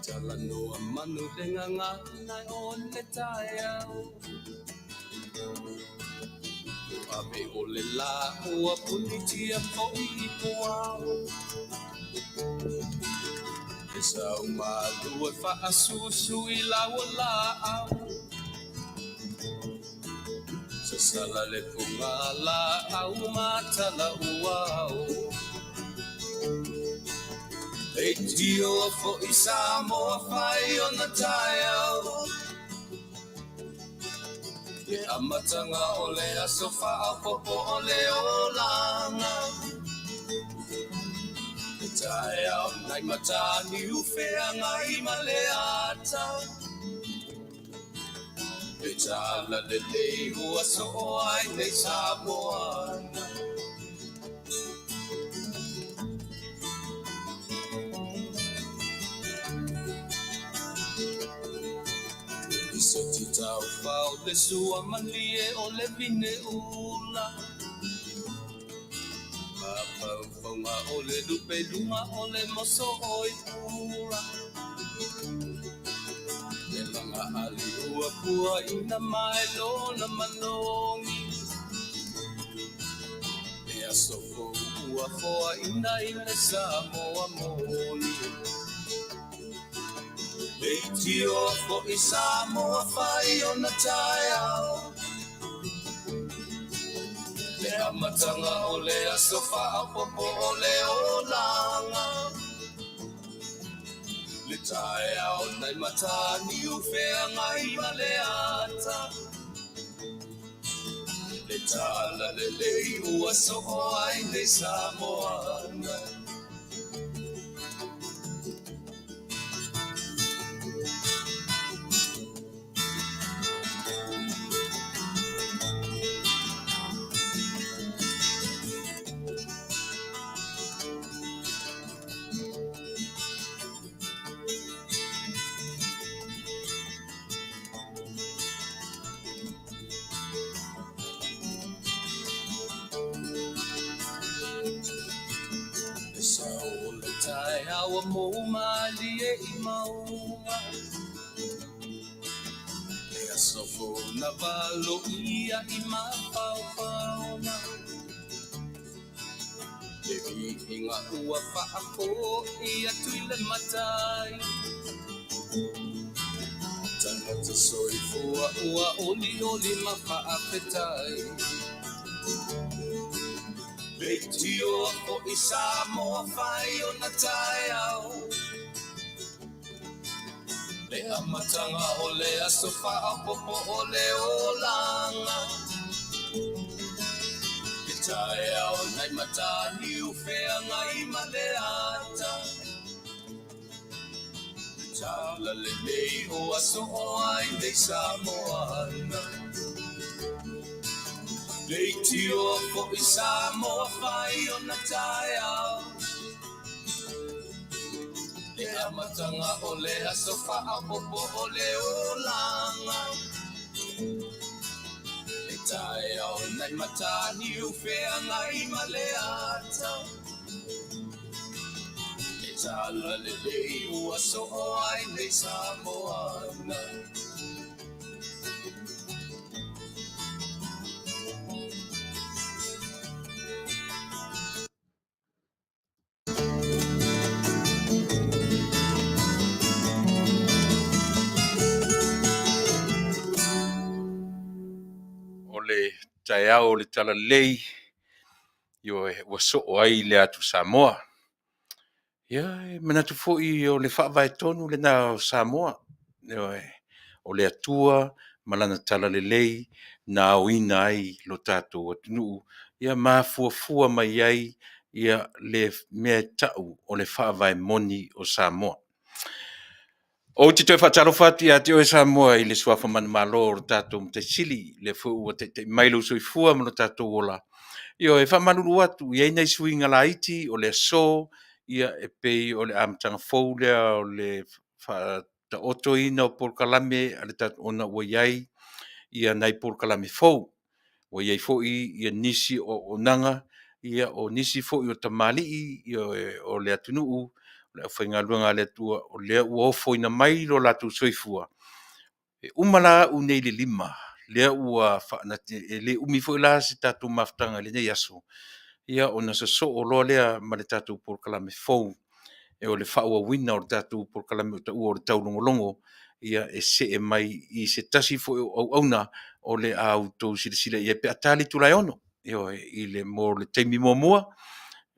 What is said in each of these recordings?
Talanoa manu le gagana o le taeao. Ave o le lā ua punitia foi i puao. E sau malu e faasusu i lau laau. Sasala le puga laau ma tala uao. Leitio foi Samoa fai ona taeao. Le amataga o le aso faaopoopo o le olaga. Le taeao nai Mataniu Feagai ma le ata. Le tala lelei ua soo ai nei Samoa. Lisoti taufao le sua malie o le vine ula. Mafaufauga o le lupeluga o le moso o i pula. Le laga ali ua puaina mai lona manogi. Le aso fou ua foaina i le Samoa moni. Leitio foi Samoa fai ona taeao. Le amataga o le aso faaopoopo o le olaga. Le taeao nai Mataniu Feagai ma le ata. Le tala lelei ua soo ai nei Samoa. Le sao o le taeao ua mou malie i mauga. Le aso fou na valoia i mafaufauga. Le viiga ua faafoi atu i le Matai. Tagata soifua ua olioli ma faafetai. Leitio foi Samoa fai ona taeao. Le amataga o le aso faaopoopo o le olaga. Le taeao nai Mataniu Feagai ma le ata. Le tala lelei ua soo ai nei Samoa. Leitio foi Samoa fai ona taeao. Le amataga o le aso faaopoopo o le olaga. Le taeao nai Mataniu Feagai ma le ata. Le tala lelei ua soo ai nei Samoa. O le taeao o le talalelei, ioe, ua soo ai le atu Samoa. Ia, e manatu foi o le faavae tonu lena o Samoa, ioe, o le Atua ma lana talalelei na aoina ai lo tatou atunuu, ia mafuafua mai ai ia le mea e tau o le faavae moni o Samoa. Ou te toe faatalofa atu ia te oe Samoa i le suafa manumalo o lo tatou Matai Sili, lea foi ua taitai mai lou soifua ma lo tatou ola. Ioe, e faamalulu atu, e i ai nai suiga laiti o le aso, ia e pei o le amataga fou lea o le faataotoina o polokalame a le tatou ona ua i ai nai polokalame fou. Ua i ai foi nisi o auaunaga, ia o nisi foi o tamalii o le atunuu. O le aufaigaluega a le Atua o lea ua ofoina mai lo latou soifua. E uma la au nei i le 5, lea ua e le umi foi la se tatou mafutaga i lenei aso, ia ona sosoo loa lea ma le tatou polokalame fou, o le faaauauina o le tatou polokalame ua taua o le Taulogologo, ia e see mai i se tasi foi o auauna o le a outou silasila i ai pe a ta le itula e 6:00. Ioe, mo le taimi muamua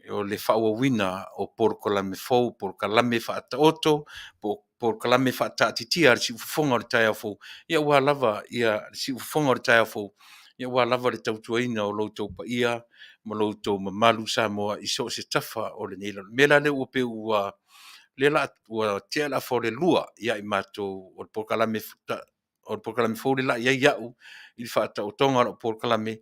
o le faaauauina o polokalame fou, polokalame faataoto po o polokalame faataatitia a le siufofoga o le taeao fou, aua lava le siufofoga o le taeao fou, aua lava le tautuaina o lo outou paia ma lo outou mamalu Samoa i so o se tafa o lenei lalolagi. O le mea la lea ua pei ua ua tea le afa o le 2 ia i matou o le polokalame fou lea o le a i ai au i le faataotoga o lau polokalame,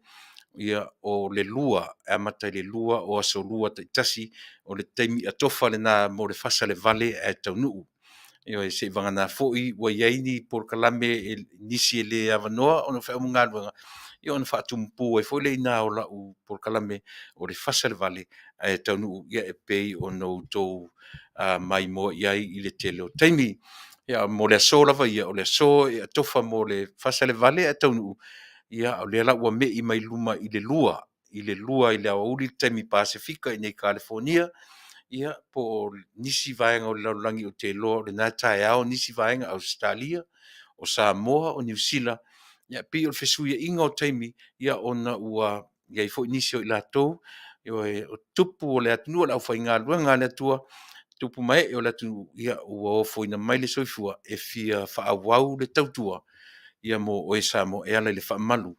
ia o le 2, e amata i le 2 o Aso Lua taitasi, o le taimi atofa lena mo le 4:00 i le ae taunuu. Ioe, seivagana foi ua i ai ni polokalame nisi e le avanoa ona o feau ma galuega, ia ona faatumu ai foi lea i ina o lau polokalame o le 4:15 ae taunuu e pei ona outou maimoa i ai i le tele o taimi. Ia mo le aso lava ia, o le aso e atofa mo le 4:15 ae taunuu, ia o lea la ua me'i mai luma i le 2:00 i le aoauli le taimi Pasefika i inei i Kalifonia, ia po o nisi vaega o le lalolagi ou te iloa o lena e taeao nisi vaega, Ausetalia, o Samoa, o Niu Sila, ia e pei o le fesuiaiga o taimi, ona ua i ai foi nisi o i latou, ioe, o tupu o le atunuu o le aufaigaluega a le Atua, tupu ma ee o le atunuu, ua ofoina mai le soifua e fia faaauau le tautua mo oe Samoa e ala i le faamalu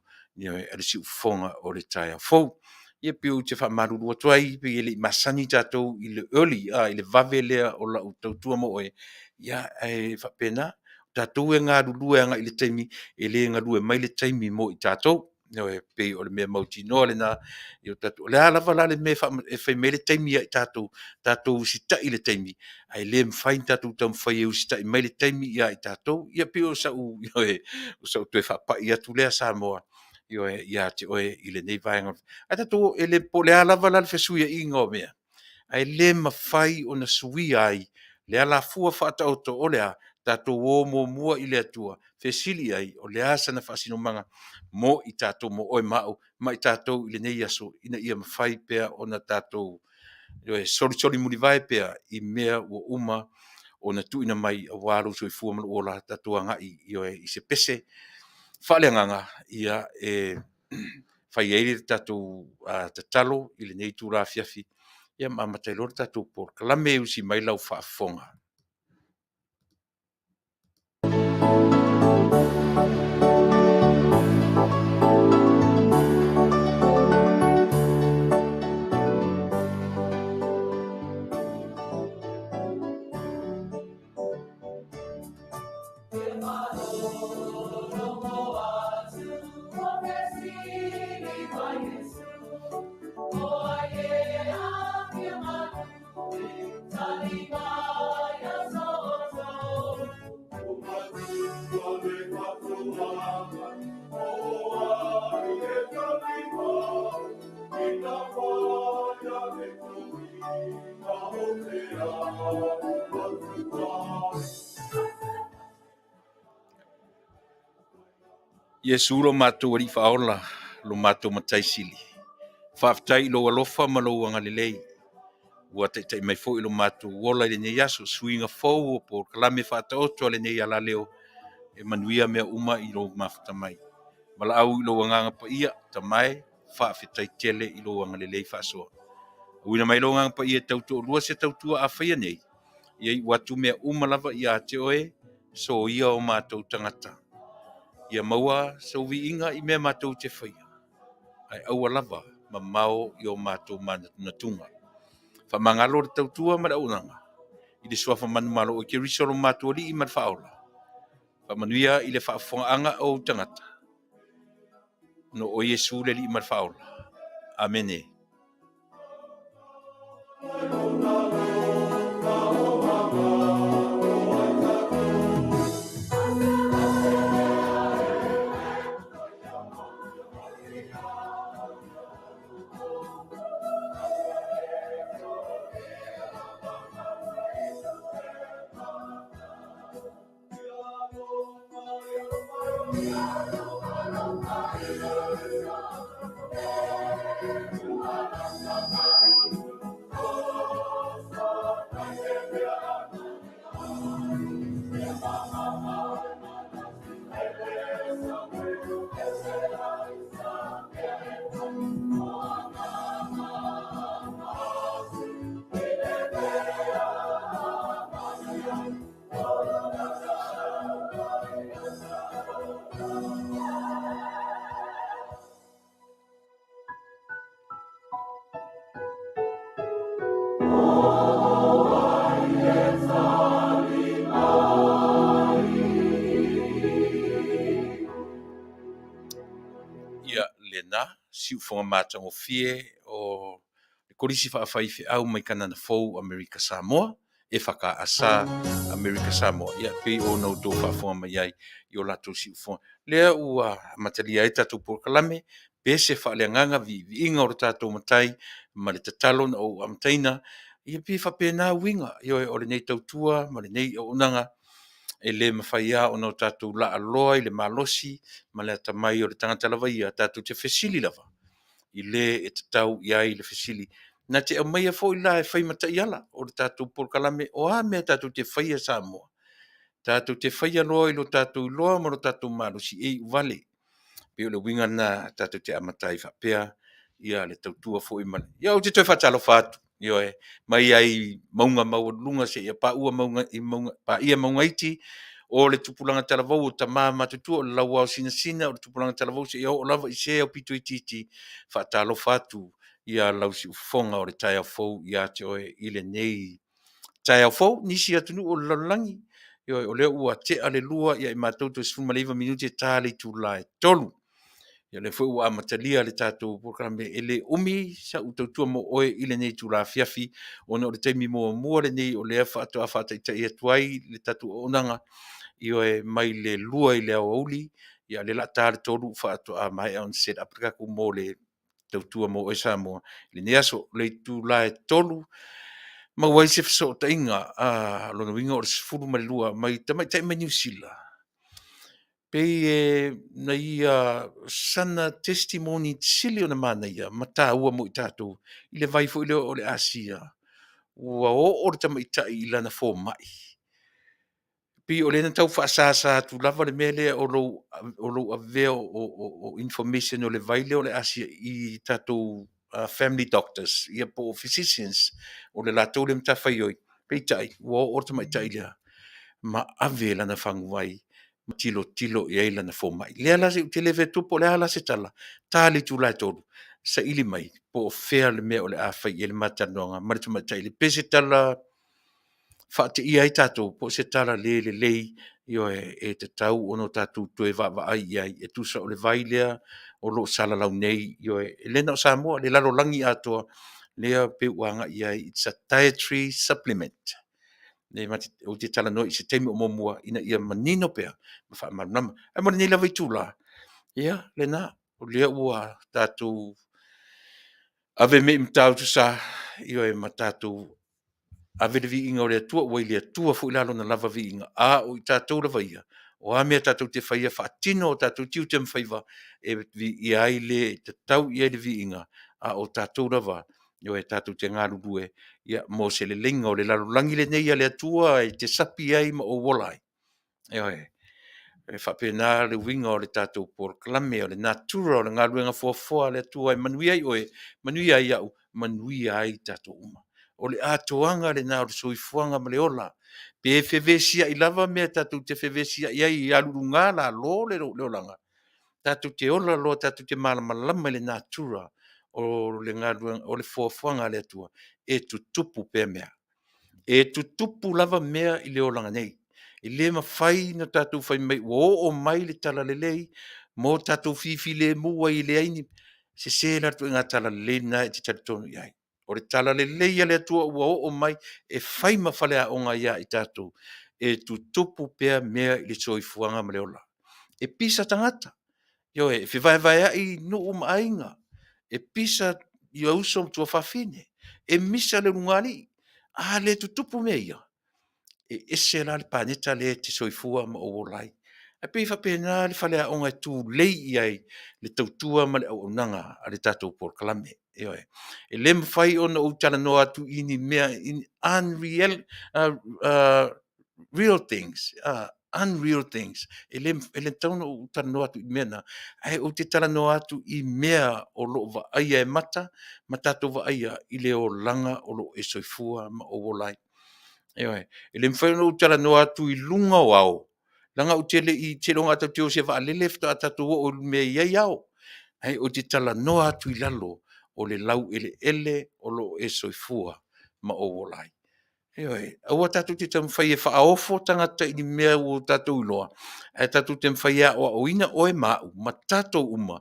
a le siufofoga o le taeao fou. Ia e pei ou te faamalulu atu ai, pei e le i masani tatou i le early i le vave lea o lau tautua mo oe, ae faapena. O tatou e galulue agai i le taimi, e le galue mai le taimi mo i tatou. Ioe, e pei o le mea mautinoa lena. O le a lava la le mea e fai mai ai le taimi ia i tatou, tatou usitai i le taimi, ae le mafai ona tatou taumafai e usitai mai le taimi ia i tatou. Ia pei o sau toe faapai atu lea Samoa, ioe, ia te oe i lenei vaega. Ae tatou po o le a lava la le fesuiaiga o mea, ae le mafai ona suia ai le alafua faataoto o le a? Tatou o muamua i le Atua, fesili i ai o le a sana faasinomaga mo i tatou, mo oe ma au ma i tatou i lenei aso, ina ia mafai pea ona tatou solisoli mulivae pea i mea ua uma ona tuuina mai aua lou soifua ma lou ola. Tatou agai, ioe, i se pese faaleagaga e fai ai le tatou tatalo i lenei itula afiafi ma amata ai loa le tatou polokalame. Ia usi mai lau faafofoga. Iesu lo matou Alii Faaola, lo matou Matai Sili, faafetai i lou alofa ma lou agalelei ua taitai mai foi lo matou ola i lenei aso, suiga fou o polokalame faataoto a lenei alaleo, e manuia mea uma i lou mafuta mai. Valaau i lou Agaga Paia, Tama e, faafetai tele i lou agalelei faasoa. Auina mai lou Agaga Paia e tautoalua se tautua a faia nei, ia iu atu mea uma lava ia te oe, soia o matou tagata. Ia maua sou viiga i mea matou te faia, ae aua lava mamao i o matou manatunatuga. Faamagalo le tautua ma le auaunaga i le suafa manumalo o Keriso lo matou Alii ma le Faaola. Faamanuia i le faafofogaaga a ou tagata, ona o Iesu le Alii ma le Faaola. Amene. Ia lena siufofoga matagofie o le Kolisi Faafaifeau mai Kanana Fou Amerika Samoa, EFKS Amerika Samoa, ia pei ona outou faafofoga mai ai i o latou siufofoga. Lea ua amatalia ai tatou polokalame, pese faaleagaga viiviiga o le tatou Matai ma le tatalo na ou amataina, ia pei e faapena uiga, ioe, o lenei tautua ma lenei auaunaga e le mafai lava ona o tatou laaloa i le malosi ma le atamai o le tagata lava ia, tatou te fesili lava i le e tatau i ai le fesili. Na te aumaia foi la e fai ma taiala o le tatou polokalame, o a mea tatou te faia Samoa, tatou te faia loa i lo tatou iloa ma lo tatou malosi e iuvale. E pei o le uiga lena tatou te amata ai faapea ia le tautua foi ma le… Ia ou te toe faatalofa atu, ioe, mai lava i mauga maualuluga seia paia mauga iti, o le tupulaga talavou o tama matutua, o le lauao sinasina, o le tupulaga talavou seia oo lava i se aupito itiiti, faatalofa atu ia lau siufofoga o le taeao fou ia te oe i lenei taeao fou. Nisi atunuu o le lalolagi, ioe, o lea ua tea le 2:00 ia i matou toe 19 minute ta le itula e 3:00. Ia o lea foi ua amatalia le tatou polokalame, e le umi sau tautua mo oe i lenei itula afiafi, ona o le taimi muamua lenei o lea faatoa faataitai atu ai le tatou auaunaga, ioe, mai le 2:00 i le aoauli, ia o lea o le a ta le 3:00 faatoa maea ona set up le tatou mo le tautua mo oe Samoa i lenei aso. O le itula e 3:00 maua ai se fesootaiga, o lona uiga o le 12:00 mai tamaitai mai Niu Sila, pei e na ia sana testimony sili ona manaia ma taua mo i tatou i le vai foi lea o le asia, ua oo le tamaitai i lana fomai. Pei o lea na tau faasasa atu lava le mea lea o lou avea o information o le vai lea o le asia i tatou family doctors ia po o physicians, o le latou lea matafaioi, peitai ua oo le tamaitai lea ma ave lana faguvai ma tilotilo i ai lana fomai. O lea la ou te le fai atua po o le a la se tala, ta le itula e 3:00, saili mai po o fea le mea o le a fai i ai le ma talanoaga ma le tamaitai pe se tala faateia ai tatou, po o se tala le lelei, ioe, e tatau ona tatou toe vaavaai i ai e tusa o le vai lea o lo o salalau nei, ioe, e le na o Samoa, le lalolagi atoa lea pei ua agai i ai, it's a dietary supplement. Ou te talanoa i se taimi o muamua ina ia manino pea ma faamalamalama. Ae mo lenei lava itula, ia lena, o lea ua tatou ave mea i Matautusa, ioe ma tatou ave le viiga o le Atua, ua i le Atua foi la Lona lava viiga, a o i tatou lava ia, o a mea tatou te faia, faatino o tatou tiute ma faiva e viia ai le e tatau i ai le viiga, a o tatou lava, ioe, tatou te galulue mo se leleiga o le lalolagi lenei a le Atua e te sapi ai ma ou ola ai. Ioe. E faapena le uiga o le tatou polokalame, o le natura o le galuega foafoa a le Atua e manuia ai oe, manuia ai au, manuia ai i tatou uma. O le atoaga lena o le soifuaga ma le ola. Pe fevesiai lava mea tatou te fevesiai ai e alu i luga lalo le olaga, tatou te ola loa tatou te malamalama i le natura o le galuega o le foafoaga a le Atua, e tutupu pea mea. E tutupu lava mea i le olaga nei. E le mafai ona tatou fai mai ua oo mai le talalelei ma o tatou fifilemu ai e leai ni… Sese la le ituaiga talalelei lena e te talitonu i ai. O le talalelei a le Atua ua oo mai e fai ma faleaoga ia i tatou, e tutupu pea mea i le soifuaga ma le ola. E pisa tagata, ioe, e fevaevaeai nuu ma aiga, e pisa uso ma tuafafine, e misa le ulugalii. A le tutupu mea ia, e ese la le paneta lea e te soifua ma ou ola ai. Ae pei e faapena le faleaoga e tulei i ai le tautua ma le auaunaga a le tatou polokalame. Ioe. E le mafai ona ou talanoa atu i ni mea in unreal real things, unreal things. E le tatau ona ou talanoa atu i mea na, ae ou te talanoa atu i mea o lo o vaaia e mata ma tatou vaaia i le olaga o lo o e soifua ma ou ola ai. Ioe. E le mafai ona ou talanoa atu i luga o ao, leaga ou te le i seiloga lava tatou te o i se vaalele faatoa tatou oo i le mea e i ai ao. Ae ou te talanoa atu i lalo o le laueleele o lo o e soifua ma ou ola ai. Ioe, aua tatou te taumafai e faaofo tagata i ni mea ua tatou iloa, ae tatou te taumafai e aoaoina oe ma au ma tatou uma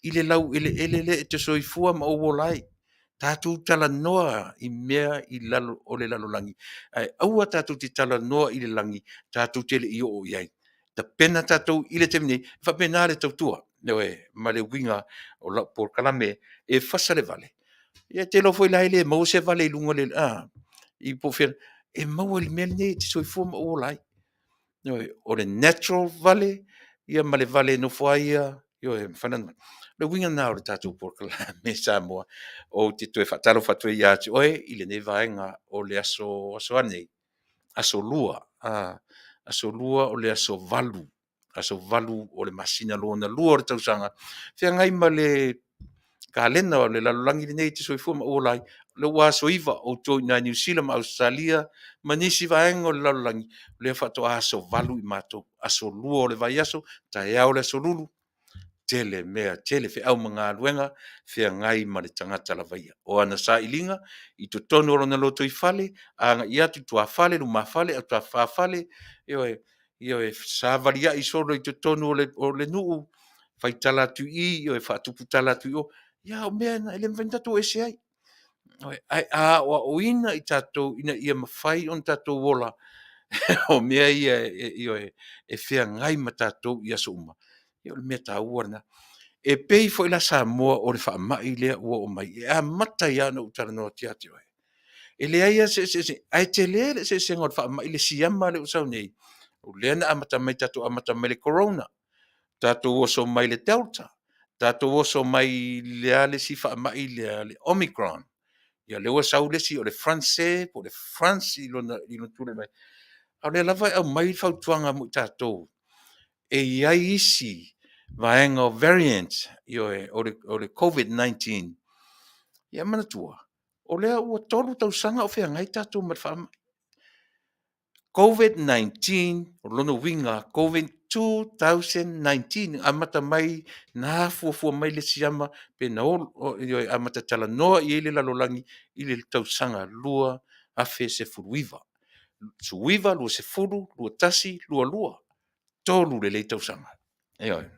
i le laueleele lea e te soifua ma ou ola ai. Tatou talanoa i mea i lalo o le lalolagi, ae aua tatou te talanoa i le lagi tatou te le i oo i ai. Tapena tatou i le taimi nei, e faapena le tautua, ioe ma le uiga o lau polokalame. E fasa le vale, ia e te iloa foi la e le maua se vale i luga o le po o fea, e maua i le mea lenei e te soifua ma ou ola ai. Ioe, o le natural vale ia ma le vale e nofo ai ia, ioe ma O le uiga lena o le tatou polokalame Samoa. Ou te toe faatalofa atu ai ia te oe i lenei vaega o le aso, aso a nei? Aso Lua, aso Lua o le aso 8, aso 8 o le masina lona lua o le tausaga, feagai ma le kalena o le lalolagi lenei e te soifua ma ou ola ai, o lea ua aso 9 o outou i ina i Niu Sila ma Ausetalia ma nisi vaega o le lalolagi, o lea faatoa aso 8 matou, aso Lua o le vaiaso, taeao le Aso Lulu, tele mea, tele feau ma galuega feagai ma le tagata lava ia. O ana sailiga i totonu o lona lotoifale, agai atu i tuafale, lumafale, autafafale, ioe, ioe, fesavaliai solo i totonu o le nuu, faitala atu i i, faatupu tala atu i o. Ia a o mea na e le mafai ona tatou o ese ai. Ae a aoaoina i tatou ina ia mafai ona tatou ola, o mea ia, ioe, e feagai ma tatou i aso uma, ia o le mea taua lena. E pei foi la Samoa o le faamai lea ua oo mai, e amata ai lava ona ou talanoa atu ia te oe. E leai lava se eseesega, ae tele le eseesega o le faamai le siama lea ua sau nei, o lea na amata mai, tatou amata mai i le Corona, tatou oso mai i le Delta, tatou oso mai i le a le isi faamai lea, le Omicron, ia lea ua sau le isi o le France po o le France i lona tulai mai. A o lea lava e aumai fautuaga mo i tatou, e i ai isi vaega o variants, ioe, o le Covid-19. Ia manatua, o lea ua 3 tausaga o feagai tatou ma le faamai. Covid-19, o lona uiga Covid 2019, amata mai na afuafua mai le siama pe na amata talanoa i ai le lalolagi i le tausaga 2019. 19, 20, 21, 22, 3 lelei tausaga. Ioe.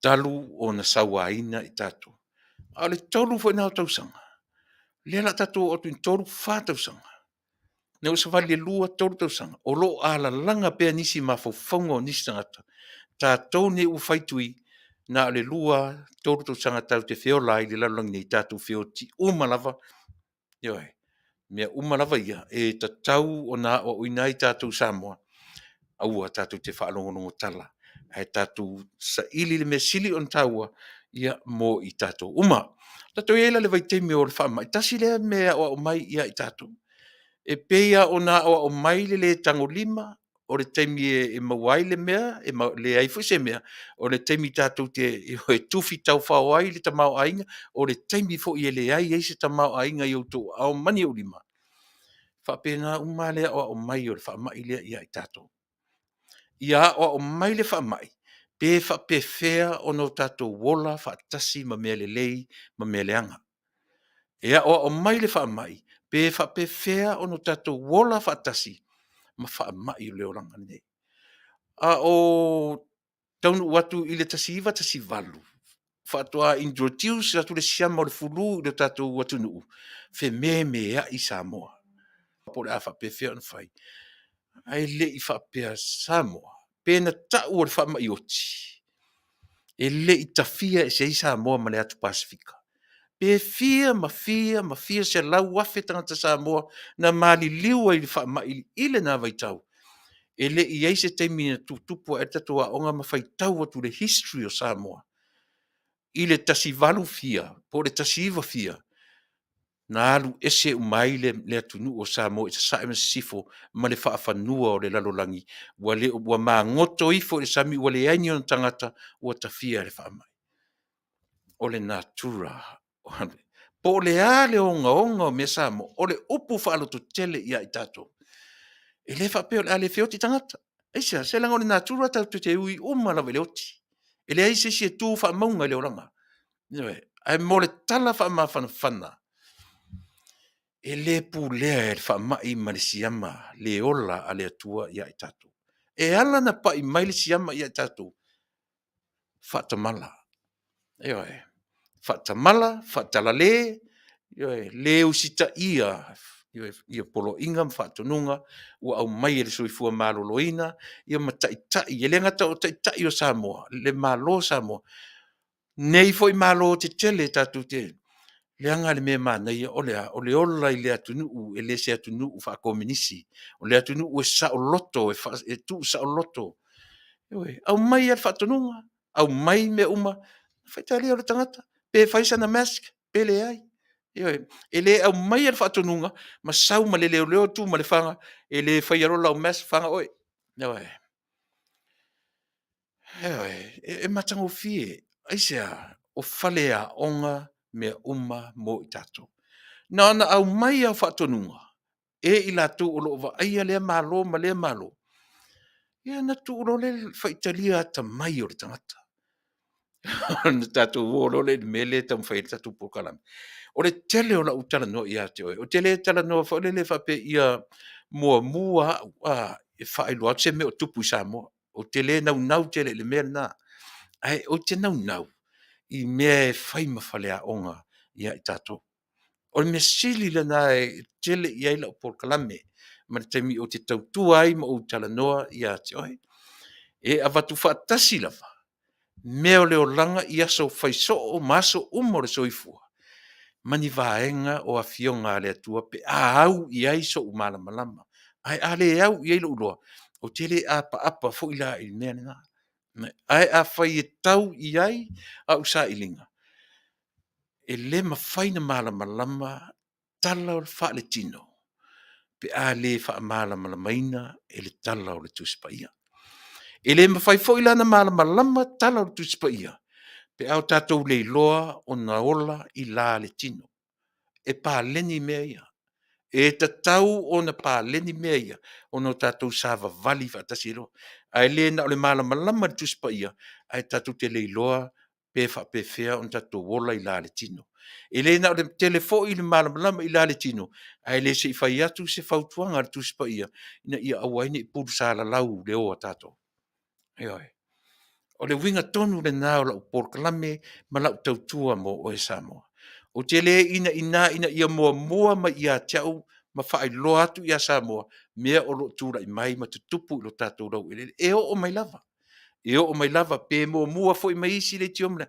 Talu ona sauaina i tatou. A o le 3 foi lena o tausaga, lea o le a tatou oo atu i le 3, 4 tausaga, lea ua savali i le 2, 3 tausaga o lo o alalaga pea nisi mafaufauga o nisi tagata, tatou nei ua fai tui, na o le 2 lava, 3 tausaga tatou te feola ai i le lalolagi nei, tatou feoti uma lava, ioe, mea uma lava ia e tatau ona aoaoina ai tatou i Samoa, aua tatou te faalogologo tala, ae tatou saili le mea e sili ona taua mo i tatou uma. Tatou i ai la i le vaitaimi o le faamai, tasi lea mea e aoao mai ia i tatou, e pei lava ona aoao mai le le tagolima, o le taimi e maua ai le mea, e leai foi se mea, o le taimi tatou te tufi taufao ai le tamaoaiga, o le taimi foi e leai ai se tamaoaiga i outou aao ma ni ou lima, e faapena uma lava le aoao mai o le faamai lea ia i tatou. Ia aoao mai le faamai, pe faapefea ona o tatou ola faatasi ma mea lelei ma mea leaga. E aoao mai le faamai, pe faapefea ona tatou ola faatasi ma faamai o le olaga lenei. A o taunuu atu i le 1918, faatoa introduce atu le siama o le flu i le tatou atunuu, fememeai Samoa, po o le a faapefea ona fai. Ae le i faapea Samoa, pe na tau o le faamai oti, e le i tafia ese ai Samoa ma le atu Pasefika. Pe fia ma fia ma fia selau afe tagata Samoa na maliliu ai i le faamai i lena vaitau, E le i i ai se taimi na tutupu ae ai le tatou aoga ma faitau atu i le history o Samoa i le 18 fia po o le 19 fia na alu ese uma ai le atunuu o Samoa i sasae ma sisifo ma le faafanua o le lalolagi, ua le ua magoto ifo i le sami ua leai ni ona tagata ua tafia e le faamai. O le natura, po o le a le ogaoga o mea Samoa, o le upu faalototele ia i tatou, e le faapea o le a le feoti tagata. Aisea? Se leaga o le natura tatou te ui uma lava i le oti. E leai se isi e tu faamauga i le olaga. Ioe. Ae mo le tala faamafanafana, e le pulea e le faamai ma le siama le ola a le Atua ia i tatou. E ala ona pai mai le siama ia i tatou, faatamala, ioe, faatamala, faatalale, ioe, le usitaia ia poloaiga ma faatonuga ua aumai e le Soifua Maloloina ia ma taitai, e le gata o taitai o Samoa, le Malo o Samoa, nei foi Malo tetele tatou te leaga le mea manaia, o le a? O le ola i le atunuu e le o se atunuu faakomenisi, o le atunuu e saoloto, e tuusaoloto. Ioe, aumai lava le faatonuga, aumai mea uma, ona faitalia lea o le tagata, pe fai sana mask pe leai. Ioe, e le aumaia le faatonuga ma sau ma le leoleo tu ma le fana, e le faia loa lau mask fana oe. Ioe, ioe, e matagofie. Aisea? O faleaoga mea uma mo i tatou. Na ona aumai lava o faatonuga e i latou o lo o vaaia lea Malo ma lea Malo, ia ona tuu loa lea i le faitalia atamai o le tagata. Ona tatou o loa lea i le mea lea e taumafai ai le tatou polokalame. O le tele o lau talanoa ia te oe, ou te le talanoa foi lele faapea ia muamua au e faailoa atu se mea o tupu i Samoa. Ou te le naunau tele i le mea lena, ae ou te naunau i mea e fai ma faleaoga ia i tatou. O le mea sili lena e tele i ai lau polokalame ma le taimi ou te tautua ai ma ou talanoa ia te oe. E avatu faatasi lava mea o le olaga i aso fai soo ma aso uma o le soifua ma ni vaega o Afioga a le Atua pe a au i ai sou malamalama. Ae a le au i ai lou iloa, ou te le apaapa foi la i le mea lena. Ae afai e tau i ai au sailiga, e le mafai ona malamalama tala faaletino pe a le faamalamalamaina e le tala o le Tusi Paia. E le mafai foi la ona malamalama tala o le Tusi Paia pe a o tatou le iloa ona ola i la le tino. E paleni mea ia. E tatau ona paleni mea ia ona o tatou savavali faatasi ai loa. Ae le na o le malamalama i le Tusi Paia, ae tatou te le iloa pe faapefea ona tatou ola i la le tino. E le na o le tele foi le malamalama i la le tino, ae le se i fai atu se fautuaga a le Tusi Paia ina ia aua ai ne i pulusalalau le o a tatou. Ioe. O le uiga tonu lena o lau polokalame ma lau tautua mo oe Samoa. Ou te le inaina ina ia muamua mai ia te au ma faailoa atu ia Samoa mea o lo o tulai mai ma tutupu i lo tatou laueleele. E oo mai lava, e oo mai lava pe muamua foi mai isi leitio ma le a,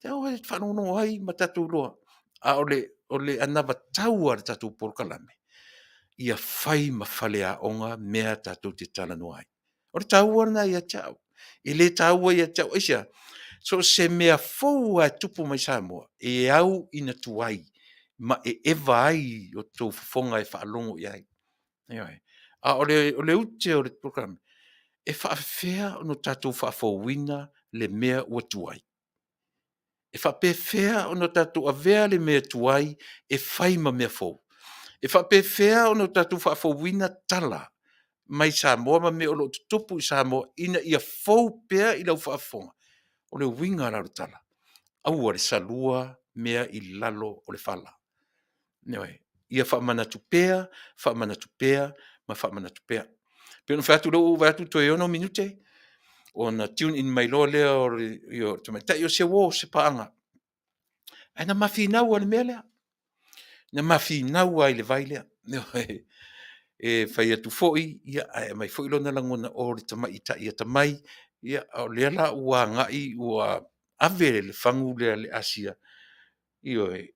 e o e faalogologo ai ma tatou iloa. A o le anavatau a le tatou polokalame, ia fai ma faleaoga mea tatou te talanoa ai. O le taua lena ia te au. E le taua ia te au, aisea? So o se mea fou lava e tupu mai Samoa, e au ina tuai ma eva ai o outou fofoga e faalogo i ai. Ioe. A o le ute o le polokalame, e faapefea ona tatou faafouina le mea ua tuai? E faapefea ona tatou avea le mea tuai e fai ma mea fou? E faapefea ona tatou faafouina tala mai Samoa ma mea o lo o tutupu i Samoa ina ia fou pea i lau faafofoga? O le uiga la o le tala, aua le salua mea i lalo o le fala. Ioe. Ia faamanatu pea, faamanatu pea ma faamanatu pea. E pei ona ou fai atu o lea ua ou vaai atu toe 6 minute ona tune in mai loa lea o le tamaitai. O se uo o se paaga, ae na ma finau lava i le mea lea, na ma finau lava i le vai lea. Ioe. E fai atu foi ae aumai foi lona lagona o le tamaitai atamai, a o lea la ua agai ua ave le fagu lea i le asia. Ioe.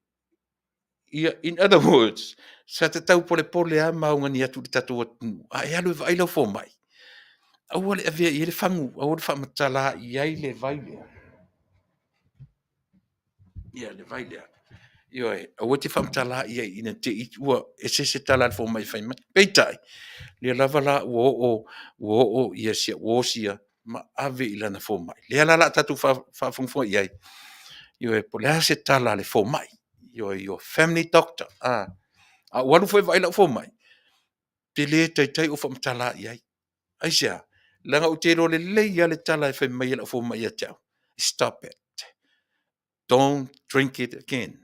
Ia, in other words, sa tatau polepole lava ma augani atu i le tatou atunuu, a e alu e vaai lau fomai. Aua le avea i ai le fagu, aua le faamatala i ai le vai lea. Ia, le vai lea. Ioe, aua e te faamatala i ai ina te i ua ese se tala a le fomai e fai mai. Peitai, lea lava la ua oo ua oo ia si au uo sia ma ave i lana fomai. Lea la o le a tatou faafogafoga i ai, ioe, po o le a se tala a le fomai, ioe, your family doctor. A ou alu foi e vaai lau fomai, ou te le taitai ona faamatala i ai. Aisea? Leaga ou te iloa lelei lava le tala e fai mai e lau fomai ia te au, stop it, don't drink it again.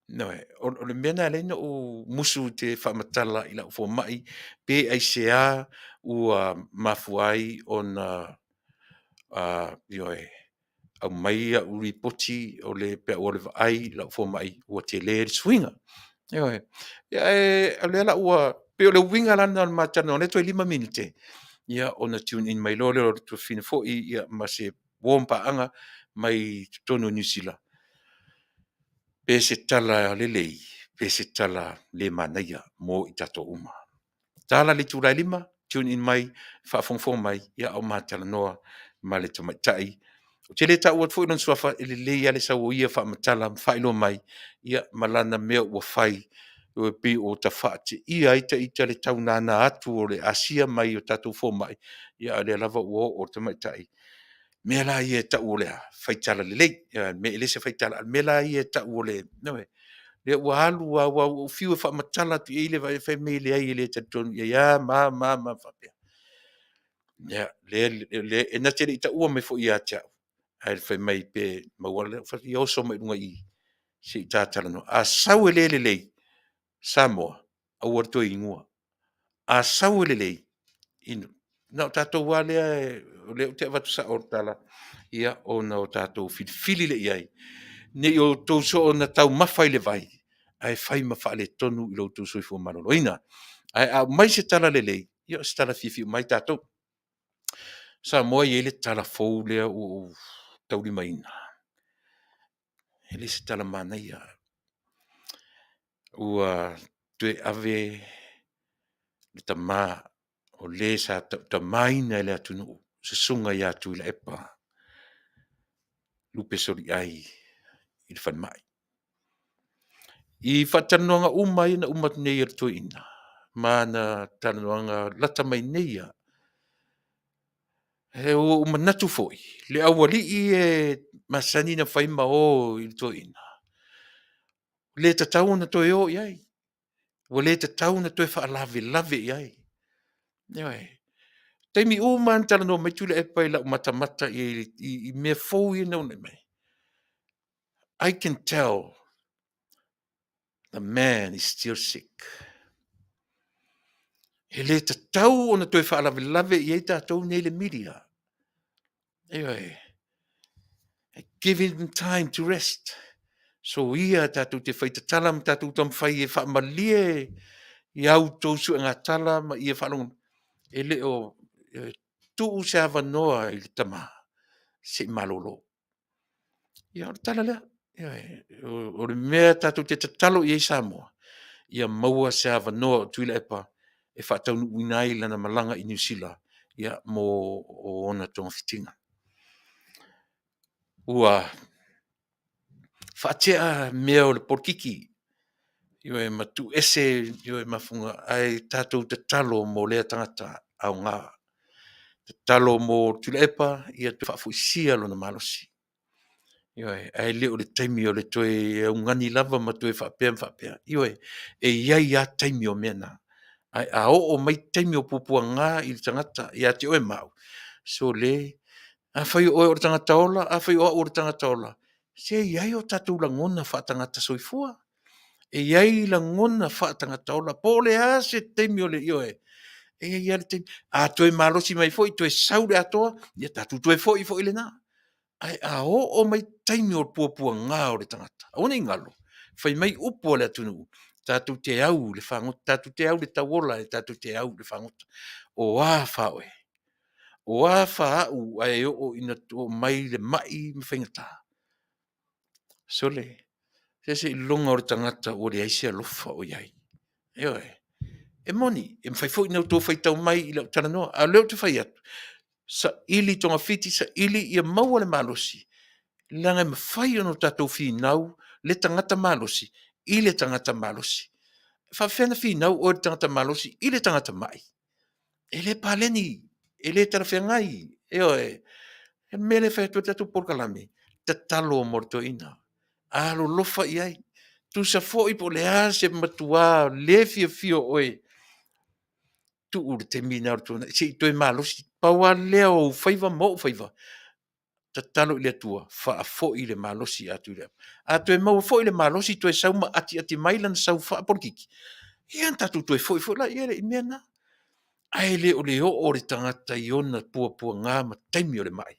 Ioe, o le mea lena e ala ai ona ou musu ou te faamatala i lau fomai pe aisea ua mafua ai ona ioe, aumai au lipoti pe a ou alu e vaai i lau fomai ua tele le suiga. Ioe. Ae o lea la ua… pei o le uiga la lena o le ma talanoaga, o lea toe 5 minute ia ona tune in mai loa lea o le tuafafine foi ma se uo ma paaga mai totonu o Niu Sila, pe se tala lelei pe se tala le manaia mo i tatou uma. Tala i le itula e 5:00, tune in mai, faafogafoga mai a o ma talanoa ma le tamaitai. Ou te le taua atu foi lona suafa, e lelei lava le sau o ia faamatala ma faailoa mai ma lana mea ua fai e pei ua ta faateia ai ita i le tau nana atu o le asia mai o tatou fomai, a o lea lava ua oo le tamaitai. O mea la ia e tau o le a? Faitala lelei. E le o se faitala, a o le mea la ia e tau o le… ioe. O lea ua alu lava aua ua ou fiu e faamatala atu i ai le vaai ae fai mai e leai e le talitonu i ai, e a ma a ma a faapea. Ia, e na te le i taua mai foi ia te au, ae fai mai pe maua, ou fai atu, ia oso mai i luga i i se i ta talanoa. A sau e le lelei Samoa, aua le toe inua. A sau e lelei, inu. Na o tatou lava lea, o lea ou te avatu sao le tala, ia ona o tatou filifili lea i ai, ne i outou soona taumafa i le vai, ae fai ma faaletonu lo outou soifua maloloina. Ae a aumai se tala lelei, ia o se tala e fiafia uma ai tatou. Samoa e i ai le tala fou lea ua ou taulimaina, e le o se tala manaia. Ua toe ave le tama o le sa tautamaina e le atunuu, Susuga ia Tuilaepa Lupe Soliai i le falemai. I faatalanoaga uma ia na uma atu nei a le toeaina ma ana talanoaga lata mai nei lava, ua ou manatu foi, le aualii ia e masani ona fai ma o i le toeaina, e le tatau ona toe o i ai, ua le tatau ona toe faalavelave i ai. Ioe. O taimi uma lava na talanoa mai ai Tuilaepa i lau matamata i ai i mea fou ia na uunai mai, I can tell the man is still sick. E le tatau ona toe faalavelave i ai tatou nei le media. Ioe. Give him time to rest. Soia tatou te faitatala ma tatou taumafai e faamalie i a outou suegatala ma ia faalogo, e le o tuu se avanoa i le tama se i malolo. Ia o le tala lea. Ioe. O le mea tatou te tatalo i ai Samoa, ia maua se avanoa o Tuilaepa e faataunuuina ai lana malaga i Niu Sila mo ona togafitiga. Ua faatea mea o le polokiki, ioe, ma tuu ese mafuga ae tatou tatalo mo lea tagata aoga. Tatalo mo Tuilaepa ia toe faafoisia lona malosi. Ioe, ae le o le taimi o le toe augani lava ma toe faapea ma faapea. Ioe, e i ai lava taimi o mea na, ae a oo mai taimi o puapuaga i le tagata ia te oe ma au, sole, afai o oe o le tagata ola, afai o au o le tagata ola, se e i ai o tatou lagona faatagata soifua. E i ai lagona faatagata ola, po o le a se taimi o le… ioe, e i ai lava le taimi. A toe malosi mai foi toe sau i le atoa, ia tatou toe foi foi lena. Ae a oo mai taimi o puapuaga o le tagata, aua ne i galo, fai mai upu a le atunuu, tatou te au i le fagota, tatou te au i le tauola tatou te au i le fagota. O a fa oe, o a fa au ae oo ina oo mai le mai ma faigata, sole, se seiloga o le tagata ua leai se alofa o i ai. Ioe. E moni, e mafai foi ona outou faitau mai i lau talanoa, a o lea ou te fai atu, saili togafiti, saili ia maua le malosi, leaga e mafai ona tatou finau le tagata malosi i le tagata malosi. E faapefea ona finau oe i le tagata malosi i le tagata mai? E le paleni, e le talafeagai, ioe. O le mea lea e fai atu ai le tatou polokalame, tatalo mo le toeaina, alolofa i ai, tusa foi po o le a se matua le fiafia o oe, tuu le taimi lena o le tuanai se i toe malosi. Pau lava lea o ou faiva ma ou faiva, tatalo i le Atua, faafoi le malosi ia Tuilaepa. A toe maua foi le malosi toe sau ma atiati mai lana sau faapolokiki, ia ona tatou toe foi foi lea i mea na. Ae le o le oo o le tagata i ona puapuaga ma taimi o le mai,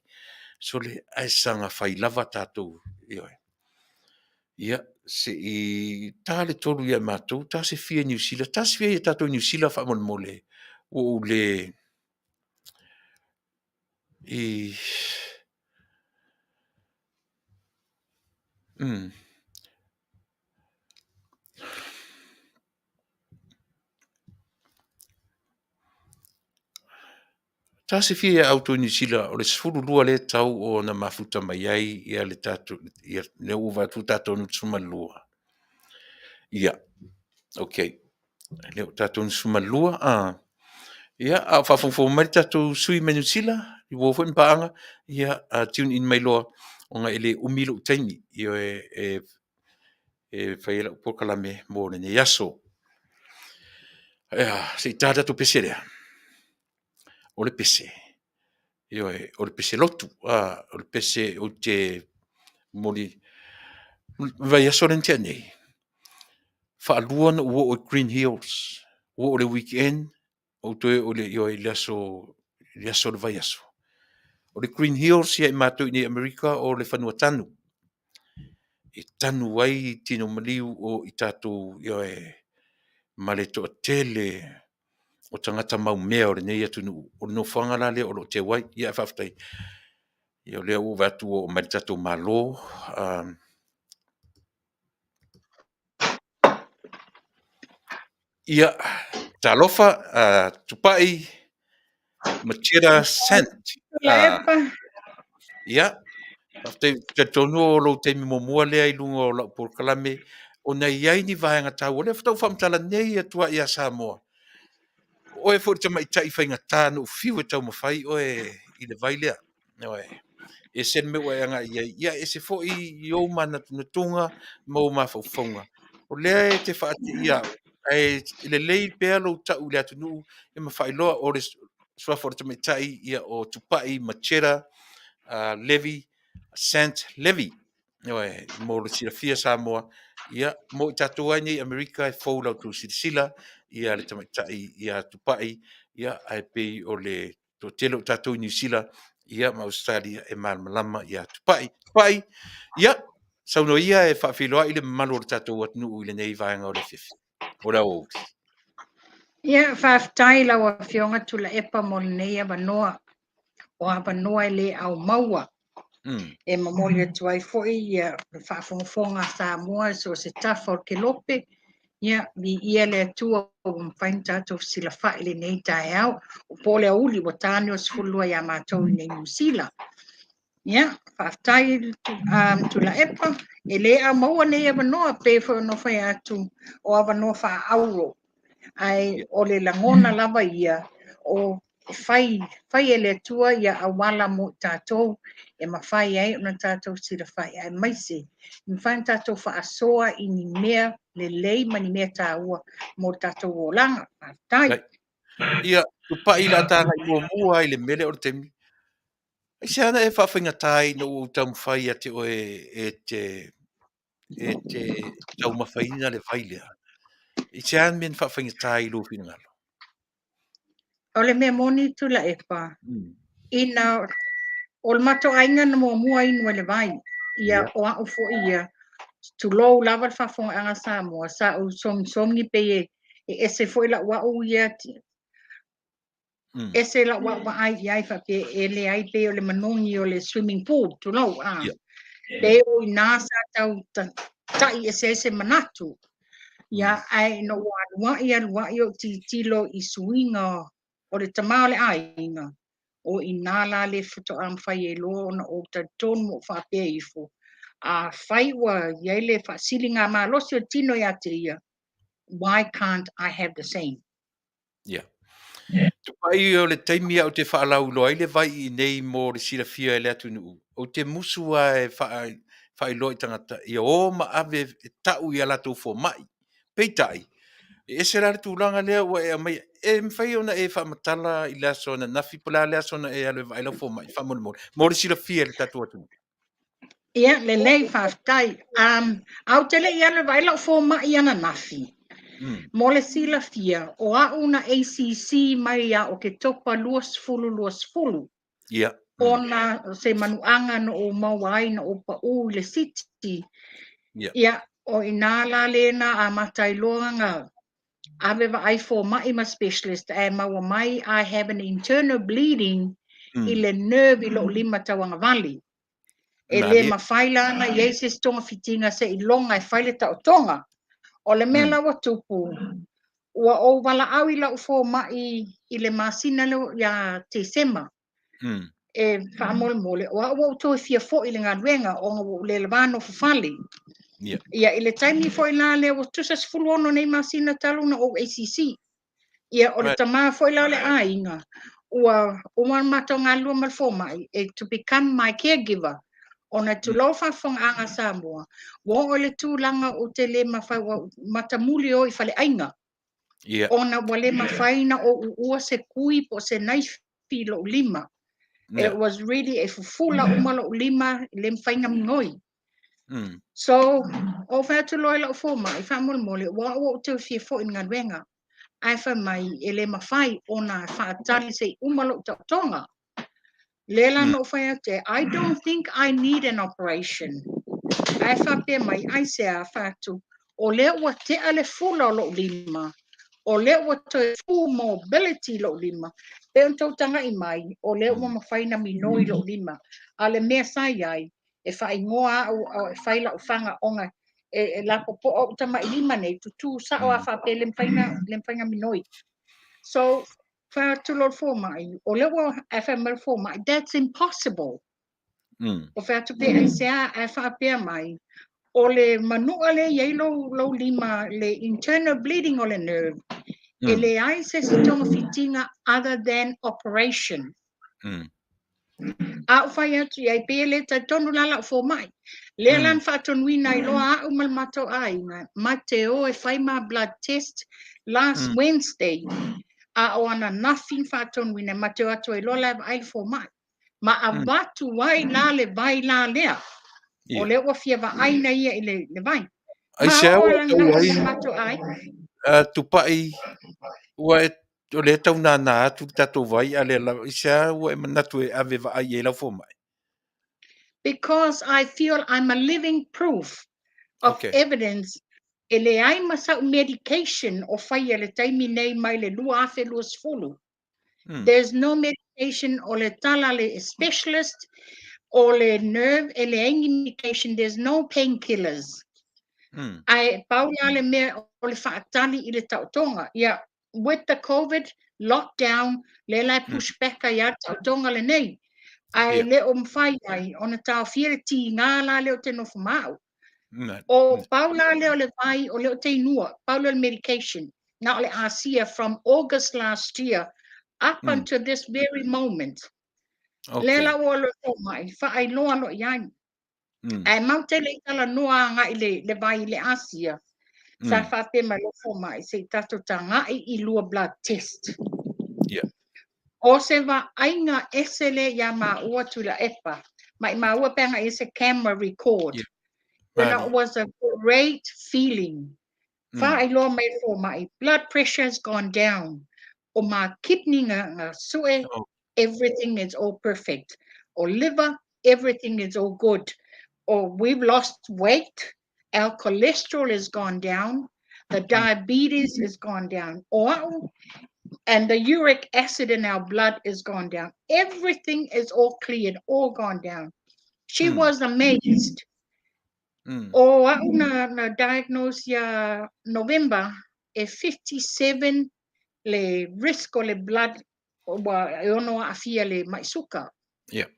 sole, ae saga fai lava tatou, ioe. Ia, se i ta le 3 ia matou, ta se fia i Niu Sila, ta se fia ia tatou i Niu Sila faamolemole, ua ou le i Ta se fia ia outou i Niu Sila o le 12 lea e tau ona mafuta mai ai ia le tatou, ia lea ua vaai atu ua tatou 12. Ia, okay. Lea ua tatou 12, ia, a o faafogafoga mai le tatou sui usufono mai Niu Sila, uo foi ma paaga, ia tune in mai loa ona e le umi lou taimi, ioe, e fai ai lau polokalame mo lenei aso. Ia, se i ta le tatou pese lea. O le pese, ioe, o le pese lotu, o le pese ou te momoli. O le vaiaso lea na tea nei, faalua ona ou oo i Green Hills, ua oo i le weekend ou toe oo i le aso o le vaiaso. O le Green Hills ia i matou i inei i Amerika o le fanua tanu, e tanu ai tino maliu o i tatou, ioe, ma le toatele o tagata maumea o lenei atunuu. O le nofoaga la lea o lo o teu ai. Ia ae faafetai, o lea ua ou vaai atu ua oo mai le tatou Malo. Ia, talofa, Tupai Macheta Sant. Ia, faafetai, ou te talitonu o lou taimi muamua lea i luga o lau polokalame, ona e i ai ni vaega taua, lea faatoa ou faamatala nei atu lava ia Samoa. O oe foi o le tamaitai faigata na ou fiu e taumafai oe i le vai lea. Ioe. E ese le mea ua e agai i ai, ia e ese foi i ou manatunatuga ma ou mafaufauga. O lea e te faateia au, ae lelei pea lou tau i le atunuu ma faailoa o le suafa o le tamaitai ia o Tupai Macheta Levi Sant Levi. Ioe, mo le silafia Samoa, ia mo i tatou lava nei i Amerika e fou i la outou silasila ia le tamaitai ia Tupai, ia ae pei o le toatele o tatou i Niu Sila ia ma Ausetalia e malamalama ia Tupai. Tupai, ia, saunoa ia e faafeiloai le mamalu o le tatou atunuu i lenei vaega o le afiafi, o le aoauli. Ia, faafetai i lau Afioga Tuilaepa mo lenei avanoa, o avanoa e le au maua. E momoli atu ai foi ia le faafogafoga a Samoa i so o se tafa o le kelope. Ia, viia le Atua ua mafai ona tatou fesilafai i lenei taeao, po o le aoauli ua ta le 12 ia matou i inei i Niu Sila. Ia, faafetai Tuilaepa, e le au maua nei avanoa, pei foi ona fai atu o avanoa faaauro, ae o le lagona lava ia o e fai, fai e le Atua ia auala mo i tatou e mafai ai ona tatou silafai, aemaise e mafai ona tatou faasoa i ni mea lelei ma ni mea taua mo le tatou olaga. Faafetai. Ia, Tupai o le a ta agai muamua lava i le mea lea o le taimi. Aisea na e faafaigata ai ina ua ou taumafai ia te oe e te taumafaina le vai lea? I se a le mea na faafaigata ai i lou finagalo? O le mea moni Tuilaepa, ina o le matou aiga na muamua inu ai le vai, ia o au foi ia, tulou lava le faafofogaaga a Samoa, sa ou sogisogi pei e ese foi lau au ia, ese lau au vaai i ai faapea e leai pei o le manogi o le swimming pool, tulou, a. Pei o i ina sa tau tai ese ai se manatu. Ia, ae ina ua alua'i alua'i ou tilotilo i suiga o le tama o le aiga, o i ina la le faatoa mafai ai loa ona ou talitonu ma ou faapea ifo, afai ua i ai le faasiligamalosi o le tino ia te ia, why can't I have the same? Ia. Tupai o le taimi au te faalauiloa ai le vai i nei mo le silafia e le atunuu, ou te musu lava e faailoa i tagata ia o ma ave e tau i a latou fomai. Peitai, e ese la le tulaga lea ua e aumaia. E mafai ona e faamatala i le aso ananafi po o le a le aso na e alu e vaai lau fomai faamolemole, mo le silafia e le tatou atunuu. Ia, lelei, faafetai. Ae ou te le i alu e vaai lau fomai ananafi. Mo le silafia, o au na ACC mai ia Oketopa 2020. Ona o se manuaga na ou maua ai na ou pau i le siti. Ia, o i ina la lena amata ai loa ona ave vaai fomai ma specialist ae maua mai I have an internal bleeding i le nerve i lou lima tauagavale. E le mafai la ona i ai se isi togafitiga seiloga e fai le taotoga. O le mea la ua tupu, ua ou valaau i lau fomai i le masina lea ia Tesema. E faamolemole, o au ua ou toe fia foi i le galuega ona ua ou le lavā nofo fale. Ia, i le taimi foi la lea ua tusa 16 nei masina talu ona ou ACC. Ia, o le tama foi la o le aiga, ua uma ona matou galulue ma le fomai e to become my caregiver. Ona tulou faafofogaaga a Samoa, ua oo i le tulaga ou te le mafai, ua matamuli o i faleaiga. Ona ua le mafai ona ou uua se kui po o se naifi i lou lima. It was really e fufula uma lou lima, le mafai ona migoi. So, ou fai atu loa i lau fomai, faamolemole, ua ua ou toe fia foi i le galuega. Ae fai mai, e le mafai ona faatali se i uma lou taotoga. Lea la na ou fai atu ai, I don't think I need an operation. Ae faapea mai, aisea? Fai atu, o lea ua tea le fula o lou lima, o lea ua toe full mobility lou lima. Pe ona tou tagai mai, o lea ua mafai ona minoi lou lima. A o le mea sa i ai, e faaigoa au e fai lau faga ona e lapopoa ou tamailima nei, tutu sao a faapea le mafai ona minoi. So, fai atu loa le fomai, o lea ua, ae fai mai le fomai, that's impossible. O fai atu pe aisea, ae faapea mai, o le manua lea e i ai lou lima, le internal bleeding o le nerve, e leai se isi togafitiga other than operation. A ou fai atu i ai, pei e le talitonu la lau fomai. Lea la na faatonuina ai loa au ma le matou aiga, ma te o e fai ma blood test last Wednesday, a o ananafi na faatonuina, ma te o atu ai loa la e vaai le fomai. Ma avatu ai la le vai la lea. O lea ua fia vaai na ia i le vai. Aisea Ma oo ua la tau na ai ma le matou aiga. Tupai ua e o lea e tau nānā atu le tatou vai a lea lava, aisea ua e manatu e ave vaai i ai lau fomai? Because I feel I'm a living proof of evidence e leai ma sau medication o faia i le taimi nei mai le 2020. There's no medication o le tala le specialist o le nerve e leai ni medication, there's no painkillers. Ae pau la le mea o le faatali i le taotoga. Ia, with the COVID lockdown, lea la e push back ai lava le taotoga lenei. Ae le o mafai ai ona taofia le tiga la lea o te nofo ma au. O pau la lea o le vai o lea o te inua, pau lea o le medication. Na o le Asia from August last year up until this very moment. Lea la ua o le fomai, faailoa loa i ai. Ae mau te le i talanoa agai le vai i le Asia. Sa faapea mai le fomai, se i tatou tagai i lua blood test. O se vaaiga ese lea ia maua Tuilaepa. Ma i maua pe aga i se camera record. You know, it was a great feeling. Faailoa mai le fomai, blood pressure has gone down. O ma kidney nga sue, everything is all perfect. O liver, everything is all good. Or we've lost weight, our cholesterol has gone down, the diabetes has gone down. O au, and the uric acid in our blood is gone down. Everything is all cleared, all gone down. She was amazed. O a'u na diagnose ia November e 57 le risk o le blood ua e ono aafia le ma'i suka.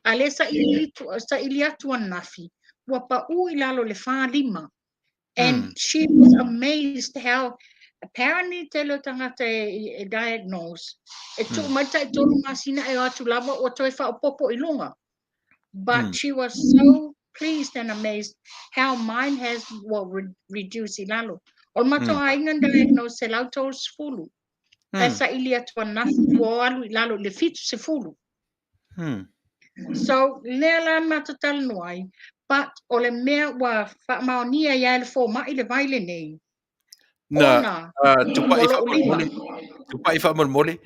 A lea saili atu ananafi, ua pa'ū i lalo le 45. And she was amazed how apparently tele o tagata e diagnose. E tuu mai le tai 3 masina e o atu lava ua toe faaopoopo i luga. But she was so pleased and amazed how mine has well reduced i lalo. O le matou aiga na diagnose 130. Ae saili atu ananafi ua alu i lalo i le 70. So, lea la matou talanoa ai, but o le mea ua faamaonia ia e le fomai le vai lenei. Na, Ona, tupai o lou lima. faamolemole, tupai faamolemole,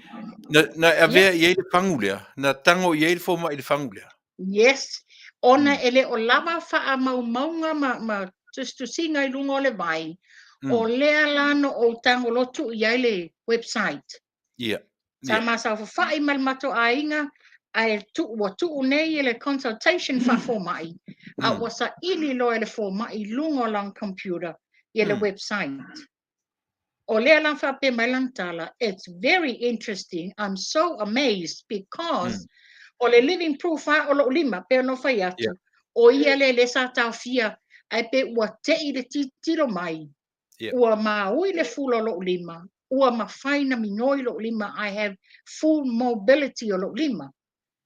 na e avea i ai le fagu lea, na tago i ai le fomai i le fagu lea. Yes, ona e le o lava faamaumauga ma tusitusiga i luga o le vai, o lea la na ou tago loa tuu i ai le website. Sa masaofafai ma le matou aiga, ae tuu, ua tuu nei e le consultation faafomai, a ua saili loa e le fomai i luga o lana computer ia le website. O lea la faapea mai lana tala, "It's very interesting, I'm so amazed because o le living proof a o lou lima, pe ono fai atu, o ia le le sa taofia, ae pe ua tei le tilotilo mai, ua maui le fula o lou lima, ua mafai na migoi lou lima, I have full mobility o lou lima."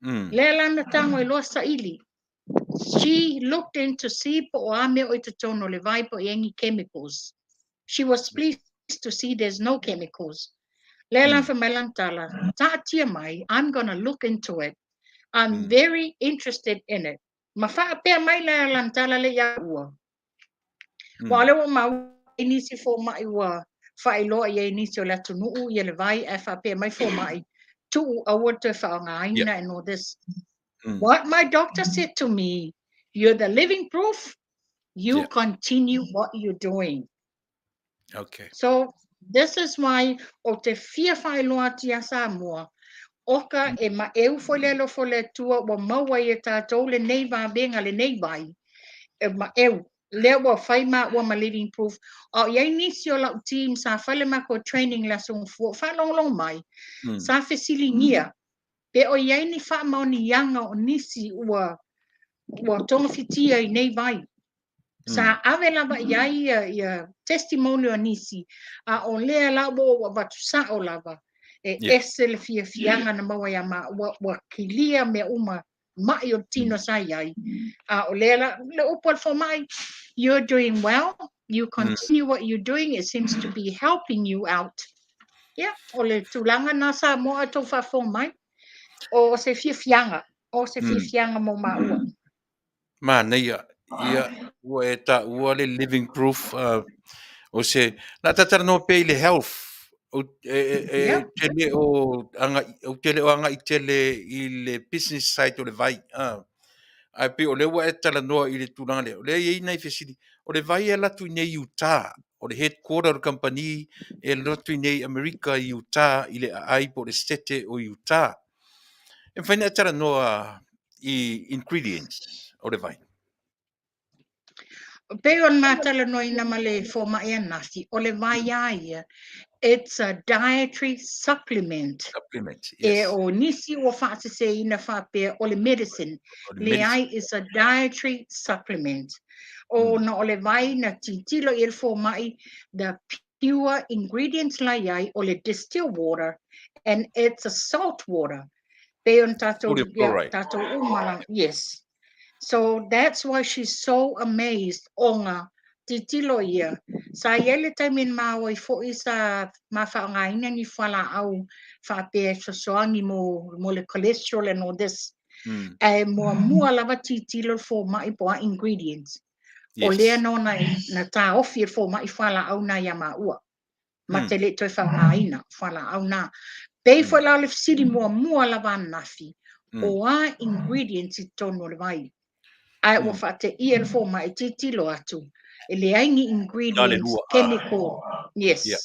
Lea la na tago ai loa saili. She looked in to see po o a mea o i totonu o le vai po i ai ni chemicals. She was pleased to see there's no chemicals. Lea la fai mai lana tala, "Taatia mai, I'm gonna look into it. I'm very interested in it." Ma faapea mai la lana tala le ia ua. Ua le ua mau i nisi fomai ua faailoa i ai nisi o le atunuu ia le vai ae faapea mai fomai, tuu aua le toe faaaogaina and all this. What my doctor said to me, "You're the living proof, you continue what you're doing." So this is why o te fia faailoa atu iā Samoa, oka e maeu foi le alofa o le Atua ua maua ai e tatou lenei vavega lenei vai, e maeu. Lea ua fai ma ua ma living proof. A o i ai nisi o lau team sa fai le makou training le aso Gafua o faalogologo mai, sa fesiligia, pe o i ai ni faamaoniaga o nisi ua togafitia i nei vai. Sa ave lava i ai ia testimony o nisi, a o lea la ua ou avatu sao lava, e ese le fiafiaga na maua ia maua, ua kilia mea uma mai o le tino sa i ai. A o lea la, le upu a le fomai, "You're doing well, you continue what you're doing, it seems to be helping you out." Yeah, o le tulaga na Samoa a tou faafofoga mai. O se fiafiaga, o se fiafiaga mo maua. Manaia, ia, ua e taua le living proof, o se, la tatalanoa pea i le health, o, e te le o agai, ou te le o agai tele i le business side o le vai, ae pei o lea ua e talanoa i le tulaga lea, o lea e i ai nai fesili, o le vai e alu atu i nei Utah, o le headquarter o le kamupani e alu atu i nei Amerika i Utah, i le aai po o le state o Utah. E mafai ona e talanoa i ingredients o le vai? Pei ona matalanoaina ma le fomai ananafi, o le vai a ia, it's a dietary supplement. Supplement, E yes. o nisi ua faaseseina faapea o le medicine. O le medicine. Leai, is a dietary supplement. O na o le vai na tilotilo i ai le fomai, the pure ingredients la i ai o le distilled water and it's a salt water. Pei ona tatou, Sodium ia, chloride. Tatou uma la, yes. So that's why she's so amazed ona tilotilo ia. Sa i ai le taimi na maua ai foi sa ma faaaogaina ni fualaau faapea e fesoasoani mo le cholesterol and all this. Ae muamua lava tilotilo le fomai po o a ingredients. O lea no na taofi e le fomai fualaau na ia maua. Ma te le toe faaaogaina fualaau na. Pei foi la o le fesili muamua lava ananafi, o a ingredients i totonu o le vai. Ae ua faateia le fomai tilotilo atu, e leai ni ingredients lua. Chemical. Yes. Yeah.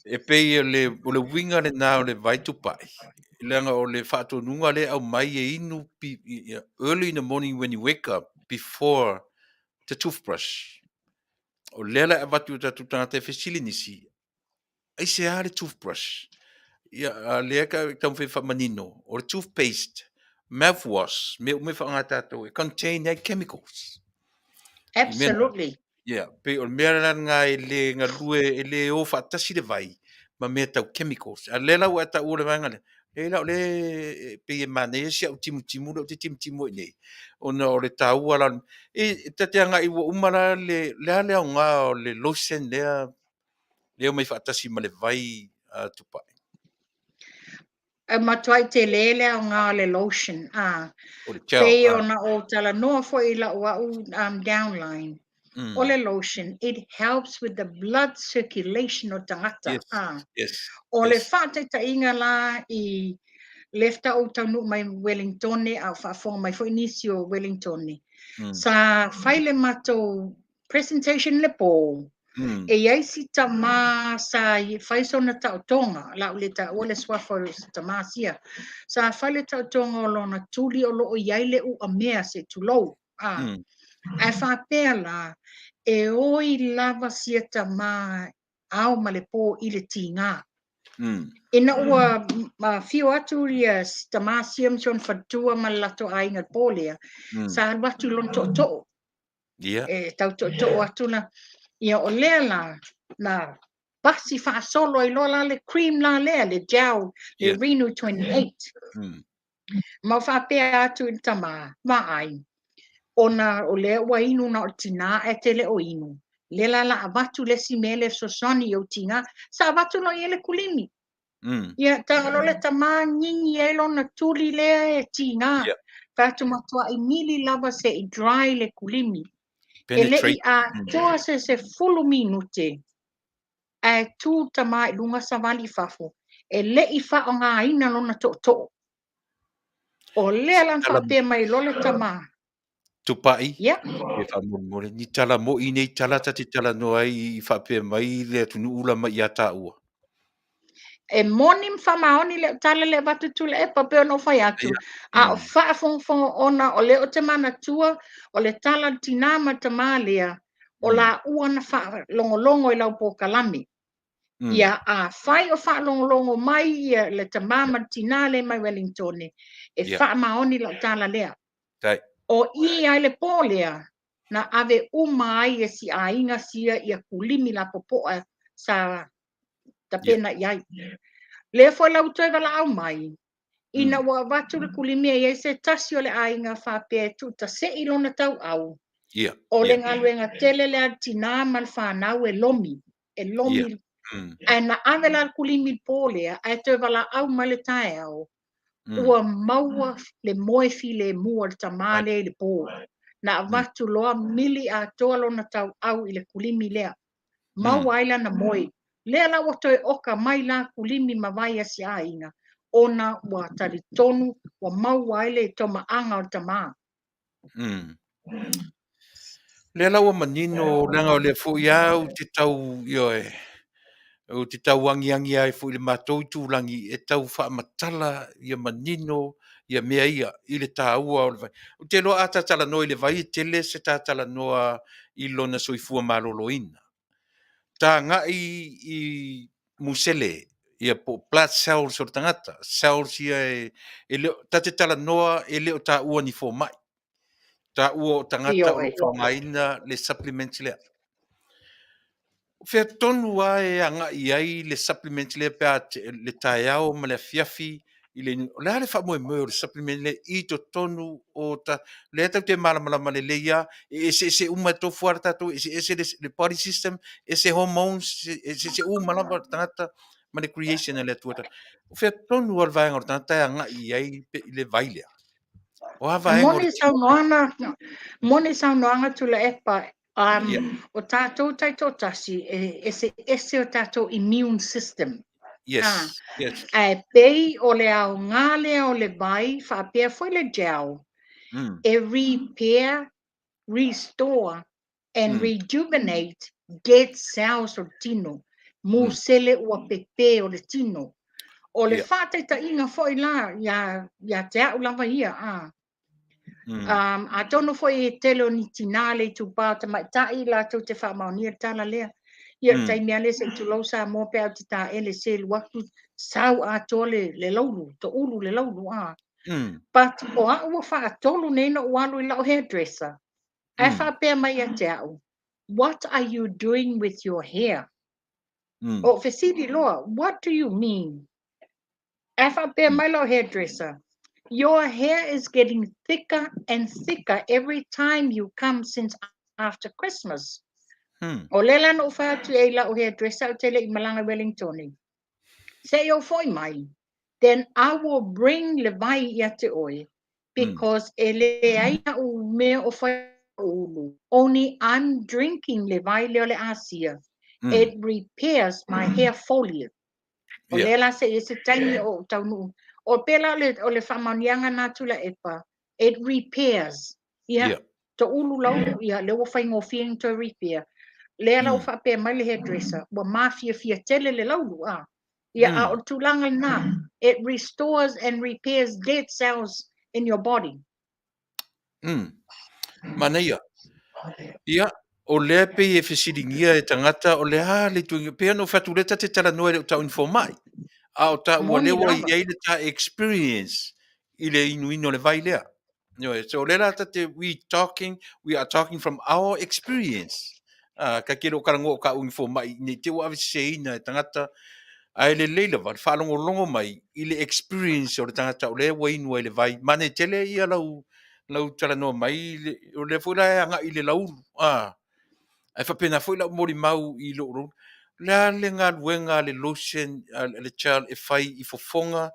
E pei o le uiga lena o le vai tupai, leaga o le faatonuga lea aumai e inu early in the morning when you wake up before the toothbrush. O lea la e avatu i o tatou tagata e fesili nisi, aisea le toothbrush? Ia, a lea ka taumafai e faamanino, o le toothpaste, mouthwash, mea uma e faaaoga tatou e contain ai chemicals. Absolutely. Yeah, pei o le mea la lena e le galue, e le o faatasi le vai ma mea tau chemicals. A lea la ua e taua le vaega lea, leai la o lea e pei e manaia si au timutimu lea ou te timutimu ai nei, ona o le taua la, e ta te agai ua uma la le, le a le aoga o le lotion lea, lea e omai faatasi ma le vai a Tupai? E matuai tele le aoga o le lotion, a. O le gel, Pei ona ou talanoa foi i lau au downline. O le lotion, it helps with the blood circulation o tagata. Yes, a. Yes, o le faataitaiga la i lea faatoa ou taunuu mai Wellingtone, a o faafofoga mai foi nisi o Wellingtone. Sa fai le matou presentation le po, e i ai si tamā sa fai sona taotoga, o le a ou le taua le suafa o si tamā sia, sa fai le taotoga o lona tuli o lo o i ai le uamea se i tulou, a. Ae faapea la, e oi lava sia tamā ao ma le po i le tiga. Ina ua afio atu ia si tamā sia ma si ona faletua ma le latou aiga i le po lea, sa alu atu i lona tootoo. E tau tootoo atu la. Ia o lea la, na pasi faasolo ai loa la le cream la lea, le gel, le Renu 28. Ma faapea atu i le tamā, vaai, ona o lea ua inu na o le tinā ae te le o inu. Lea la la avatu le isi mea lea e fesoasoani i ou tiga, sa avatu loa i ai le kulimi. Ia, tago loa le tamā gigi ai lona tuli lea e tiga. Fai atu matuai mili lava se i dry le kulimi. E le i atoa se 10 minute, ae tu le tamā i luga savali i fafo, e le i faaaogaina lona tootoo. O lea la na faapea mai loa le tamā. Tupai, e faamolemole, ni tala mo'i nei tala ta te talanoa ai i faapea mai le atunuu la mai ia tāua. E moni ma faamaoni le tala lea avatu Tuilaepa pei ona ou fai atu, a o faafogafoga ona o lea ou te manatua o le tala a le tinā ma le tamā lea, o laua na faalogologo i lau polokalame. Ia, afai o faalogologo mai ia le tamā ma le tinā lea mai Wellingtone, e faamaoni lau tala lea. O i ai le po lea, na ave uma ai e si aiga sia ia kulimi lapopoa sa tapena i ai. Lea foi la ua toe valaau mai, ina ua avatu le kulimi e i ai se tasi o le aiga faapea e tuutasei lona tauau. O le galuega tele lea a le tinā ma le fanau e lomi, e lomi. Ae na ave la le kulimi i le po lea, ae toe valaau mai le taeao, ua maua le moe filemu a le tamā lea i le po. Na avatu loa mili atoa lona tauau i le kulimi lea. Maua ai lana moe. Lea la ua toe oka mai la kulimi ma vai a si aiga, ona ua talitonu ua maua ai le tomaaga o le tamā. Lea la ua manino, leaga o lea foi lava ou te tau, ioe, ou te tau agiagi ai foi i le matou itulagi e tau faamatala ia manino ia mea ia i le taua o le vai. Ou te iloa a ta talanoa i le vai e tele se ta talanoa i lona soifua maloloina. Tagai i musele ia po o blood cells o le tagata, cells ia e le o, ta te talanoa e le o taua ni fomai. Taua o tagata o lo o faaaogaina le supplement lea. O fea tonu lava e agai i ai le supplement lea pe a le taeao ma le afiafi i le, o le a le faamoemoe o le supplement lea i totonu o ta, lea tatou te malamalama lelei lava, e eseese uma, e tofu lava le tatou, eseese le body system, ese hormones, eseese uma lava le tagata ma le creation a le Atua. O fea tonu lava le vaega o le tagata e agai i ai i le vai lea? O a vaega o le saunoaga, moni saunoaga Tuilaepa, o tatou taitoatasi, e eseese o tatou immune system. Yes. Ae pei o le aoga lea o le vai, faapea foi le gel, e repair, restore and rejuvenate dead cells o le tino, musele ua pepe o le tino. O le faataitaiga foi la ia te au lava ia, a. Atonu foi e tele o ni tinā le itupa o tamaitai latou te faamaonia le tala lea. Ia le taimi lava lea se i tulou Samoa pe a ou te taele selu atu, sau atoa le laulu, toulu le laulu. But o au ua faatolu nei na ou alu i lau hairdresser. Ae faapea mai ia te au, "What are you doing with your hair?" O fesili loa, "What do you mean?" Ae faapea mai lau hairdresser, "Your hair is getting thicker and thicker every time you come since after Christmas." O le la na ou fai atu ai i lau hairdresser ou te le i malaga i Wellington. Se i ou foi mai, then I will bring le vai ia te oe because e leai au mea o fai ulu. Only I'm drinking le vai lea o le Asia. It repairs my hair foliage. O lea la se i se taimi o taunu. O pela o le faamaoniaga na Tuilaepa, it repairs. Ia, to ulu lau, ia, le ua faigofie ni toe repair. Lea la ua faapea mai le hairdresser, ua mafiafia tele le laulu, a. Ia, a o le tulaga lena, it restores and repairs dead cells in your body. Manaia. Ia, o lea pei e fesiligia e tagata o le a le ituaiga, pei ona ou fai atu lea ta te talanoa i le tau ni fomai. A o taua Moni lea ua lava. i ai le ta experience i le inuina o le vai lea. Ioe, so o lea la ta te we are talking from our experience. Ka te le o talanoa o taua ni fomai nei te ua aveseseina e tagata, ae lelei lava le faalogologo mai i le experience o le tagata o lea ua inu ai le vai. Manaia tele ia lau talanoa mai, o lea foi la e agai i le laulu. Ae faapena foi lau molimau i lou laulu. O le a le galuega a le lotion a le gel e fai i fofoga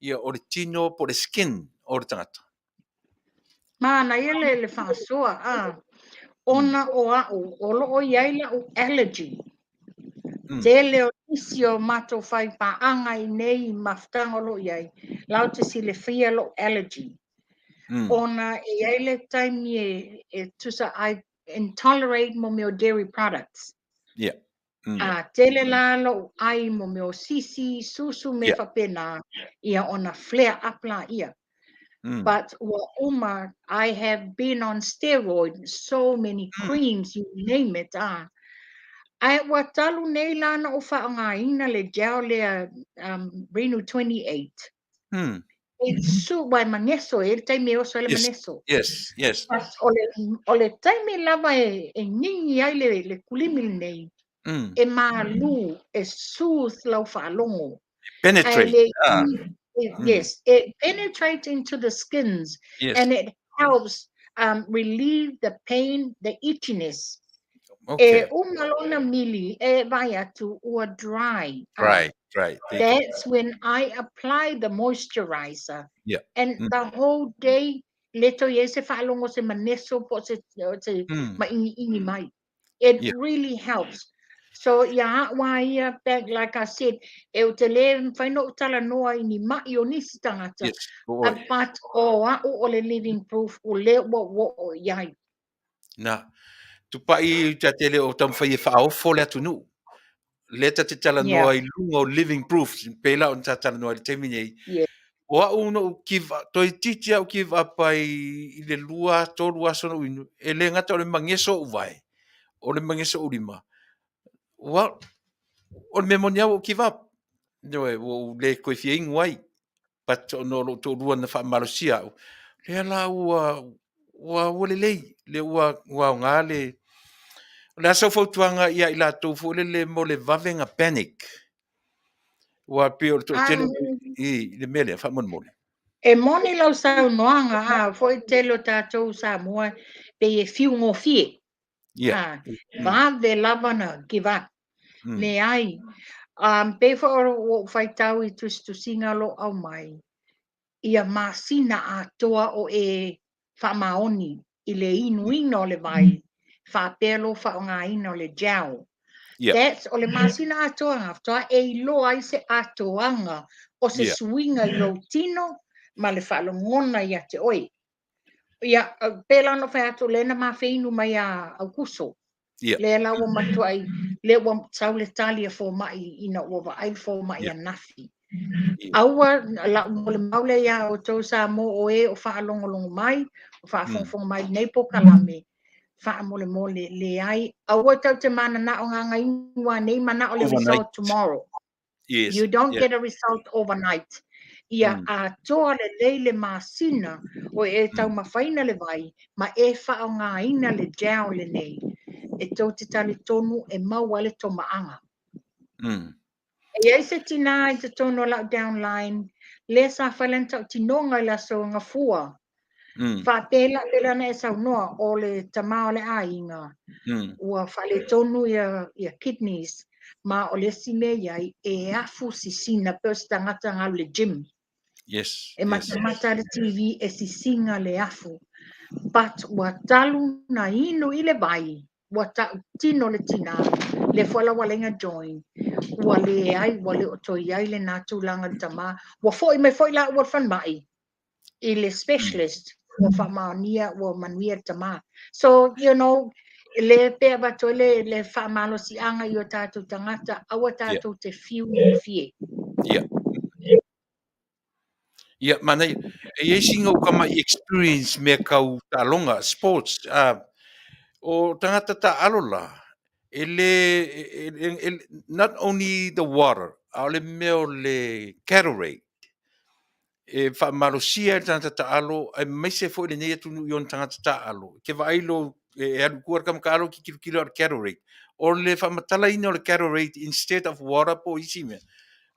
ia o le tino po o le skin o le tagata? Manaia le faasoa, a. Ona o au, o loo i ai lau allergy. Tele o nisi o matou fai paaga i nei mafutaga o loo i ai, lau te silafia lou allergy. Ona e i ai le taimi e tusa I intolerate mo mea o dairy products. A tele la lou ai mo mea o sisi, susu me faapena, ia ona flare up la ia. But ua uma, I have been on steroid, so many creams, you name it. Ae ua talu nei la na ou faaaogaina le gel lea Renu 28. E su wai maneso, e le taimi e oso ai le maneso. Yes. But o le taimi lava e nini ai le kulimi lenei, e malu, e soothe lau faalogo. Penetrate. Ae le Yes, it penetrates into the skins and it helps relieve the pain, the itchiness. E uma lona mili, e vai atu ua dry. Right. There you go. That's when I apply the moisturizer. And the whole day, le toe i ai se faalogo se maneso po o se maingiingi mai. It really helps. So ia au a ia, back, like I said, e o te le mawhai no talanoa i ni mai o nisi tagata. Yes. Oi. But o au o le living proof o lea ua ua o i ai. Na, tupai ta te le o taumafai e faaofo le atunuu. Lea ta te talanoa i luga o living proof, pei la ona ta talanoa i le taimi nei. O au na ou give up, toeitiiti au give up ai i le 2, 3 aso na ou inu, e le gata o le mageso ou vae, o le mageso ou lima. Well, o le mea moni lava ua ou give up. Ioe, ua ou le toe fia inu ai. But ona o lou toalua na faamalosia au, lea la ua lelei, lea ua aoga le. O le a sau fautuaga ia i latou foi lele mo le vave na panic? Ua pei o le toatele i le mea lea, faamolemole. E moni lau saunoaga, a foi tele o tatou Samoa pei e fiugofie. Vave lava na give up. Leai. Pei foi o ou faitau i tusitusiga o loo aumai, ia masina atoa o e faamaoni i le inuina o le vai, faapea lou faaaogaina o le gel. That's o le masina atoa faatoa e iloa ai se atoaga o se suiga i lou tino ma le faalogona ia te oe. Ia, pei la ona fai atu lea na mafeinu mai a Aukuso. Lea la ua matuai, lea ua sau le tali a fomai ina ua vaai le fomai ananafi. Aua la'u molimau lea iā outou Samoa o e o faalogologo mai, o faafogafoga mai i lenei polokalame, faamolemole, leai, aua tatou te mananao gagainu nei manao le result tomorrow. You don't get a result overnight. Ia atoa lelei le masina o e taumafaina le vai ma e faaaogaina le gel lenei, e tou te talitonu e maua ai le tomaaga. E i ai se tinā i totonu o lau downline, lea sa fai lana tautinoga i le aso Gafua. Faapea la pei ona e saunoa, o le tama o le aiga, ua faaletonu ia kidneys, ma o le isi mea i ai, e afu sisina pei o se tagata na alu i le gym. E matamata le TV e sisiga le afu. But ua talu na inu i le vai, ua tautino le tinā, lea foi la ua ala ai ona join, ua leai, ua le o toe i ai lena tulaga i le tama. Ua foi mai foi laua i le falemai i le specialist, ua faamaonia ua manuia le tama. So, le pe avatu ai le faamalosiaga i o tatou tagata, aua tatou te fiu gofie. Ia. Ia, manaia. E i ai sina ou tama'i experience mea tau taaloga, sports. O tagata taaalo la, e le, e, not only the water, a o le mea o le Gatorade. E faamalosia ai le tagata taaalo, aemaise foi lenei atunuu i ona tagata taaalo. E te vaai lo, e alu i tua le tama taaalo e tilotilo i le Gatorade. O le faamatalaina o le Gatorade instead of water po o isi mea,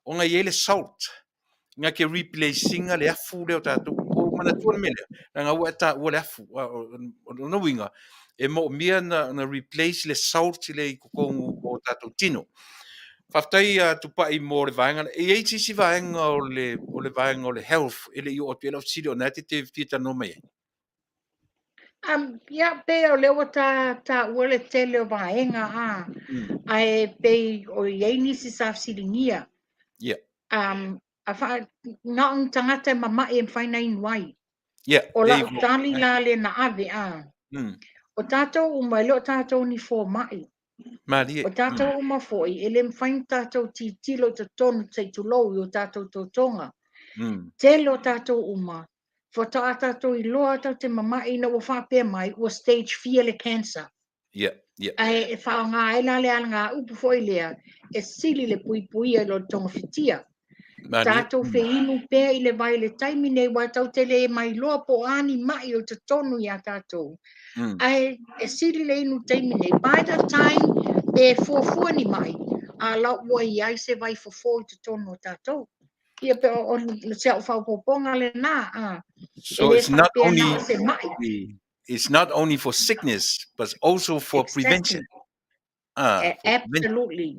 ona e i ai le salt, na te replace ina le afu lea o tatou. Ua ou manatua le mea lea, leaga ua e taua le afu. O lona uiga, e moomia na replace le salt lea i totonu o tatou tino. Faafetai a Tupai mo le vaega lea. E i ai se isi vaega o le vaega o le health e le i oo atu i ai lau fesili o na e te fia talanoa mai ai? Ia, pe o lea ua taua le tele o vaega a, ae pei o i ai nisi sa fesiligia. A fa, na o ni tagata e mama'i e mafai ona inu ai. O lau tali la lea na ave a. O tatou uma, e le o tatou ni fomai. Malie. O tatou uma foi, e le mafai ona tatou tilotilo i totonu se i tulou i o tatou totoga. Tele o tatou uma, faatoa tatou iloa tatou te mama'i ina ua faapea mai ua stage 4 le cancer. Ae e faaaoga ai la le alagaupu foi lea, e sili le puipuia i lo le togafitia. Malie. Tatou feinu pea i le vai i le taimi nei, ua tatou te le mailoa po o a ni ma'i o totonu iā tatou. Ae e sili le inu taimi nei. By the time e fuafua ni ma'i, a la ua i ai se vai fofo i totonu o tatou. Ia pe o se au faaopoopoga lena. A. So it's not only for sickness, but also for prevention. Ah, for prevention. Absolutely.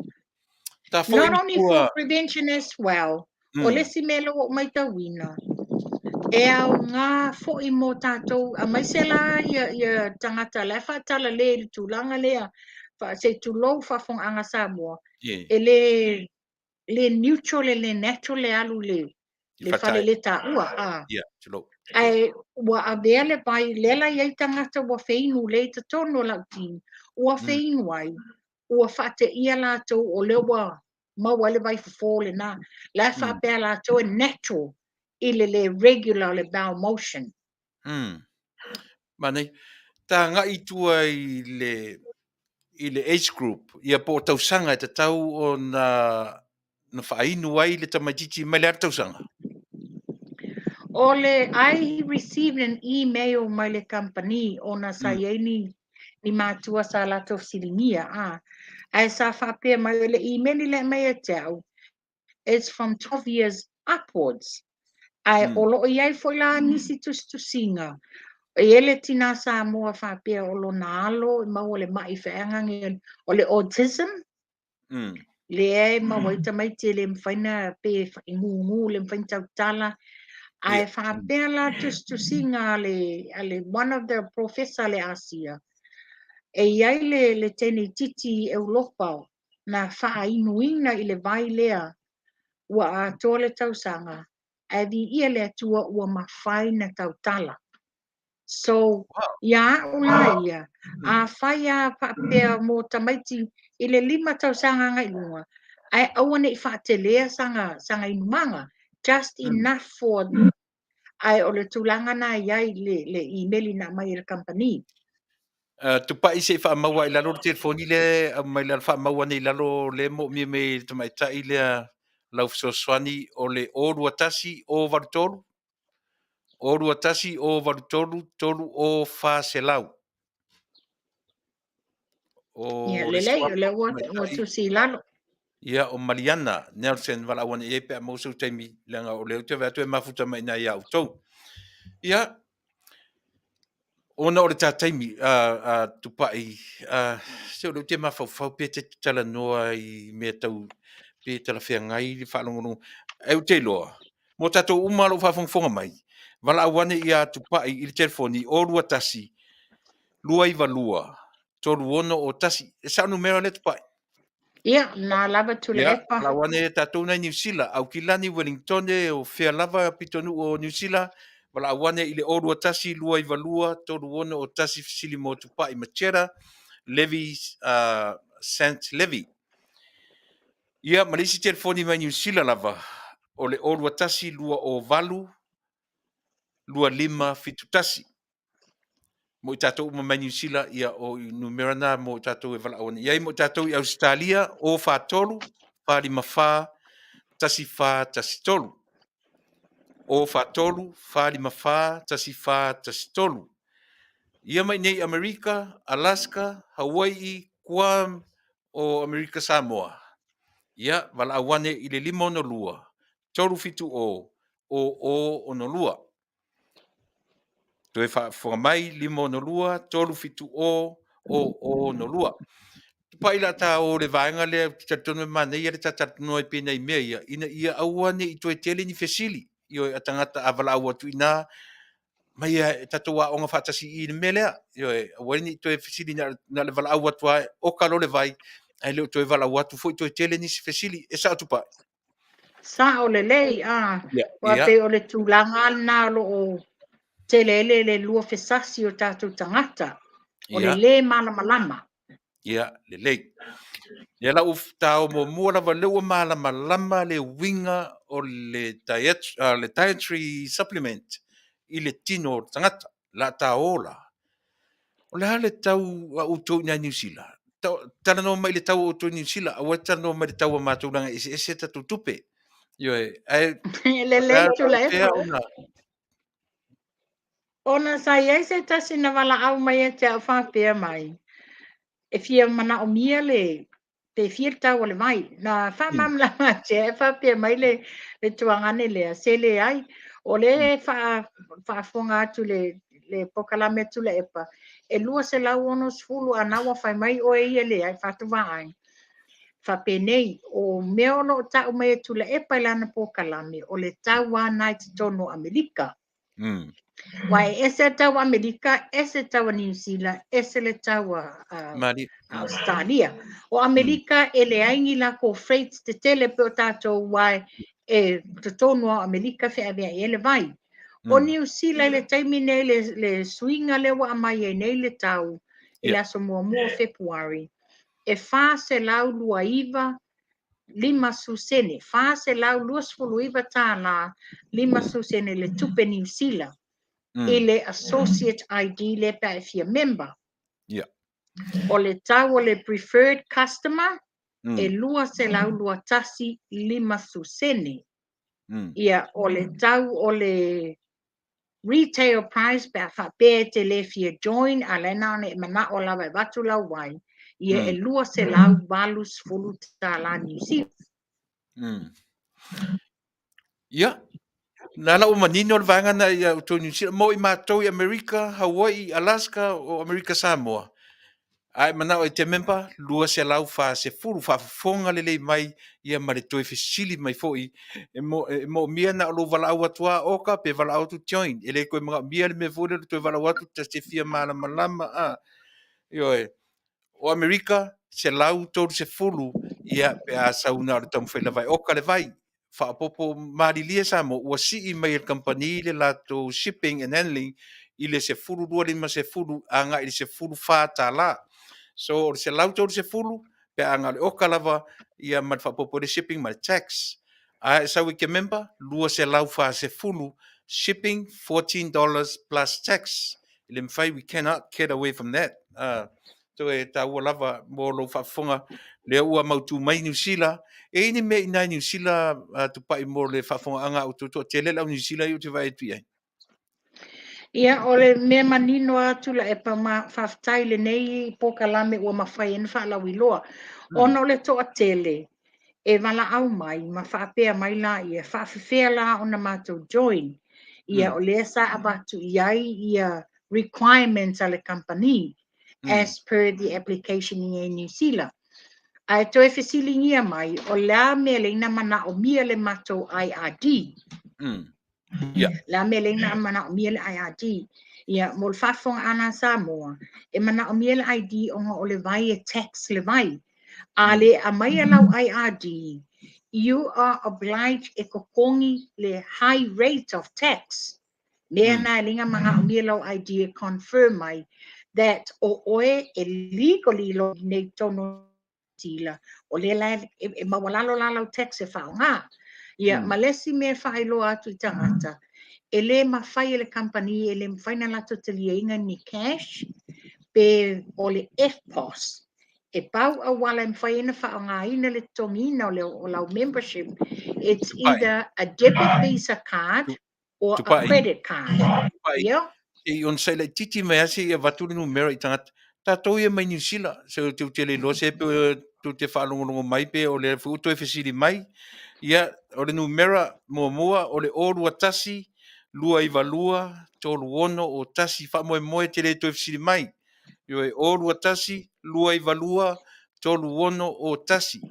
Ta foi Not only for prevention as well, o le isi mea lea ua ou matauina, e aoga foi mo tatou, aemaise la ia tagata la e faatalale i le tulaga lea, se i tulou faafofogaaga Samoa, e le le neutral e le natural le alu i le fale le taua. A. Yeah, tulou. Ae ua avea le vai, lea la i ai tagata ua feinu lea i totonu o lau team, ua feinu ai, ua faateia latou o lea ua maua ai le vai fofo lena. La e faapea latou e natural i le le regular o le bowel motion. Manaia. Ta agai i tua i le age group, ia po o tausaga e tatau ona na faainu ai le tamaitiiti mai le a le tausaga? O le, I received an email mai le company ona sa i ai ni matua sa latou fesiligia a. Ae sa faapea mai o le email i le mai ia te au, it's from 12 years upwards. Ae o loo i ai foi la nisi tusitusiga. E i ai le tina Samoa faapea o lona alo e maua le ma'i feagagi o le autism. Lea e maua ai tamaiti e le mafai na pe faigugu, le mafai na tautala. Ae faapea la tusitusiga a le one of the professor le Asia. E i ai le teine itiiti i Europa na faainuina i le vai lea ua atoa le tausaga, ae viia le Atua ua mafai na tautala. So, ia au la ia, a fai a faapea mo tamaiti i le 5 tausaga agai luga, Ae aua ne i faatelea saga, saga inumaga. Just enough for ae o le tulaga na i ai le, le imeli na aumai e le kamupani. Tupai se i faamaua i lalo le telefoni lea aumai le faamaua nei i lalo le moomia mai e le tamaitai lea lau fesoasoani o le 021 083 021 083 30 400. O Ia, lelei, o lea ua, ua tusi i lalo. Ia, o Mariana Nelson valaau ane i ai pe a maua sou taimi, leaga o lea ou te vaai atu e mafuta mai i ina ia outou. Ia, ona o le ta taimi, a Tupai, se o lea ou te mafaufau pe te talanoa i mea tau, pe talafeagai le faalogologo. Ae ou te iloa, mo tatou uma o lo o faafogafoga mai, valaau ane ia Tupai i le telefoni 021 292 3601. E sao numera lea Tupai? Ia, na lava Tuilaepa. Ia, valaau ane tatou nai Niu Sila, Aukilani, Welingtone, o fea lava pitonuu o Niu Sila, valaau ane i le 021 292 3601 fesili mo Tupai Machera, Levy, Sant Levy. Ia, ma le isi telefoni mai Niu Sila lava, o le 021 208 2571. Mo i tatou uma mai Niu Sila, ia o numera na mo i tatou e valaau ane i ai. Mo i tatou i Ausetalia, 043 454 1413. 043 454 1413. Ia mai nei Amerika, Alaska, Hawaii, Guam, o Amerika Samoa. Ia, valaau ane i le 562 370 0062. Toe faafofoga mai, 562 370 0062. Tupai la ta o le vaega lea, ou te talitonu e manaia le ta talanoa ai pei nai mea ia, ina ia aua ne i toe tele ni fesili. Ioe, a tagata a valaau atu i ina, mai e tatou aoga faatasi i le mea lea. Ioe, aua ne i toe fesili na o le valaau atu lava, oka loa le vai, ae le o toe valaau atu foi toe tele nisi fesili. E sao Tupai? Sao lelei, a. Aua pei o le tulaga lena o lo o tele ai le lua fesasi o tatou tagata, o le lē malamalama. Ia, lelei. Ia lau tao muamua lava lea ua malamalama le uiga o le diet, le dietary supplement i le tino o le tagata. La ta o la. O le a le tau a outou i ina i Niu Sila? Talanoa mai i le tau a outou i Niu Sila, aua e talanoa mai i le tau a matou leaga e eseese tatou tupe. Ioe, ae Lelei Tuilaepa. Ona sa i ai se tasi na valaau mai ia te au faapea mai, e fia manaomia le pe fia le tau o le vai. Na faamalamalama atu e faapea mai le, le tuagane lea, se leai, o lea e faafofoga atu le, le polokalame a Tuilaepa, e 260 a na ua fai mai oe ia leai, fatu vaai. Faapenei, o mea o lo o tau mai e Tuilaepa i lana polokalame, o le tau lava na i totonu o Amerika. Aua e ese le tau a Amerika, ese le tau a Niu Sila, ese le tau a Ausetalia. O Amerika e leai ni lakou freights tetele pei o tatou aua e totonu lava o Amerika e feaveai ai le vai. O Niu Sila i le taimi nei le suiga lea ua aumai ai nei le tau i le aso muamua o Fepuari, e 429 50 sene, $429 tālā, 50 sene le tupe Niu Sila i le Associate ID lea pe a e fia member. O le tau o le Preferred Customer e 221 50 sene. Ia, o le tau o le retail price pe a faapea e te le fia join, a la e na ona e manao lava e avatu lau vai, ia e $280 Niu Sila. Ia, na la ua manino le vaega na ia outou Niu Sila, mo i matou i Amerika, Hawaii, Alaska, o Amerika Samoa. A e manao e te member, 240, faafofoga lelei mai ia ma le toe fesili mai foi. E moomia na o lou valaau atu lava oka pe valaau atu join. E le toe manaomia le mea foi lea o le toe valaau atu ta te fia malamalama. A. Ioe. O Amerika, 130, ia pe a sau na o le taumafai lava e oka le vai. Faaopoopo malilie Samoa, ua sii mai e le kamupani le latou shipping and handling i le $12.50 agai i le $14. So o le 130 pe a na o le oka lava ia ma le faaopoopo le shipping ma le tax. A e sau e ke member, $240, shipping $14 plus tax. E le mafai, we cannot get away from that. So e taua lava mo lou faafofoga, lea ua mautu mai Niu Sila. E i ai ni mea i ina i Niu Sila, Tupai, mo le faafofogaaga a outou? Toatele le au Niu Sila ia ou te vaai atu i ai. Ia, o le mea manino lava Tuilaepa, ma faafetai i lenei polokalame ua mafai ai ona faalauiloa. Ona o le toatele e valaau mai ma faapea mai laia, faafefea la ona matou join? Ia, o lea sa avatu i ai ia requirements a le kamupani as per the application i Niu Sila. Ae toe fesiligia mai, o le a mea lea na manaomia le matou IRD? Le a mea lea na manaomia le IRD? Ia, mo le faafofogaaga a Samoa, e manaomia le ID ona o le vai e tax le vai. A le aumaia lau IRD, you are obliged e totogi le high rate of tax. Mea na e ala ai ona manaomia lau ID e confirm mai that o oe e legally lo nei tonu tila, o lea la e maualalo la lau tax e faaaoga. Ia, ma le isi mea e faailoa atu i tagata, e le mafai e le kamupani, e le mafai ona latou taliaina ni cash pe o le EFTPOS. E pau auala e mafai ai ona faaaogaina le totogiina o lau membership, it's either a debit Visa card or a credit card. Tupai, Ia. Se i onosai laitiiti mai lava se i avatu le numera i tagata. Tatou ia mai Niu Sila, se ou te le iloa se pe tou te faalogologo mai pe o lea foi ua toe fesili mai. Ia, o le numera muamua o le 021 292 3601. Faamoemoe e te le toe fesili mai. Ioe, 021 292 3601.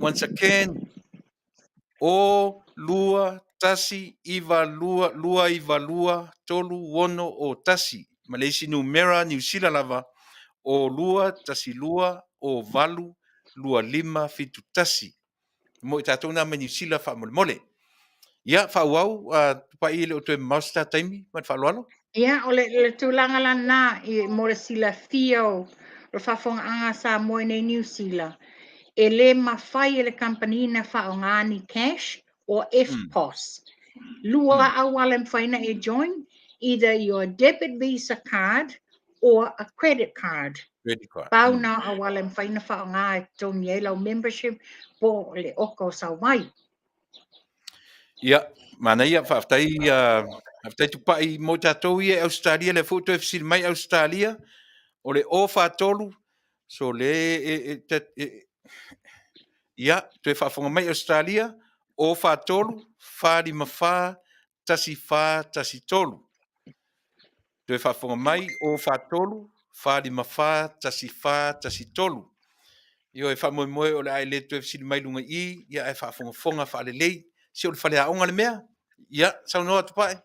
Once again, 0 2 1 9 2 2 9 2 3 6 0 1. Ma le isi numera Niu Sila lava, 0 2 1 2 0 8 2 5 7 1. Mo i tatou nā mai Niu Sila faamolemole. Ia, faaauau, Tupai, e le o toe mamao se ta taimi, ma le faaaloalo. Ia, o le tulaga lena i, mo le silafia o le faafofogaaga a Samoa i nei Niu Sila, e le mafai e le kamupani na faaaoga ni cash or EFTPOS. Lua auala e mafai ona e join, either your debit Visa card or a credit card. Credit card. Pau na auala e mafai ona faaaoga e totogi ai lau membership po o le oka o sau vai. Ia, manaia, faafetai, faafetai Tupai mo tatou ia i Ausetalia, lea foi ua toe fesili mai Ausetalia, o le 043, so le ia, toe faafofoga mai Ausetalia, 043 454 1413. Toe faafofoga mai, 043 454 1413. Ioe, faamoemoe o le a e le toe fesili mai luga i i, ia ae faafogafoga faalelei. Se o le faleaoga le mea. Ia, saunoa Tupai.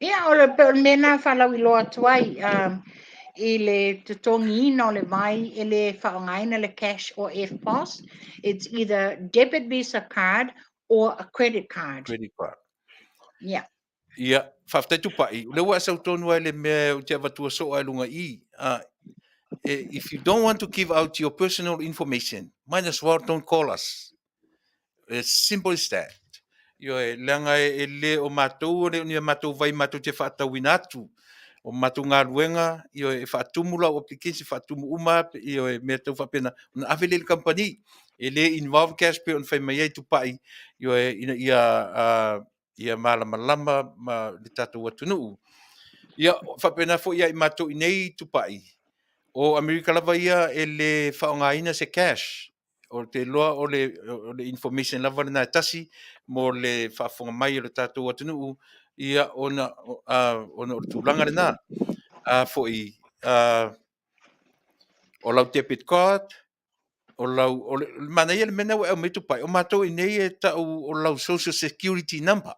Ia, o le mea lena faalauiloa atu ai i le totogiina o le vai e le faaaogaina le cash or EFTPOS. It's either debit Visa card or a credit card. Credit card. Yeah. Ia, faafetai Tupai. O lea ua e sau tonu ai le mea ou te avatua soo ai luga i i. If you don't want to give out your personal information, might as well don't call us. As simple as that. Ioe, leaga e le o matou, e le o ni a matou vai matou te faatauina atu. O matou galuega, ioe, e faatumu lau application, faatumu uma, ioe, mea tau faapena, ona ave lea i le kamupani. E le involve cash pei ona fai mai ai Tupai, ioe, ina ia ia malamalama ma le tatou atunuu. Ia, faapena foi ia i matou i nei Tupai, o Amerika lava ia e le faaaogaina se cash. O te iloa o le information lava lena e tasi mo le faafofoga mai o le tatou atunuu, ia ona o le tulaga lena. A foi, o lau debit card, o lau, o le manaia le mea lena ua e aumai Tupai, o matou i inei e tau o lau social security number.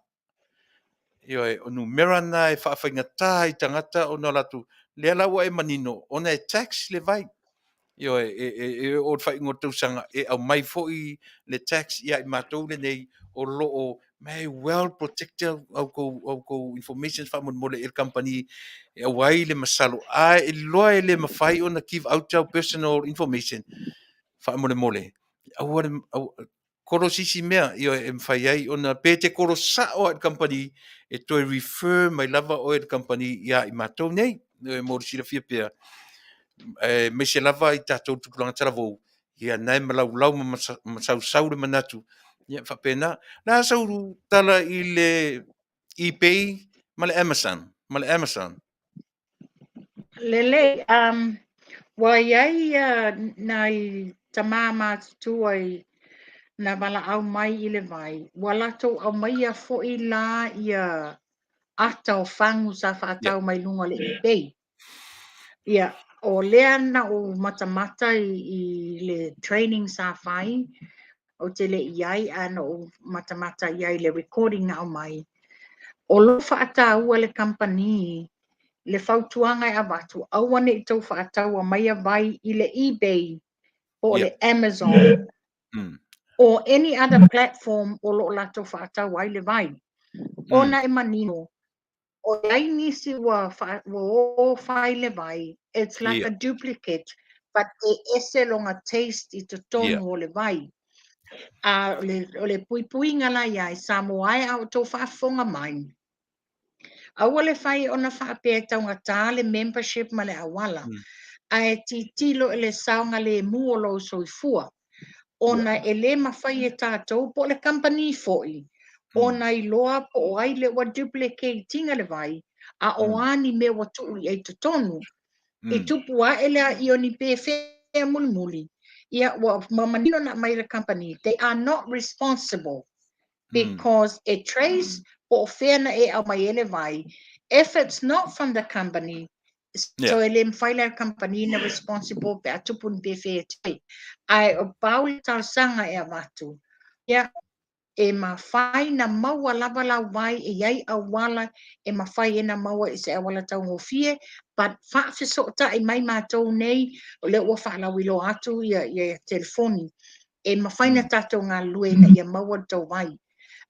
Ioe, o numera na e faafaigata i tagata ona o latou, lea la ua e manino, ona e tax le vai. Ioe, e oo i le faaiuga o le tausaga, e aumai foi le tax ia i matou lenei o lo o ma e well protected au kou information faamolemole e le kamupani e aua ai le masalo, a e iloa e le mafai ona give out au personal information. Faamolemole, aua le, aua, kolo sisi mea, ioe, e mafai ai ona, pe te kolo sao lava i le kamupani, e toe refer mai lava oe e le kamupani ia i matou nei, ioe, mo le silafia pea, aemaise lava i tatou tupulaga talavou, ia na e malaulau ma masausau le manatu, ia faapena. O le a sau tala i le eBay ma le Amazon, ma le Amazon? Lelei, ua i ai nai tama matutua i na valaau mai i le vai, ua latou aumaia foi la ia ata o fagu sa faatau mai luga o le eBay. Ia, o lea na ou matamata i le training sa fai, ou te le i ai, ae na ou matamata i ai i le recording na aumai. O lo o faataua le kamupani le fautuaga e avatu, aua ne i tou faataua maia vai i le eBay po o le Amazon or any other platform o lo o latou faataua ai le vai. Ona e manino, o i ai nisi ua o fai le vai, it's like a duplicate, but e ese lona taste i totonu o le vai. A o le puipuiga la i ai, Samoa e a outou faafofoga mai, aua le fai ona faapea e taugata le membership ma le auala, ae tilotilo i le saogalemu o lou soifua, ona e le mafai e tatou po o le kamupani foi ona iloa po o ai le ua duplicate ina le vai, a o a ni mea ua tuu i ai totonu. I tupu ae le aia o ni pefea mulimuli, ia ua manino na aumai le kamupani, they are not responsible because e trace po o fea na e aumai ai le vai. If it's not from the company, so e le mafai la e le kamupani na responsible pe a tupu ni pefea e te. Ae o pau le talosaga e avatu, ia e mafai na maua lava lau vai, e i ai auala e mafai e na maua i se auala taugofie, but faafesootai mai matou nei, o lea ua faalauiloa atu ia telefoni, e mafai na tatou galulue ina ia maua le tou vai.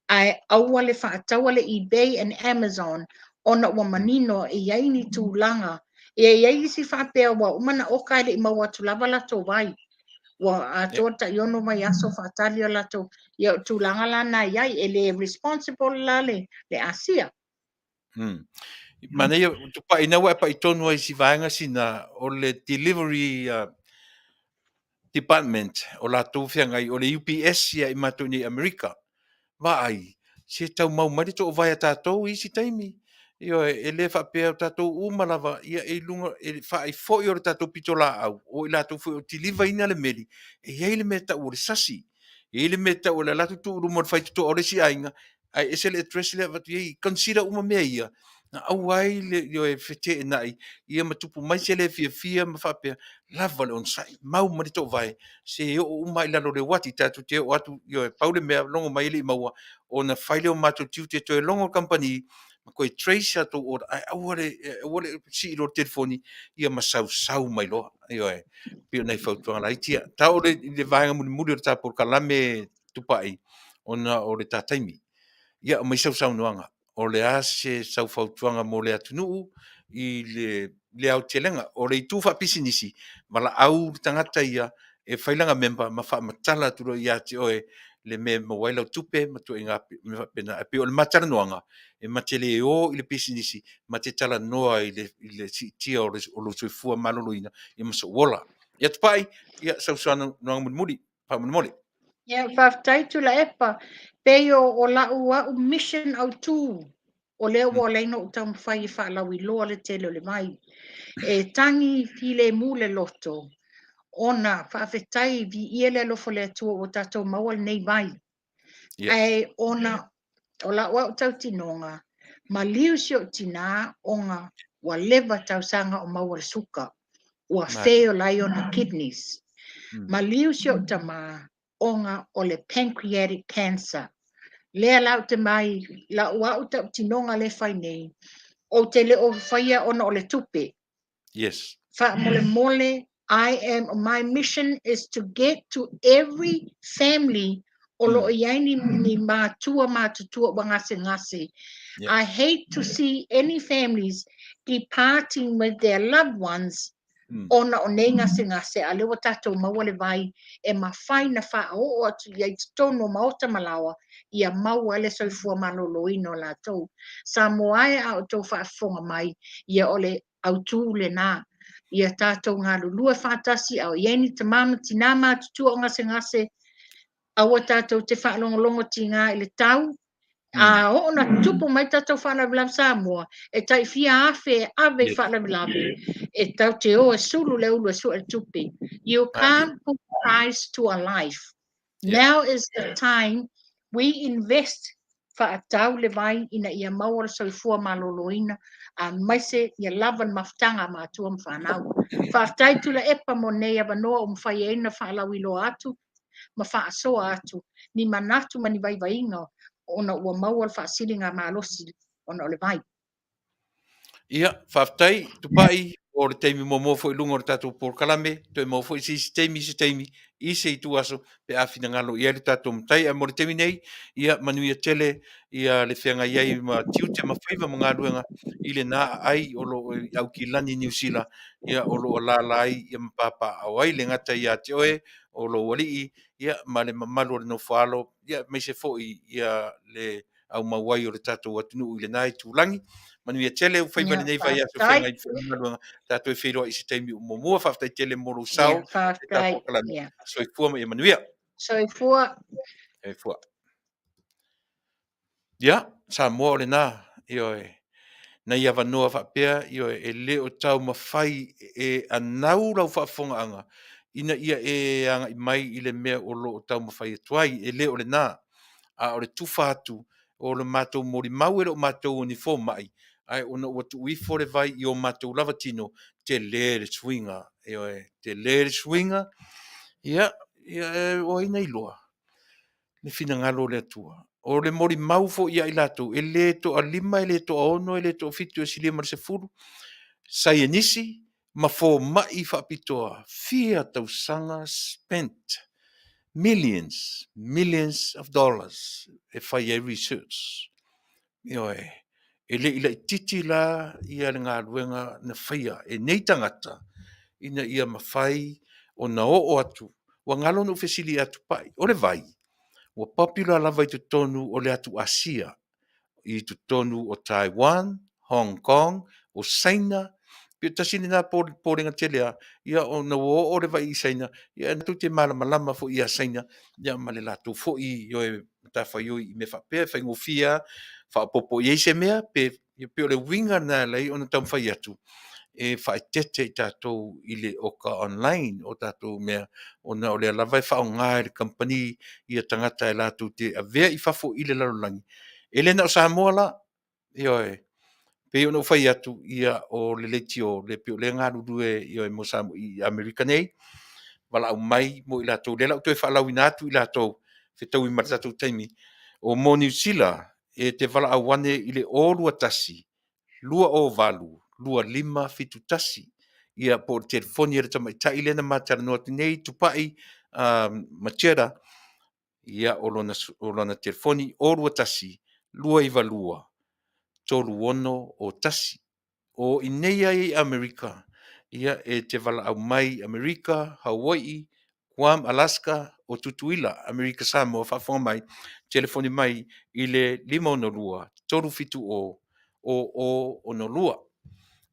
Ae aua le faataua le eBay and Amazon, ona ua manino e i ai ni tulaga, e i ai isi faapea ua uma na oka e le i maua atu lava latou vai. Ua atoa tai 6 vaiaso faatali o latou, ia o tulaga la na i ai, e le responsible la le asia. Manaia, tupai ina ua e pai tonu ai si vaega sina o le delivery department o latou feagai o le UPS ia i matou nei Amerika. Vaai, se tau mau mai le toovae a tatou i isi taimi. Ioe, e le faapea o tatou uma lava, ia e i luga, e faai foi o le tatou pitolaau, o i latou foi o deliver ina le meli, e i ai le mea tau o le sasi. E i ai le mea tau o le alu atu tuu i luma o le faitotoa o le isi aiga, ae ese le address lea avatu i ai. Consider uma mea ia, na aua ai le, ioe, feteenai, ia ma tupu mai se le fiafia ma faapea, lava le onosai, mau mai le toovae, se oo uma i lalo o le uati, tatou te oo atu, ioe, pau le mea, logo mai e le i maua, ona fai lea o matou tiute toe logo le kamupani, ma toe trace latou order, ae aua le, aua le sii loa le telefoni, ia ma sausau mai loa, ioe, pei o nai fautuaga laiti ia. Ta oo i le vaega mulimuli o le ta polokalame Tupai, ona o le ta taimi. Ia, aumai sau saunoaga, o le a se sau fautuaga mo le atunuu i le aotelega o le itu faapisinisi, valaau le tagata ia e fai lana member ma faamatala atu loa ia te oe le mea e maua ai lau tupe ma ituaiga mea faapena. Ae pei o le ma talanoaga, e ma te le o i le pisinisi, ma te talanoa i le siitia o lou soifua maloloina ia ma sou ola. Ia Tupai, ia sau saunoaga mulimuli, faamolemole. Ia, faafetai Tuilaepa. Pei o lau au mission autu, o lea ua ala ai ona ou taumafai e faalauiloa le tele o le vai. E tagi filemu le loto, ona faafetai viia le alofa o le Atua ua tatou maua lenei vai. Ae ona o lau au tautinoga, maliu si ou tinā ona ua leva tausaga o maua le suka, ua fail ai ona kidneys. Maliu si ou tamā ona o le pancreatic cancer. Lea la ou te mai, lau au tautinoga le fai nei, ou te le o faia ona o le tupe. Faamolemole, my mission is to get to every family o lo o i ai ni matua matutua ua gasegase. I hate to see any families departing with their loved ones. Ona o nei gasegase, a lea ua tatou maua le vai e mafai na faaoo atu i ai i totonu o maota ma laoa, ia maua ai le soifua maloloina o latou. Samoa e, a outou faafofoga mai, ia o le autu lena. Ia tatou galulue faatasi, a o i ai ni tama ma tinā matutua o gasegase, aua tatou te faalogologo tiga i le tau, a oo na tupu mai tatou faalavelave Samoa, e tai fia afe e ave i faalavelave, e tatou te o e sulu le ulu e sue le tupe. You can't put price to a life. Now is the time we invest, faatau le vai ina ia maua le soifua maloloina, aemaise ia lava le mafutaga a matua ma fanau. Faafetai Tuilaepa mo nei avanoa ua mafai ai ona faalauiloa atu ma faasoa atu ni manatu ma ni vaivaiga ona ua maua le faasiligamalosi ona o le vai. Ia, faafetai Tupai o le taimi muamua foi i luga o le tatou polokalame, toe maua foi se isi taimi se taimi i se ituaso pe a finagalo i ai le tatou matai. Ae mo le taimi nei, ia manuia tele ia le feagai ai ma tiute ma faiva ma galuega i lena aai o lo o i Aukilani, Niu Sila, ia o lo o alaala ai ia ma papaaao ai le gata ia te oe o lou alii, ia ma le mamalu o le nofoaalo, ia aemaise foi ia le aumau ai o le tatou atunuu i lena itulagi. Manuia tele ou faiva i lenei vaiaso feagai foi ma galuega. Tatou e feiloai i se taimi o muamua. Faafetai tele mo lou sao. Faafetai. Soifua ma ia manuia. Soifua. Soifua. Ia, Samoa o lena, ioe, nai avanoa faapea, ioe, e le o taumafai e anau lau faafofogaaga ina ia e agai mai i le mea o lo o taumafai atu ai, e le o lena, a o le tufa atu o le matou molimau e le o matou o ni fomai, ae ona ua tuu ifo le vai i o matou lava tino, tele le suiga, ioe, tele le suiga, ia, ia, o ai na iloa le finagalo o le Atua. O le molimau foi ia i latou, e le toalima, e le toaono, e le toafitu, e silia ma le 10, saienisi ma fomai faapitoa, fia tausaga spent millions, millions of dollars e fai ai research. Ioe, e le i laitiiti la ia le galuega na faia e nei tagata ina ia mafai ona oo atu. Ua galo ona ou fesili ia Tupai, o le vai, ua popular lava i totonu o le atu Asia, i totonu o Taiwan, Hong Kong, o Saina, pei tasi lena popolega tele lava, ia ona ua oo le vai i Saina, ia tou te malamalama foi ia Saina, ia ma le latou foi ioe matafaioi i mea faapea, e faigofie lava faaopoopo i ai se mea, pe pei o le uiga lena e ala ai ona taumafai atu e faaeteete i tatou i le oka online o tatou mea, ona o lea lava e faaaoga e le kamupani ia tagata e latou te avea i fafo i le lalolagi. E le na o Samoa la, ioe, pei ona ou fai atu, ia o le leitio le pei o lea e galulue, ioe, mo Samoa i Amerika nei, valaau mai mo i latou, lea o le a ou toe faalauina atu i latou, fetaui ma le tatou taimi. O mo Niu Sila, e te valaau ane i le 021 208 2571, ia po o le telefoni a le tamaitai lea na ma talanoa atu nei, Tupai Machera, ia o lona telefoni 021 292 3601. O i nei ai i Amerika, ia e te valaau mai Amerika, Hawaii, Guam, Alaska, o Tutuila, Amerika Samoa, faafofoga mai, telefoni mai i le 562 370 0062.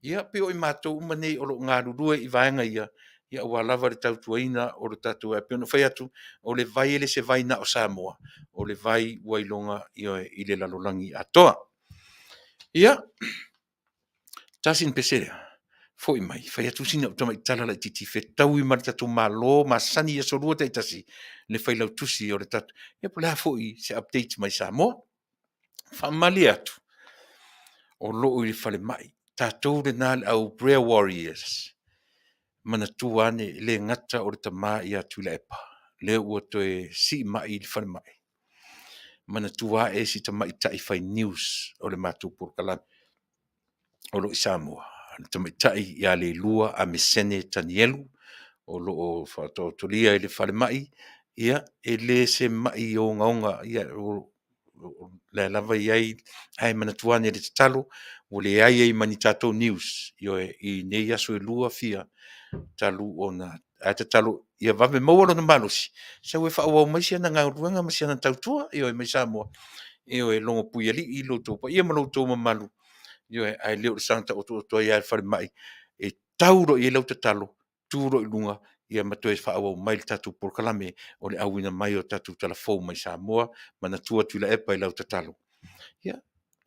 Ia, pei o i matou uma nei o lo o galulue i vaega ia, ia aua lava le tautuaina o le tatou, e pei ona fai atu, o le vai e le se vai na o Samoa, o le vai ua iloga, ioe, i le lalolagi atoa. Ia, tasi ni pese lea, foi mai, fai atu sina ou tamai tala laitiiti, fetaui ma le tatou Malo masani i aso Lua taitasi, le failautusi o le tatou, ia po o le a foi se update mai Samoa. Faamalie atu, o lo o i le falemai, tatou lena le au prayer warriors, manatua ane, e le gata o le tama ia Tuilaepa, lea ua toe sii mai i le falemai, manatua ae si tamaitai fai news o le matou polokalame o lo o i Samoa, le tamaitai ia Leilua Amesene Tanielu, o lo o faataotolia i le falemai, ia, e le se mai ogaoga, ia, o la lava i ai, ae manatua ane le tatalo, ua leai ai ma ni tatou news, ioe, i nei aso e lua fia talu ona, ae tatalo ia vave maua lona malosi, sau e faaauau mai si ana galuega ma si ana tautua, ioe, mai Samoa. Ioe, Logopui i lo outou paia ma lo outou mamalu, ioe, ae le o le saga taotooto ai lava i le falemai, e tau loa i ai lau tatalo, tu loa i luga ia ma toe faaauau mai le tatou polokalame o le auina mai o tatou talafou mai Samoa. Manatua Tuilaepa i lau tatalo. Ia,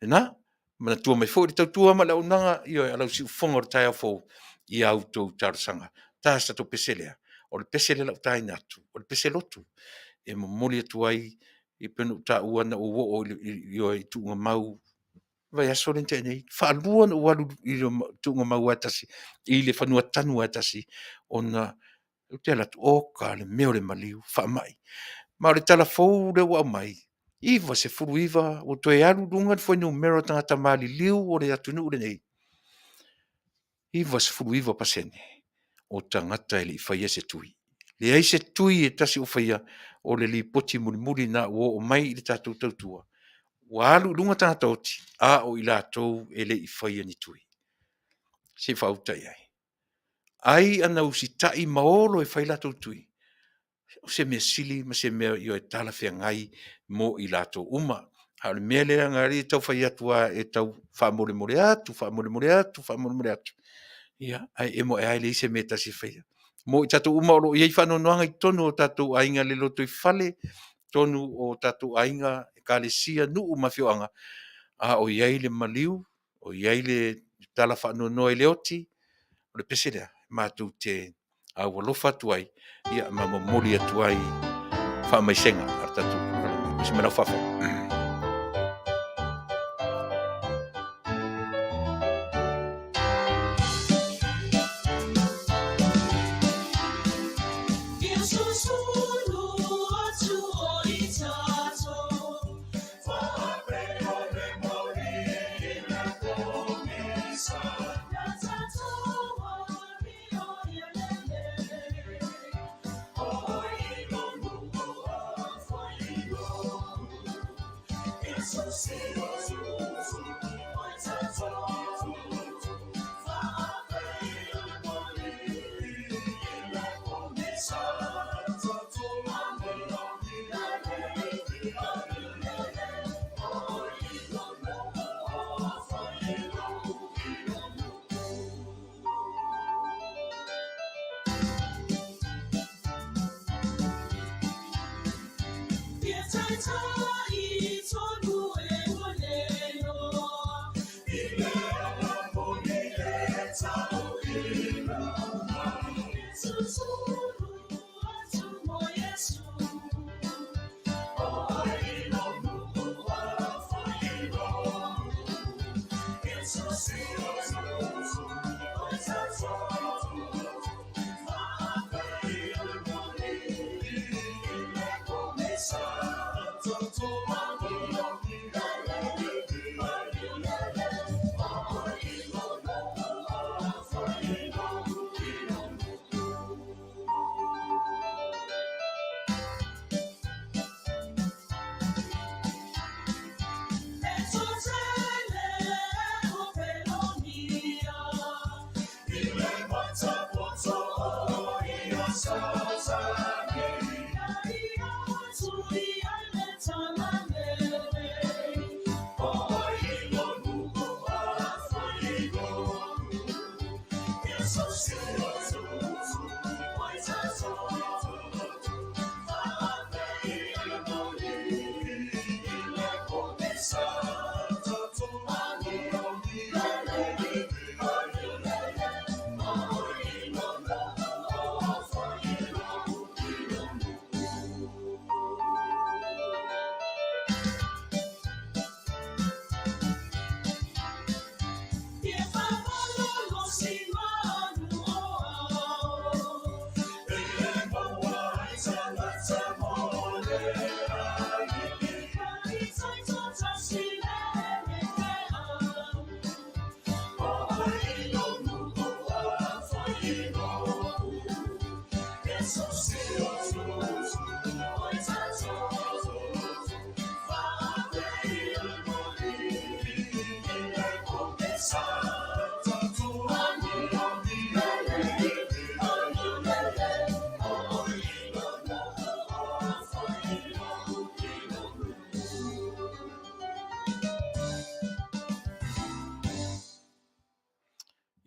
lena, manatua mai foi le tautua ma le auaunaga, ioe, a lau siufofoga o le taeao fou i a outou talosaga. Ta si tatou pese lea, o le pese lea o le a ou taina atu, o le pese lotu e momoli atu ai, e pei ona ou taua na ou oo i tuugamau i le vaiaso lea na tea nei, e faalua ona ou alu i tuugamau lava e tasi i le fanua tanu lava e tasi, ona ou te alu atu, oka le mea o le maliu, faamai. Ma o le tala fou lea ua aumai, 99 ua toe alu i luga le fuainumera o tagata maliliu o le atunuu lenei, 99% o tagata e le i faia se tui. Leai se tui e tasi o faia, o le lipoti mulimuli lena ua oo mai i le tatou tautua, ua alu i luga tagata oti, a o i latou e le i faia ni tui. Se i faauta i ai. Ai ana usitai ma o loa e fai latou tui, o se mea sili ma se mea e talafeagai mo i latou uma. A o le mea lea na ala ona tau fai atu lava e tau faamolemole atu, faamolemole atu, faamolemole atu, ia, ae emo ae lava e leai se mea e tasi e faia. Mo i tatou uma o lo o i ai faanoanoaga i totonu o tatou aiga i le lotoifale, totonu o tatou aiga, Ekalesia, nuu ma afioaga, a o i ai le maliu, o i ai le tala faanoanoa i le oti, o le pese lea, matou te aualofa atu ai ma momoli atu ai faamaisega a le tatou ma lau faafofoga.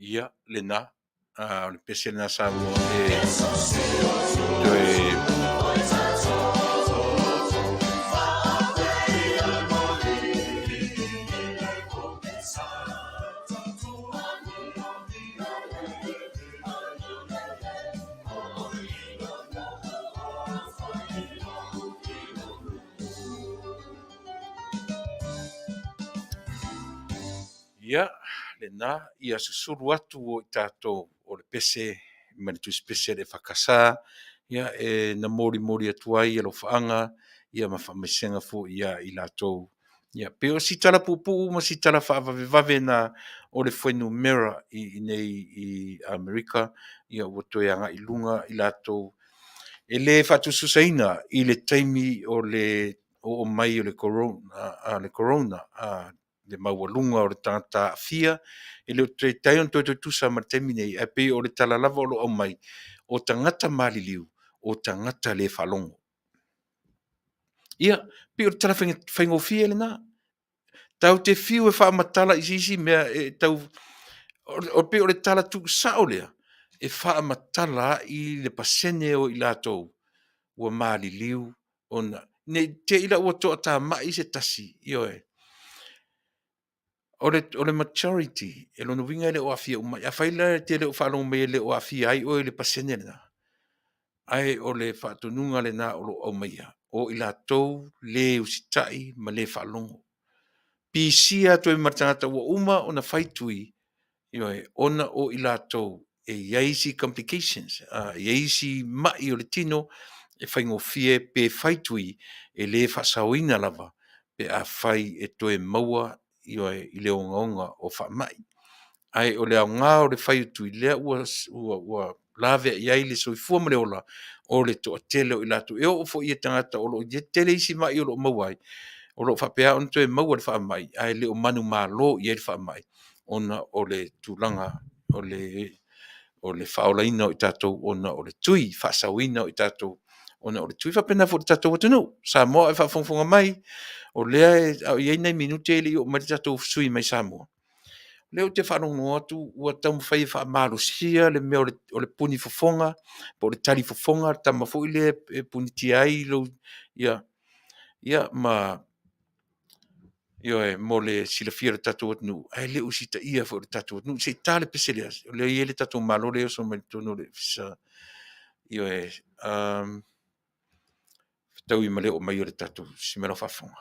Ia, lena, o le pese lena Samoa e toe Ia, lena, ia susulu atu o i tatou o le pese ma le tusipese a le EFKS, ia, e na molimoli atu ai alofaaga, ia ma faamaisega foi ia i latou. Ia, pei o si tala puupuu ma si tala faavavevave na o le fuainumera i inei i Amerika, ia ua toe agai i luga i latou e le faatusatusaina i le taimi o le oo mai o le corona, le maualuga o le tagata aafia, e le o toe tatau ona toe tutusa ma le taimi nei, ae pei o le tala lava o lo o aumai, o tagata maliliu, o tagata le faalogo. Ia, pei o le tala faigofie lena. Tatou te fiu e faamatala i se isi mea e tau... O pei o le tala tuusao lea, e faamatala ai le pasene o i latou ua maliliu ona ne i te i la ua toatamai se tasi, ioe. O le majority, o lona uiga e le o aafia uma. Afai la e te le o faalogo mai e le o aafia ai oe i le pasene lena, ae o le faatonuga lena o lo o aumaia, o i latou le usitai ma le faalogo. Pisia atu ai ma le tagata ua uma ona fai tui, ioe, ona o i latou e i ai isi complications, e i ai isi mai o le tino e faigofie pe fai tui e le faasaoina lava pe afai e toe maua, ioe, i le ogaoga o faamai. Ae o le aoga o le fai o tui, lea ua laveai ai le soifua ma le ola o le toatele o i latou. E oo foi i tagata o lo o tele isi mai o lo o maua ai, o lo o faapea ona toe maua i le faamai, ae le o manumalo i ai le faamai, ona o le tulaga o le faaolaina o i tatou ona o le tui, faasaoina o i tatou ona o le tui. E faapena foi i le tatou atunuu. Samoa a o faafogafoga mai, o lea a o i ai nai minute e le i oo mai le tatou sui usufono mai Samoa, o lea ou te faalogologo atu ua taumafai e faamalosia le mea o le punifofoga po o le talifofoga, le tama foi lea e punitia ai lou... ia ma... Ioe, mo le silafia e le tatou atunuu, ae le usitaia foi e le tatou atunuu. Se i ta le pese lea, o lea e i ai le tatou Malo lea e oso mai totonu o le Ofisa. Ioe, fetaui ma le oo mai o le tatou simela faafofoga.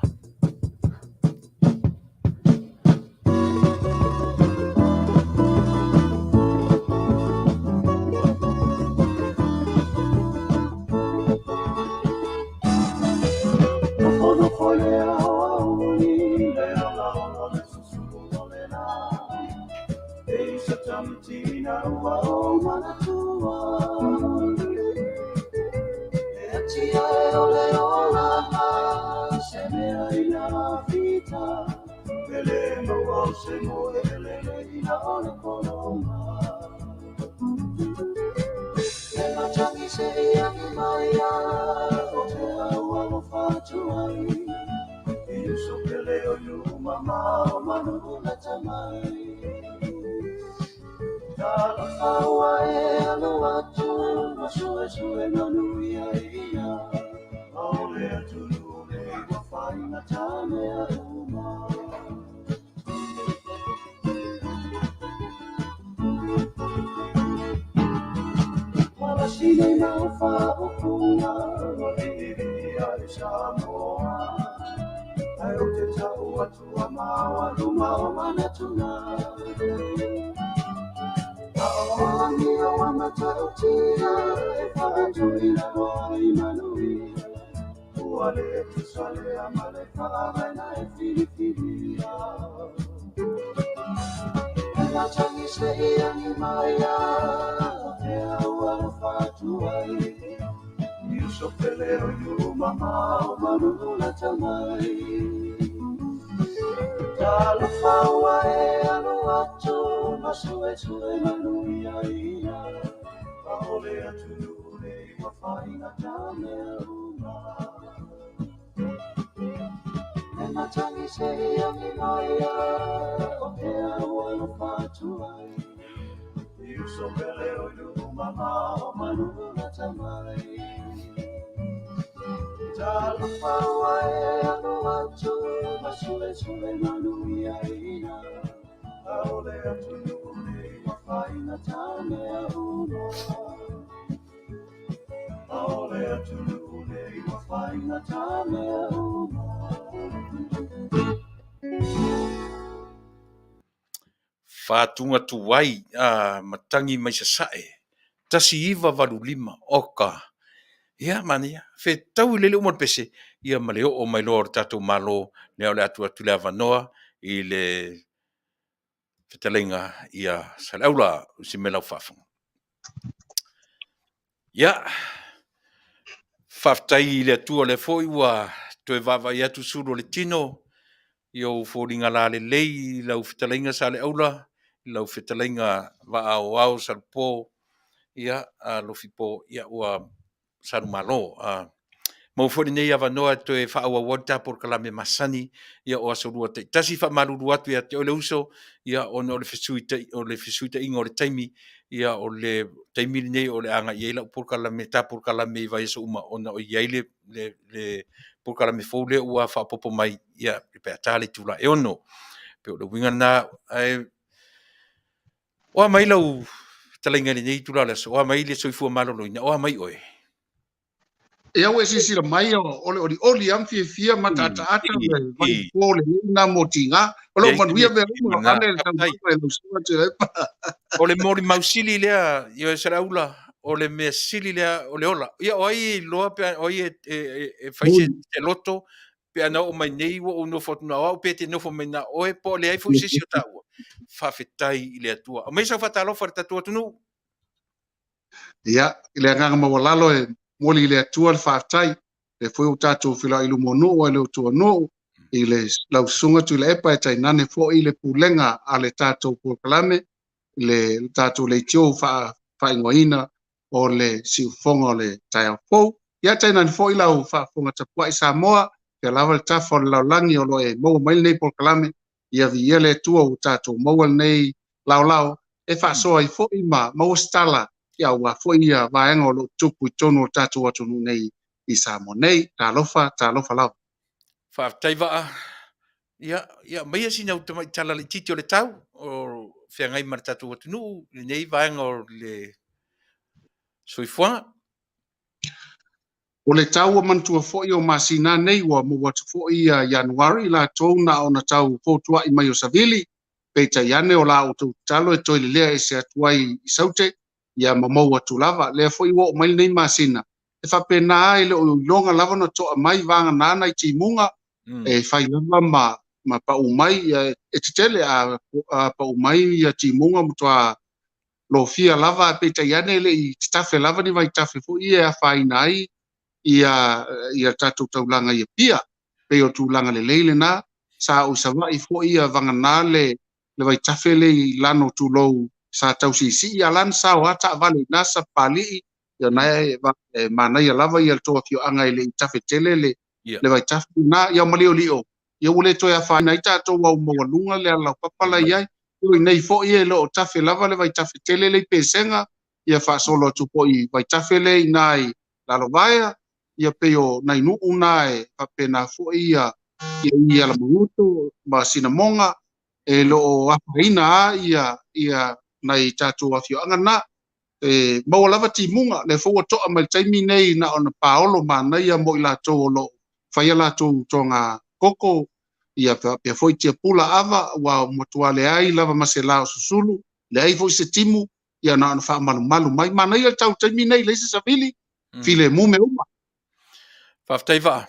Talofa ua e alu atu ma suesue manuia ia. ʻAʻole atunuu nei ua faigata mea uma. E matagi se i agi mai o ke au alofa atu ai. I uso pele o i nuu mamao ma nuu lata mai. Talofa ua e alu atu ma suesue manuia ia. ʻAʻole atunuu nei ua faigata mea uma. ʻAʻole atunuu nei ua faigata mea uma. Faatuga tuai a matagi mai sasae, 1985, oka. Ia, manaia, fetau i le le uma o le pese, ia ma le oo mai loa o le tatou Malo, lea o le a tuu atu le avanoa i le fetalaiga ia Saleaula Usimea Laufaafo. Ia, faafetai i le Atua o lea foi ua toe vaavaai atu sulu o le tino i ou foliga lalelei i lau fetalaiga Saleaula, i lau fetalaiga Vaaoao Salupo, ia, Alofipo, ia, ua Salumalo. Maua foi lenei avanoa e toe faaauau ai le ta polokalame masani ia o Aso Lua taitasi. Faamalulu atu ia te oe le uso, ia ona o le o le fesuitaiga o le taimi, ia o le taimi lenei o le a agai i ai lau polokalame, ta polokalame i vaiaso uma ona o i ai le, le, le polokalame fou lea ua faaopoopo mai, ia pe a ta le itula e 6. Pei o le uiga lena, ae O a mai lau fetalaiga i lenei itula o le aso? O a mai le soifua maloloina? O a mai oe? Ia ua e silasila mai o le olioli lava ma fiafia ma ataata le vaipo lelei lena mo tiga. O lo o manuia mea uma vaeane le taumafa e lau susuga Tuilaepa. O le molimau sili lea ioe Saleaula, o le mea sili lea o le ola. Ia o ai e iloa pe o ai e fai se loto pe ana oo mai nei ua ou nofo atu na o au pe te nofo mai na oe po o leai foi se isi o taua. Faafetai i le Atua. Aumai sau faatalofa i le tatou atunuu. Ia, i le agaga maualalo e momoli i le Atua le faafetai, lea foi ua tatou feiloai i luma o nuu e le utua nuu, i le lau susuga Tuilaepa e tainane foi le pulega a le tatou polokalame, le tatou leitio faaigoaina o le siufofoga o le taeao fou. Ia tainane foi lau faafofoga tapuai Samoa, fea lava le tafa o le lalolagi o lo o e maua mai lenei polokalame, ia viia le Atua ua tatou maua lenei laolao e faasoa ai foi ma maua se tala ia aua foi ia vaega o lo o tutupu i totonu o le tatou atunuu nei i Samoa nei. Talofa, talofa lava. Faafetai Vaa. Ia, ia aumaia sina uta tamai tala laitiiti o le tau o feagai ma le tatou atunuu i lenei vaega o le soifuaga. O le tau ua manatua foi o masina nei ua maua atu foi ia Ianuari latou na ona tau fotua'i mai o savili, peitai ane o la outou tatalo e toe lelea ese atu ai i Saute ia ma maua atu lava. Lea foi ua oo mai lenei masina e faapena a e le o iloga lava ona to'a mai vagana nai timuga e fai lava ma ma pa'u mai ia e tetele a pa'u mai ia timuga matua lofia lava ae peitai ane e le i tatafe lava ni vaitafe foi ia e afaina ai ia ia tatou taulaga i Apia. Pei o tulaga lelei lena. Sa ou i Savaii foi ia vagana le le vaitafe le i lano tulou sa tau siisii a la na sao a taavale i na Sapapalii ia na e, e manaia lava ia le tou afioaga e le i tafe tele le le vaitafe na ia maliolio ia ua le toe afaina ai tatou au maualuga le alalaupapa la i ai. Oi nei foi e le o tafe lava le vaitafe tele le i Pesega, ia faasolo atu foi i vaitafe le i na i Lalovaea, ia pei o nai nuu na e faapena foi ia ia i Alamagoto ma Sinamoga e le o afaina a ia ia nai tatou afioaga na. E maua lava timuga, lea foi ua to'a mai le taimi nei na ona paolo manaia mo i latou o lo o faia latou toga koko, ia faapea foi tiapula ava, ua matua leai lava ma se la o susulu, leai foi se timu, ia na ona faamalumalu mai. Manaia le tau taimi nei, leai se savili, filemu mea uma. Faafetai Vaa.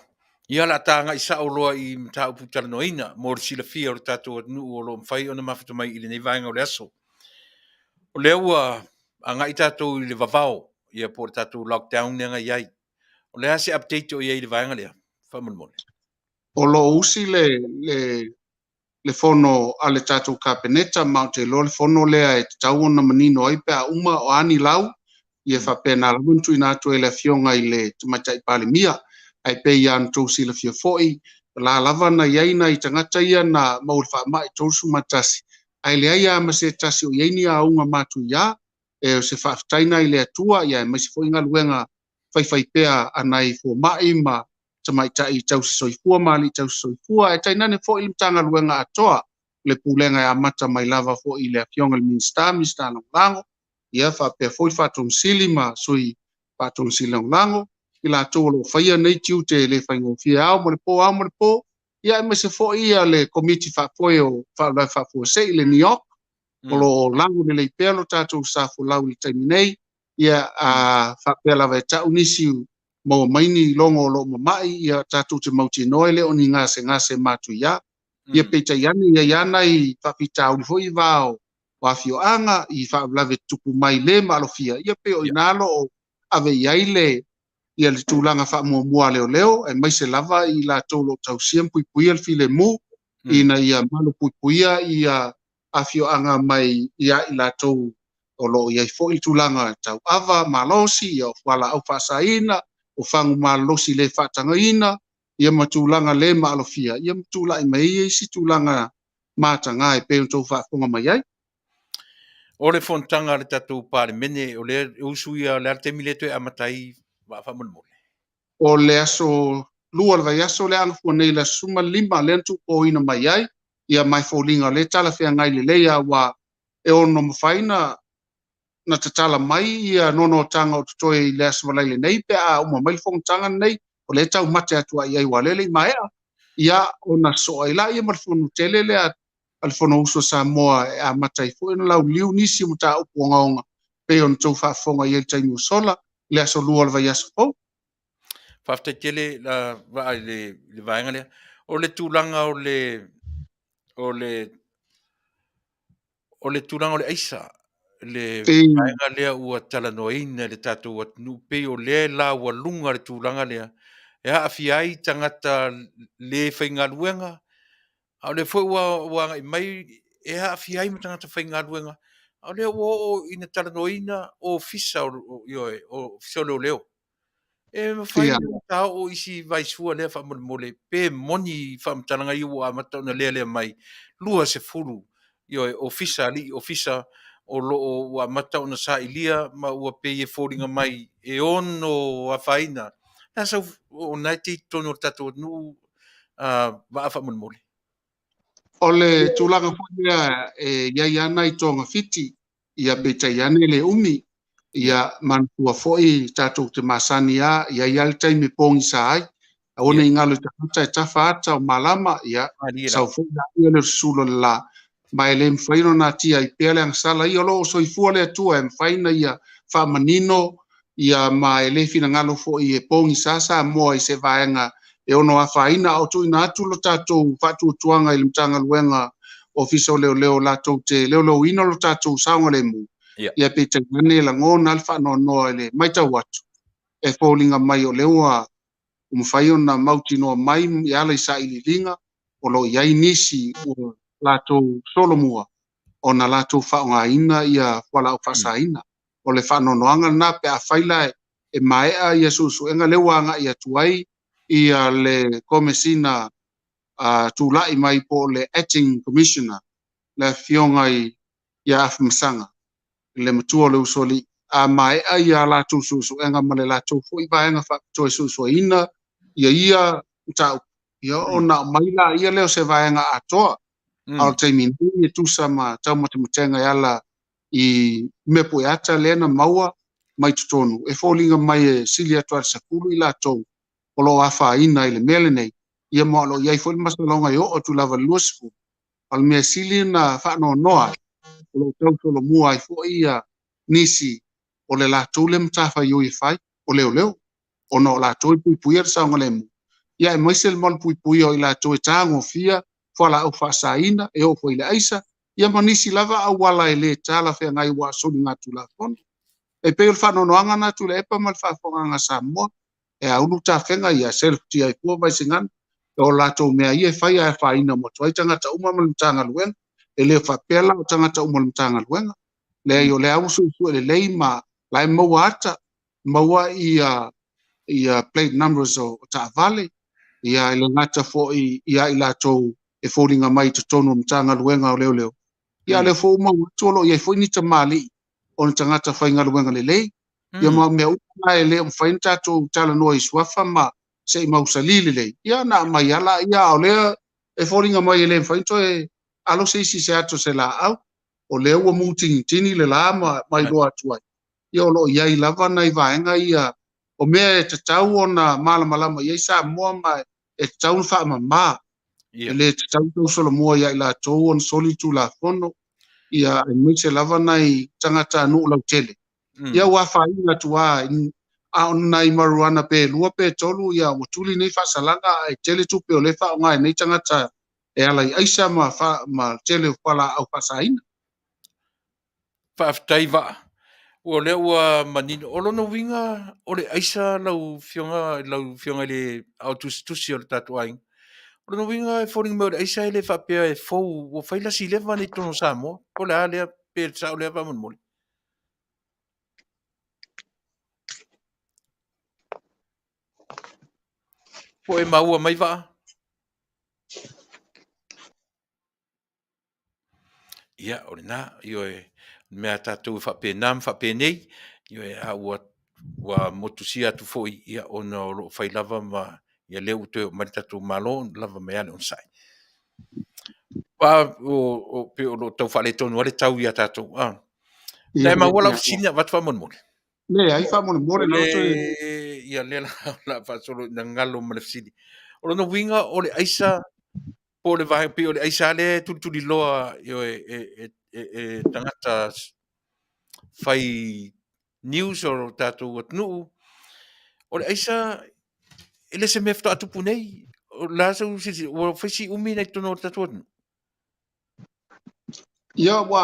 Ia o le a ta agai sao loa i mataupu talanoaina mo le silafia o le tatou atunuu o lo o mafai ona mafuta mai i lenei vaega o le aso. O lea ua agai tatou i le vavao, ia po o le tatou lockdown lea na i ai. O le a se update o i ai i le vaega lea? Faamolemole. O lo o usi le, le Le fono a le tatou Kapeneta, ma ou te iloa le fono lea e tatau ona manino ai pe a uma o a ni lau, ia faapena lava ona tuuina atu ai i le Afioga i le Tamaitai Palemia. Ae pei lava ona outou silafia foi, o la lava na i ai nai tagata ia na maua i le faamai 31, ae leai lava ma se tasi o i ai ni auga matuia. E o se faafetai na i le Atua, ia aemaise foi galuega faifaipea a nai fomai ma tamaitai tausi soifua ma alii tausi soifua, ae tainane foi le Matagaluega atoa, le Pulega e amata mai lava foi i le Afioga i le Minisita, Minisita Lagolago, ia faapea foi le Faatonu Sili ma Sui Faatonu Sili Lagolago, i latou o lo o faia nei tiute e le faigofie ao ma le po, ao ma le po, ia aemaise foi ia le Komiti Faafoe o Faalavelave Faafuasei, le NEOC, o lo o lago lelei pea lo tatou sa folau i le taimi nei, ia a faapea lava e tau nisi maua mai ni logo o lo o mama'i, ia tatou te mautinoa e le o ni gasegase matuia. Ia peitai ane, ia i ai nai faafitauli foi i va o afioaga i faalavelave tutupu mai le maalofia, ia pei o i ina lo o ave i ai le ia le tulaga faamuamua a leoleo, aemaise lava i latou o lo o tausia ma puipuia le filemu, ina ia malupuipuia ia afioaga mai ia i latou o lo o i ai foi le tulaga tau ava malosi, ia o fualaau faasaina, o fagu malolosi le faatagaina, ia ma tulaga le maalofia, ia ma tulai mai ai isi tulaga mataga e pei ona outou faafofoga mai ai. O le fonotaga a le tatou Palemene, o lea e usu ia, o le a le taimi lea e toe amata ai Vaa faamolemole? O le aso 2 o le vaiaso lea agafua nei i le aso 15 lea na tuupoina mai ai, ia ma e foliga o lea e talafeagai lelei aua e ono mafai na na tatala mai ia nonoataga o totoe i le Aso Faraile nei pe a uma mai le fonotaga lenei, o lea e taumate atu ai i ai aua o lea e le i maea, ia ona sosoo ai laia ma le fono tele lea a le Fonousu a Samoa e amata ai foi ona lauliliu nisi o mataupu ogaoga pei ona outou faafofoga i ai i le taimi ua sola i le aso 2 o le vaiaso fou. Faafetai tele la Vaa i le vaega lea. O le tulaga o le o le o le tulaga o le aisa, le vaega lea ua talanoaina e le tatou atunuu, pei o lea e laualuga le tulaga lea e aafia ai tagata le faigaluega, a o lea foi ua agai mai e aafia ai ma tagata faigaluega, a o lea ua oo ina talanoaina ofisa o, ioe, ofisa o leoleo. E mafai ona ta oo isi vaisua lea faamolemole pe moni faamatalaga ia ua amata ona lealea mai 20, ioe, ofisa alii ofisa o lo o ua amata ona sailia ma ua pei e foliga mai e ono afaina. Le a sau o na e te i totonu o le tatou atunuu Vaa faamolemole? O le tulaga foi lea e i ai lava nai togafiti, ia peitai ane e le umi, ia manatua foi tatou te masani lava, e i ai lava le taimi e pogisa ai, aua ne i galo i tagata e tafa ata o malama, ia sau foi lea o le susulu o le la, ma e le mafai ona natia ai pea le agasala ia, o lo o soifua le Atua e mafai ona ia faamanino ia ma e le finagalo foi e pogisa Samoa i se vaega e ono afaina, a o tuuina atu lo tatou faatuatuaga i le Matagaluega Ofisa o Leoleo latou te leoleoina lo tatou saogalemu, ia peitai ane e lagona le faanoanoa i le matau atu e foliga mai o lea ua mafai ona mautinoa mai e ala i sailiiliga o lo o i ai nisi ua latou solomua ona latou faaaogaina ia fualaau faasaina. O le faanoanoaga lena pe afai la e maea ia suesuega lea ua agai atu ai ia le Komesina tulai mai po o le Acting Commissioner le Afioga ia Afamasaga, le matua o le Usoalii, a maea ia latou suesuega ma le latou foi vaega faapitoa e suesueina ia ia mataupu, ia ona aumai laia lea o se vaega atoa. A o le taimi nei e tusa ma taumatematega e ala i mea pueata lea na maua mai totonu, e foliga mai e sili atu lava i le 10 i latou o lo o afaina i le mea lenei, ia ma o lo o i ai foi le masaloga e oo atu lava i le 20. O le mea sili ona faanoanoa ai, o lo o tau solomua ai foi ia nisi o le latou lea matafaioi e fai, o leoleo, ona o latou e puipuia le saogalemu, ia aemaise le malupuipuia o i latou e tagofia fualaau faasaina, e oo foi i le aisa, ia ma nisi lava auala e le talafeagai ua soligatulafono. E pei o le faanoanoaga lena Tuilaepa ma le faafofogaaga a Samoa, e aulu tafega ia selefutia ai fua Vaisigano. O latou mea ia e fai ae afaina uma atu ai tagata uma ma le Matagaluega. E le faapea la o tagata uma o le Matagaluega. Leai, o lea ua suesue lelei ma la e maua ata, maua ia ia plate numbers o taavale, ia e le gata foi ia i latou e foliga mai i totonu o Matagaluega o Leoleo. Ia lea foi ua maua atu o lo o i ai foi ni tamalii o ni tagata faigaluega lelei. Ia ma mea uma e le o mafai ona tatou talanoa i suafa ma se i mausali lelei. Ia na aumai ala ia, a o lea e foliga mai e le mafai ona toe alo se isi i se ata o se laau. O lea ua mutinitini le la ma mailoa atu ai. Ia o lo o i ai lava nai vaega ia o mea e tatau ona malamalama i ai Samoa ma e tatau ona faamama. E le tatau tausolomua ia i latou ona soli Tulafono, ia aemaise lava nai tagatanuu lautele. Ia ua afaina atu lava, a o nai marijuana pe lua pe tolu, ia ua tuli nei faasalaga, ae tele tupe o lea e faaaoga e nei tagata e ala i aisa ma, ma tele o fualaau faasaina. Faafetai Vaa. Ua lea ua manino. O lona uiga o le aisa lau Afioga, lau Afioga i le ao tusitusi o le tatou aiga. O lona uiga e foliga mai o le aisa e le faapea e fou, ua fai lasi leva nei i totonu o Samoa. Po o le a lea, pe sao lea faamolemole. Po o e maua mai Vaa? Ia, o lena, ioe, mea a tatou e faapena ma faapenei, ioe, a ua, ua motusia atu foi, ia, ona o lo o fai lava ma, ia lea ua toe oo mai le tatou Malo, lava mai lava le onosai. A, o, o, pei o lo o tau faaletonu lava le tau ia tatou. A. Na e maua lau fesili na avatu faamolemole? Leai, faamolemole. Le, ia lea la, la faasolo ina galo ma le fesili. O lona uiga o le aisa po o le vaega pei o le aisa lea e tulituliloa e, e, e, e tagata fai news o lo tatou atunuu, o le aisa e le se mea faatoa tupu nei. O le a sau silasila, ua fai si umi na i totonu o le tatou atunuu. Ia, ua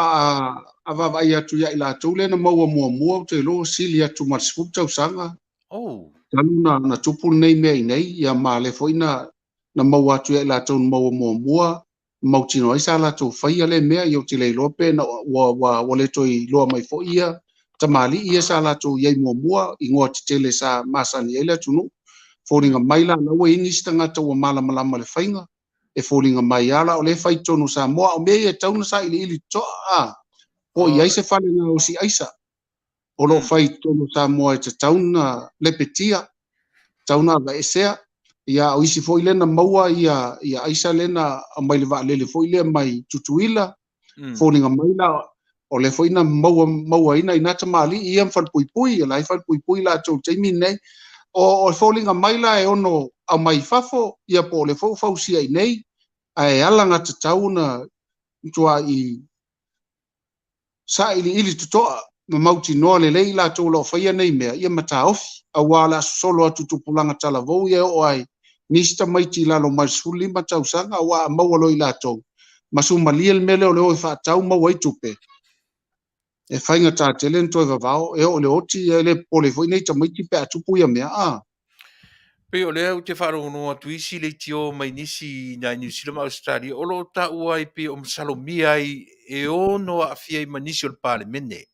a vaavaai atu ia i latou lea na maua muamua, ou te iloa sili atu ma le 10 tausaga. Oh. Talu na, na tupu lenei mea i nei, ia ma lea foi na, na maua atu ia i latou na maua muamua, mautinoa ai sa latou faia lea mea, ia ou te le iloa pe na, ua, ua, ua le toe iloa mai foi ia tamalii ia sa latou i ai muamua, igoa tetele sa masani ai le atunuu. Foliga mai la, la ua i ai nisi tagata ua malamalama i le faiga, e foliga mai lava la o lea e fai i totonu o Samoa. A o mea ia e tatau ona sailiili totoa, a, po o i ai se fale gaosi aisa o lo o fai i totonu o Samoa e tatau ona lepetia, tatau ona aveesea. Ia, o isi foi lea na maua ia, ia aisa lea na aumai le vaalele foi lea mai Tutuila, foliga mai la o lea foi na maua mauaina i nā tamalii ia ma falepuipui, o la e falepuipui latou i le taimi lenei. O, o foliga mai la e ono aumai i fafo, ia po o lea foi ua fausia i nei, ae alagatatau ona matuai sailiili totoa ma mautinoa lelei i latou o lo o faia nei mea, ia ma taofi, aua o le a sosolo atu i tupulaga talavou ia e oo ai nisi tamaiti i lalo mai le 15 tausaga, aua a maua loa i latou, ma sumalie le mea lea o le o e faatau maua ai tupe, e faigata tele ona toe vavao, e oo i le oti, e le popole foi nei tamaiti pe a tupu ia mea, a. Pei o lea ou te faalogologo atu i isi leitio mai nisi i Niu Sila ma Ausetalia, o lo o taua ai pei o masalomia ai e ono aafia ai ma nisi o le Palemene.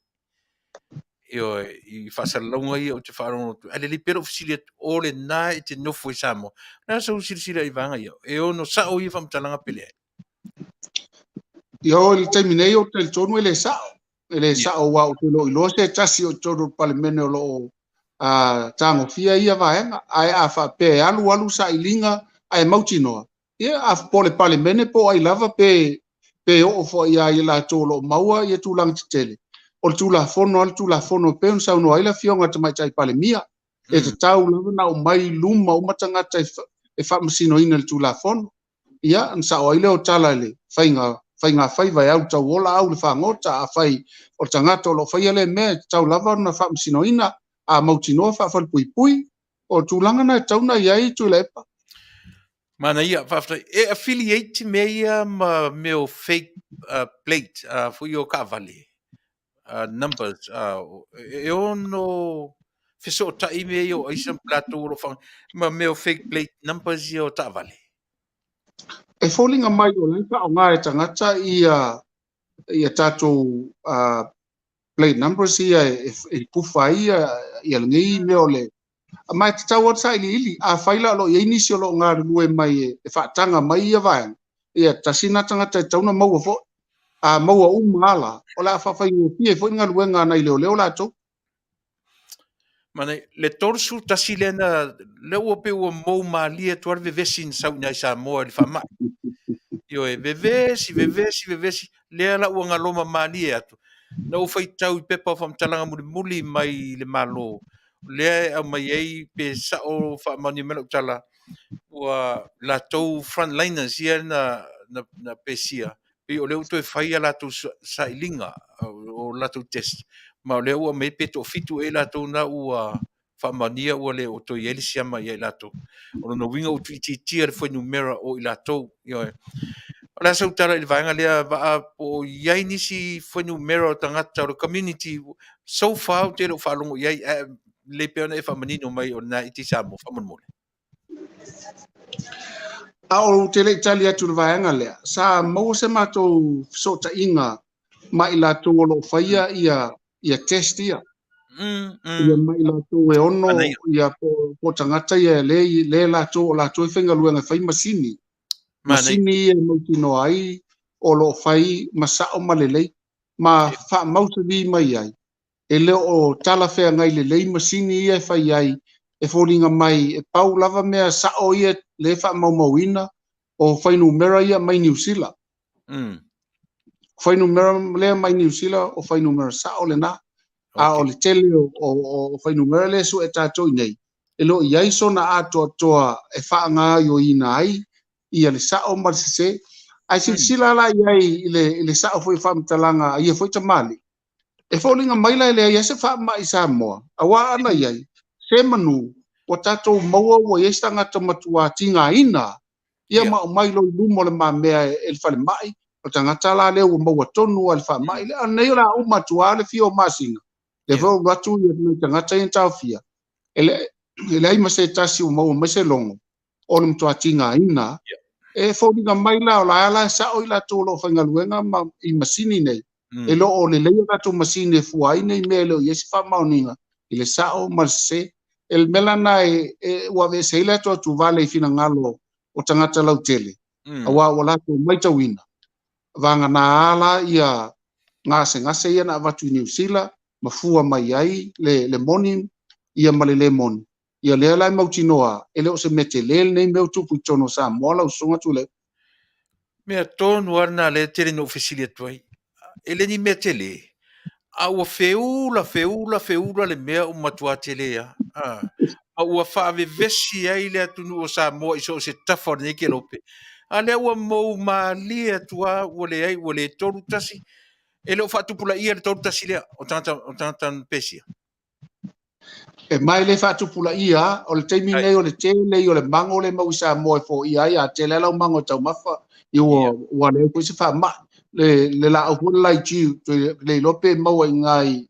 Ioe, i faasalalauga ia ou te faalogologo atu. Ae lelei pea lou fesili atu, o lena e te nofo i Samoa. O le a sou silasila i vaega ia? E ono sao ia faamatalaga pe leai? Ia, o le taimi nei ou te talitonu e le sao. E le sao aua ou te le o iloa se tasi o i totonu o le Palemene o lo o tagofia ia vaega. Ae a faapea e alu alu sailiga ae mautinoa, ia, a po o le Palemene po o ai lava pe, pe oo foi ia i latou o lo o maua ia tulaga tetele. O le Tulafono lava le Tulafono e pei ona saunoa ai le Afioga i le Tamaitai Palemia. E tatau lava ona aumai i luma uma tagata e faamasinoina i le Tulafono. Ia, ona sao ai lea o tala i le faiga, faiga faiva e au tauola au le fagota. Afai o le tagata o lo o faia lea mea, e tatau lava ona faamasinoina, a mautinoa faafalepuipui. O le tulaga na e tatau ona i ai Tuilaepa. Manaia, faafetai. E affiliate mea ia ma mea o fake plate foi o taavale, numbers, e ono fesootai mea ia o aisa ma latou o lo o ma mea o fake plate numbers ia o taavale. E foliga mai o la e faaaoga e tagata ia ia tatou plate numbers ia e pufa ai ia lenei mea o le ma e tatau lava ona sailiili. Afai la o lo o i ai nisi o lo o galulue mai e faataga mai ia vaega, ia tasi lena tagata e tatau ona maua foi. A maua uma lava la, o le a faafaigofie foi le galuega a nai leoleo latou. Manaia, le 31 lea na, lea ua pei ua mou malie atu lava le vevesi na sau i ina i Samoa i le faamai. Ioe, vevesi, vevesi, vevesi, lea la ua galoma malie atu. Na ou faitau i pepa o faamatalaga mulimuli mai le Malo, lea e aumai ai pe sao faamaonia mai lau tala, ua latou frontliners ia na, na, na pesia, pei o lea ua toe fai a latou sailiga o latou test, ma o lea ua aumai pe toafitu ea i latou na ua faamaonia ua le o toe i ai le siama ia i latou. O lona uiga ua tuuitiitia le fuainumera o i latou. Ioe. O le a sau tala i le vaega lea, Vaa, po o i ai nisi fuainumera o tagata o le community so far ou te le o faalogo i ai, ae lelei pea ona e faamanino mai o lena e ite i Samoa, faamolemole. A ou te le i tali atu i le vaega lea, sa maua se matou fesootaiga ma i latou o lo o faia ia, ia test ia. Ia ma i latou e ono, ia po, po tagata ia le, le latou, o latou e faigaluega e fai masini. Masini ia e mautinoa ai o lo o fai ma sao ma lelei, ma faamausavi mai ai e le o talafeagai lelei masini ia e fai ai, e foliga mai e pau lava mea sao ia lea e faamaumauina o fuainumera ia mai Niu Sila. O fuainumera lea mai Niu Sila, o fuainumera sao lena. A o le tele o fuainumera lea e sue tatou i nei, e le o i ai sona atoatoa e faagaoioiina ai ia le sao ma le sese. Ae silasila la i ai i le sao foi o faamatalaga a ia foi tamalii, E foliga mai la e leai lava se faamai i Samoa, aua ana i ai se manu ua tatou maua ua i ai se tagata matua tigaina ia ma aumai loa i luma o le mamea e le falemai, o le tagata la lea ua maua tonu lava i le faamai lea. A o lenei o le a uma atu lava le fia o masina, lea foi ua alu atu nai tagata ia na taofia, e leai ma se tasi ua maua mai se logo o le matua tigaina. E foliga mai la o la la e sao i latou o lo o faigaluega ma i masini nei, e le o lelei a latou masini e fua ai nei mea e le o i ai se faamaoniga i le sao ma le sese. E le mea la lena e ua aveese ai le atuatuvale i finagalo o tagata lautele, aua ua latou maitauina vagana la ia gasegase ia na avatu i Niu Sila ma fua mai ai le moni ia ma le le moni. Ia lea la e mautinoa e le o se mea tele lenei mea ua tupu i totonu o Samoa lau Susuga Tuilaepa. Mea tonu lava lena lea e tele ina ou fesili atu ai. E le ni mea tele, a ua feula, feula, feula le mea ua matua tele lava. A, ma ua faavevesi ai le atunuu o Samoa i so o se tafa o lenei kelope. A lea ua mou malie atu lava, ua leai, ua le 31. E le o faatupulaia le 31 lea o tagata, o tagata Pesia. E mai le faatupulaia, o le taimi nei o le tele ia o le mago le mau i Samoa e foia ai, a tele lava lau mago e taumafa, ia ua, ua leai foi se faamai. Le, le laau foi le laijiu, le iloa pe maua i ina i,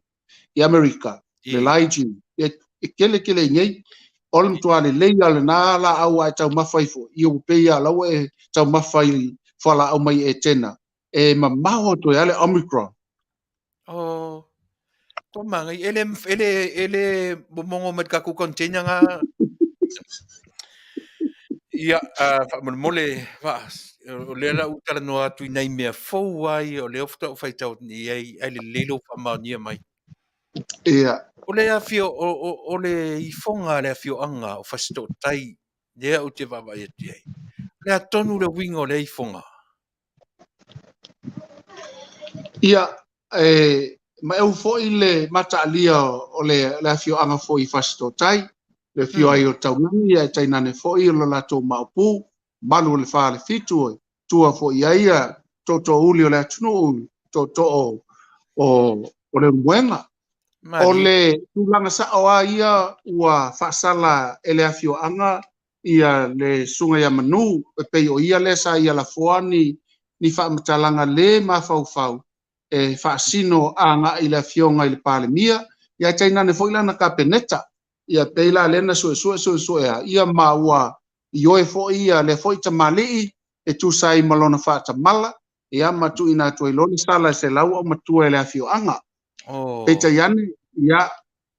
i Amerika, le laijiu, e, e tele tele i nei. O le matua lelei lava o lena laau a e taumafa ai foi, ia ua pei lava o la ua e taumafa i fualaau mai Etena, e mamao atu ai lava le Omicron. Oh, tua magai, e le, e le, e le momogo mai le tatou container nga. Ia, uh, faamolemole, va, o lea la u talanoa atu i nai mea fou lava ia o lea faatoa ou faitau atu nei ai, ai lelei lou faamaonia mai. Ia. O le afio, o, o, o le ifoga a le afioaga o Fasitootai, lea ou te vaavaai atu i ai. O le a tonu le uiga o lea ifoga? Ia, e maeu foi le mataalia o le, le afioaga foi i Fasitootai, le afio ai o Taulagi ae tainane foi o le latou maopu, malu o le Falefitu, e tua foi i ai ia tootoouli o le atunuu, tootoo o, o Leulumoega. O le tulaga sao lava ia ua faasala e le afioaga ia le Susuga ia Manu, e pei o ia lea sa ia lafoa ni, ni faamatalaga le mafaufau e faasino agai i le Afioga i le Palemia, ia ae tainane foi lana Kapeneta. Ia pei la lea na suesue suesuea, ia ma ua ioe foi ia lea foi tamalii e tusa ai ma lona faatamala, ia ma tuuina atu ai loa le sala e se lau aumatua e le afioaga. Oh. Peitai ane, ia,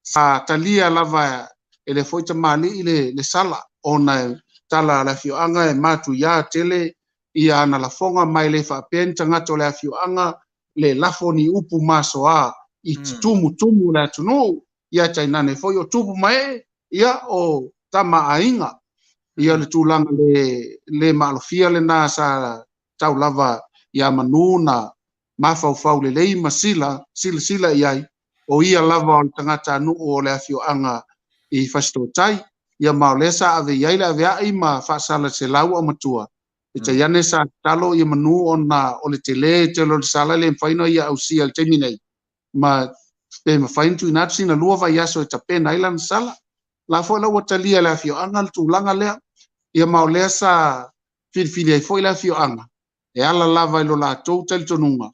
sa talia lava e le foi tamalii le, le sala, ona e tala a le afioaga e matuia tele ia ana lafoga ma e le faapea ni tagata o le afioaga le lafo ni upu masoa i tumutumu o le atunuu, ia tainane foi o tupu ma ee, ia o tama aiga. Ia le tulaga le, le maalofia lena sa tau lava ia Manu na mafaufau lelei ma sila, silasila i ai, o ia lava o le tagatanuu o le afioaga i Fasitootai, ia ma o lea sa ave i ai le aveai ma faasala i se lau aumatua, peitai ane sa tatalo ia Manu ona o le tele tele o le sala e le mafai ona ia ausia i le taimi nei, ma pe mafai ona tuuina atu sina lua vaiaso e tapena ai lana sala. La foi la ua talia e le afioaga le tulaga lea, ia ma o lea sa filifili ai foi le afioaga e ala lava i lo latou talitonuga,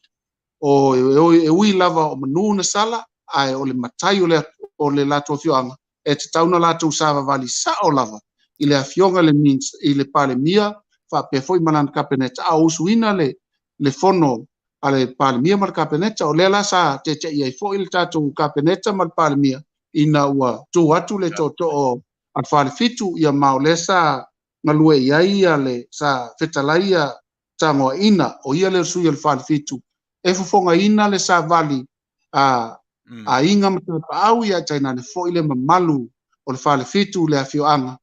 o e ui lava o Manu na sala, ae o le matai o le, o le latou afioaga, e tatau ona latou savavali sao lava i le afioga i le, i le Palemia, faapea foi ma lana Kapeneta, a o usuina le, le fono a le Palemia ma le Kapeneta. O lea la sa tete'i ai foi le tatou Kapeneta ma le Palemia ina ua tu atu le tootoo a le Falefitu, ia ma o lea sa galue i ai ia le, sa fetalai ia Tagoaina, o ia lea o le sui o le Falefitu, e fofogaina le savali a aiga ma tapaau, ia tainane foi le mamalu o le Falefitu, le afioaga,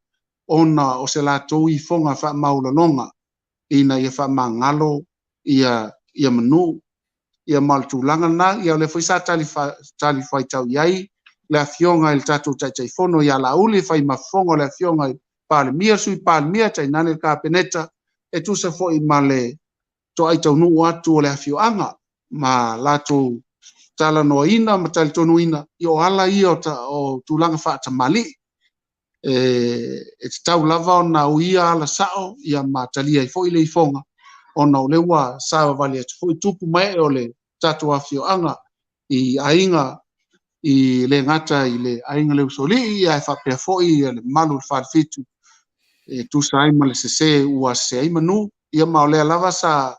ona o se latou ifoga faamaualaloga ina ia faamagalo ia ia Manu. Ia ma o le tulaga lena, ia o lea foi sa tali talifuaitau i ai le afioga i le tatou Taitaifono ia Laauli e fai ma fofoga o le afioga i Palemia, le Sui Palemia, tainane le Kapeneta, e tusa foi ma le toai taunuu atu o le afioaga ma latou talanoaina ma talitonuina, ia o ala ia o, ta, o tulaga faatamalii e, e tatau lava ona uia ala sao ia ma talia ai foi le ifoga ona o lea ua savavali atu foi tupu ma ee o le tatou afioaga i aiga i le gata i le aiga le Usoalii ae faapea foi le mamalu o le Falefitu e tusa ai ma le sese ua sese ai Manu ia ma o lea lava sa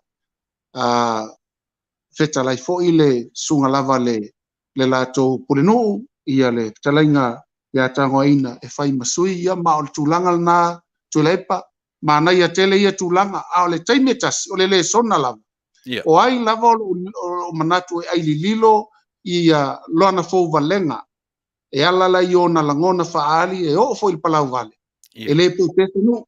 fetalai foi le susuga lava le le latou pulenuu ia le fetalaiga ia Tagoaina e fai ma sui ia ma o le tulaga lena Tuilaepa manaia tele ia tulaga a o le taimi e tasi o le lesona lava Yeah. O ai lava o lou manatu e ailililo ia lona fouvalega e ala la i ona lagona faaali e oo foi i le palauvale. Yeah. E le pepe se nuu.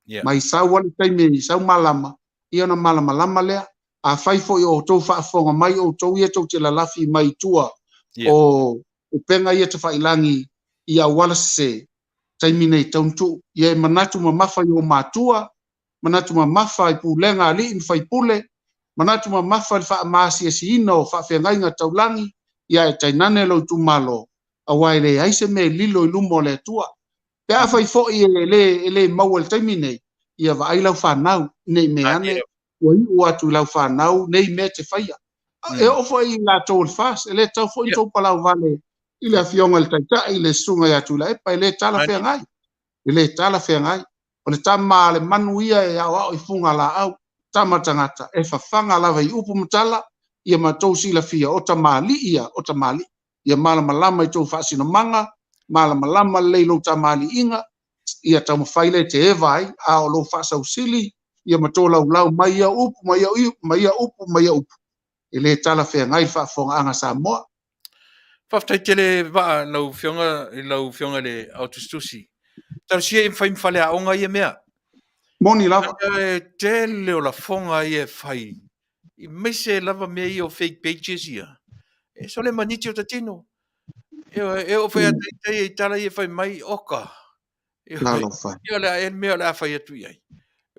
Yeah. Mai sau a le taimi i sau malama, ia ona malamalama lea. Afai foi o outou faafofoga mai outou ia tou te lalafi mai i tua Yeah. o upega ia tafailagi i auala sese, taimi nei tau na tuu. Ia e manatu mamafa i o matua, manatu mamafa i pulega a alii ma faipule, manatu mamafa i le faamaasiasiina o faafeagaiga taulagi, ia e tainane lou itumalo, aua e leai se mea e lilo i luma o le Atua. Pe afai foi e le, e le maua i le taimi nei, ia vaai lau fanau, ne i mea ane ua iu atu i lau fanau nei mea e te faia. E oo foi i latou o le FAST, e le tatau foi ona tou palauvale i le afioga i le Taitai, le Susuga ia Tuilaepa, e le talafeagai, e le talafeagai. O le tama a le manu ia e aoao i fugalaau, tama tagata, e fafaga lava i upu ma tala, ia ma tou silafia, o tamalii ia, o tamalii. Ia malamalama i tou faasinomaga, malamalama lelei i lou tamaliiga, ia taumafai lea e te eva ai, a o lou faasausili, ia ma tolaulau mai ia upu, ma ia, ma ia upu, ma ia upu. E le talafeagai le faafofogaaga a Samoa. Faafetai tele Vaa lau Afioga i lau Afioga i le Aotusitusi. Talosia ia mafai ma faleaoga ia mea. Moni lava. E tele o lafoga ia e fai, aemaise lava mea ia o fake pages ia. E sole maniti o tatino. E oo foi a taitai i tala ia e fai mai, oka. Talofa. Ia o le a ea le mea o le a fai atu i ai.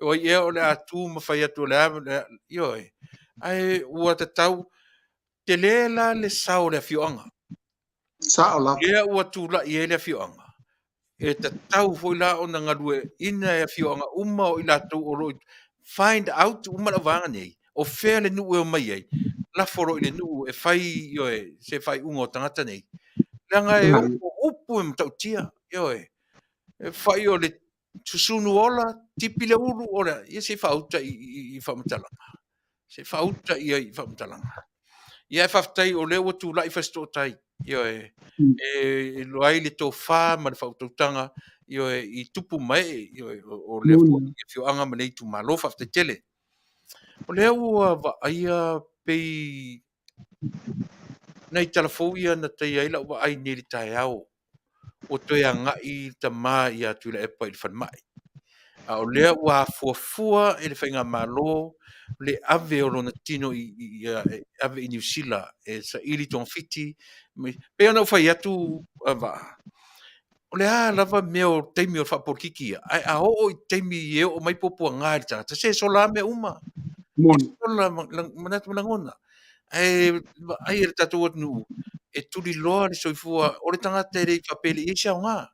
O ai ea o le a tu ma fai atu o le a, ioe. Ae ua tatau, tele la le sao o le afioaga. Sao lava. Lea ua tulai ai le afioaga. E tatau foi la ona galueaiina e afioaga uma o i latou o lo o find out uma le auvaega nei, o fea le nuu e omai ai, lafo loa i le nuu e fai, ioe, se faaiuga o tagata nei. Leaga e o upu e matautia, ioe. E fai o le Susunu ola, tipi le ulu, o le, ia se i faauta i, i, i faamatalaga. Se i faauta ia i faamatalaga. Ia e faafetai o lea ua tulai Fasitootai, ioe, e iloa ai le tofa ma le faautautaga, ioe, i tupu ma ee, ioe, o lea foi afioaga ma le itumalo, faafetai tele. O lea ua vaaia pei nai tala fou ia na taia ai lau vaai nei i le taeao, ua toe agai le tama ia Tuilaepa i le falemai. A o lea ua afuafua e le faigamalo le ave o lona tino i, i, i, ave i Niu Sila e saili togafiti. Pei ona ou fai atu Vaa, o le a lava mea o taimi o le faapolokiki ia, ae a oo i taimi e oo mai puapuaga i le tagata, se e sola lava mea uma. E sola manatu ma lagona. Ae vaai e le tatou atunuu, e tuliloa le soifua o le tagata e le i faapea e le i i ai se aoga.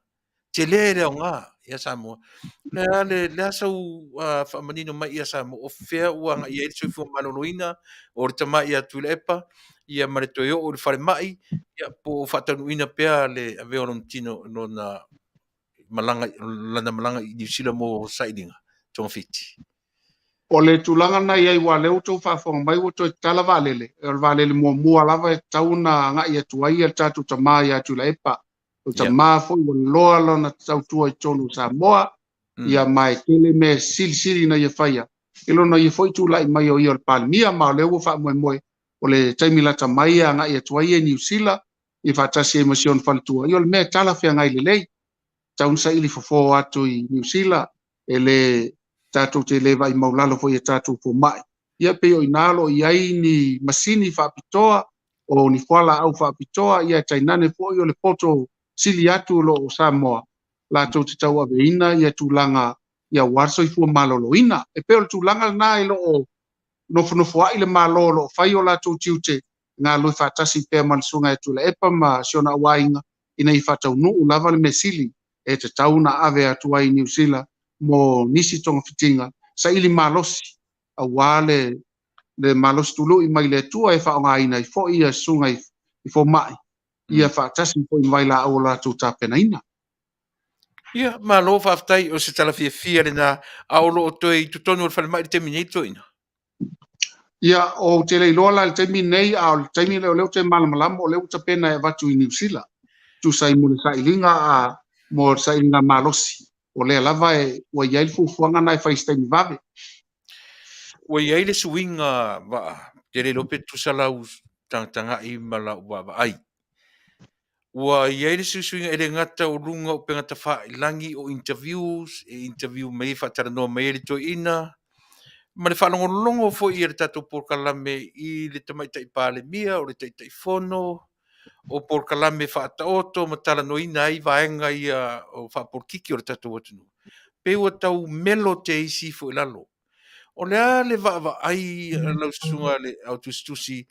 Tele le aoga ia Samoa. Le a le, le a sau faamanino mai ia Samoa, o fea ua agai i ai le soifua maloloina o le tama ia Tuilaepa, ia ma le toe oo i le falemai, ia po o faataunuuina pea le avea o lona tino lona malaga, lana malaga i Niu Sila mo sailiga togafiti. O le tulaga na i ai, ua lea ua outou faafofoga mai ua toe tatala vaalele, o le vaalele muamua lava e tatau ona agai atu ai le tatou tama ia Tuilaepa. O tama foi ua loa lona tautua i totonu o Samoa, ia ma e tele mea silisili na ia faia i lona ia foi tulai mai o ia o le Palemia, ma o lea ua faamoemoe o le taimi lata mai e agai atu ai e Niu Sila ia faatasi ai ma si ona faletua. Ia o le mea e talafeagai lelei, tatau ona saili fofo atu i Niu Sila, e le tatou te le vaai maulalo foi i a tatou fomai. Ia pei o i ina o lo o i ai ni masini faapitoa o ni fualaau faapitoa, ia tainane foi o le poto sili atu o lo o Samoa latou te tauaveina ia tulaga ia aua le soifua maloloina. E pei o le tulaga lena e lo o nofonofoai le Malo o lo o fai o latou tiute e galulue faatasi pea ma le Susuga ia Tuilaepa ma si ona auaiga ina ia faataunuu lava le mea sili e tatau ona ave atu ai i Niu Sila mo nisi togafitiga saili malosi aua le le malosi tului mai le Atua e faaaogaina ai foi ia susuga i fomai ia faatasi foi ma vailaau o latou tapenaina. Ia, malo faafetai, o se tala fiafia lena, a o lo o toe i totonu o le falemai i le taimi nei, toeaina? Ia, ou te le iloa la i le taimi nei, a o le taimi lea o lea ou te malamalama o lea ua tapena e avatu i Niu Sila, tusa ai mo le sailiga a mo le sailiga malosi. O lea lava e ua i ai le fuafuaga na e fai i se taimi vave. Ua i ai le suiga Vaa, te le iloa pe tutusa lau tagatagai ma lau vaavaai. Ua i ai le suisuiga e le gata o luga o upega tafailangi o interviews, e interview mai ai, faatalanoa mai ai le toeaina, ma le faalogologo foi a le tatou polokalame i le Tamaitai Palemia, o le Taitaifono, o polokalame faataoto ma talanoaina ai vaega ia o faapolokiki o le tatou atunuu. Pei ua tau melo te isi ifo i lalo. O le a le vaavaai a lau susuga le au tusitusi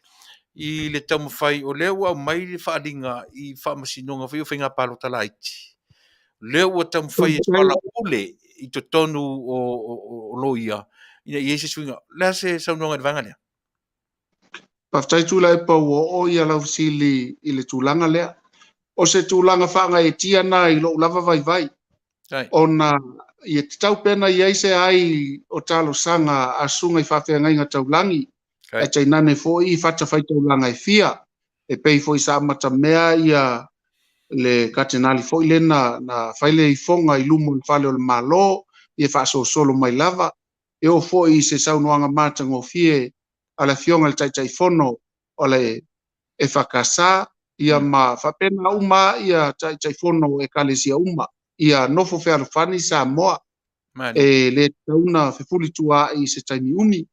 i le taumafai o lea ua aumai le faaaliga i faamasinoga foi o faiga palota laiti. O lea ua taumafai e soalaupule i totonu o loia ina ia i ai se suiga. O le a se saunoaga i le vaega lea? Faafetai Tuilaepa ua oo ia lau fesili i le tulaga lea. O se tulaga faagaeetia na i lou lava vaivai, ona ia tatau pea ona i ai se ai o talosaga a susuga i faafeagaiga taulagi, ae tainane foi i fatafaitaulaga e fia, e pei foi sa amatamea ia le Katenali foi lea na fai le ifoga i luma o le fale o le Malo, ia faasolosolo mai lava. E oo foi i se saunoaga matagofie a le Afioga i le Taitaifono o le EFKS, ia ma faapena uma ia Taitaifono o Ekalesia uma, ia nofo fealofani Samoa, e le tatau ona fefulituaai i se taimi umi,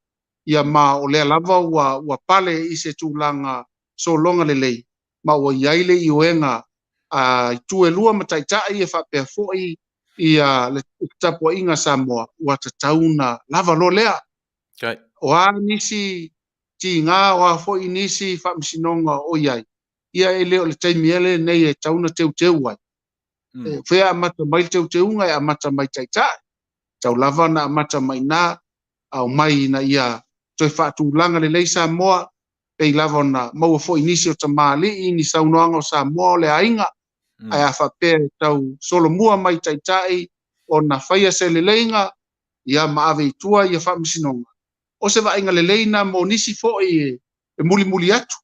ia ma o lea lava ua pale i se tulaga sologa lelei, ma ua i ai le ioega a itu e lua ma taitai e faapea foi ia le tapuaiga a Samoa, ua tatau ona lava loa lea. O a nisi tiga, o a foi nisi faamasinoga o i ai, ia e le o le taimi ea lenei e tatau ona teuteu ai. E fea amata mai le teuteuga, e amata mai taitai, tatau lava ona amata mai ina, aumai ina ia toe faatulaga lelei Samoa, pei lava ona maua foi nisi o tamalii, ni saunoaga o Samoa o le aiga, ae a faapea e tau solomua mai taitai, ona faia se leleiga ia ma ave i tua ia faamasinoga. O se vaaiga lelei na mo nisi foi e mulimuli atu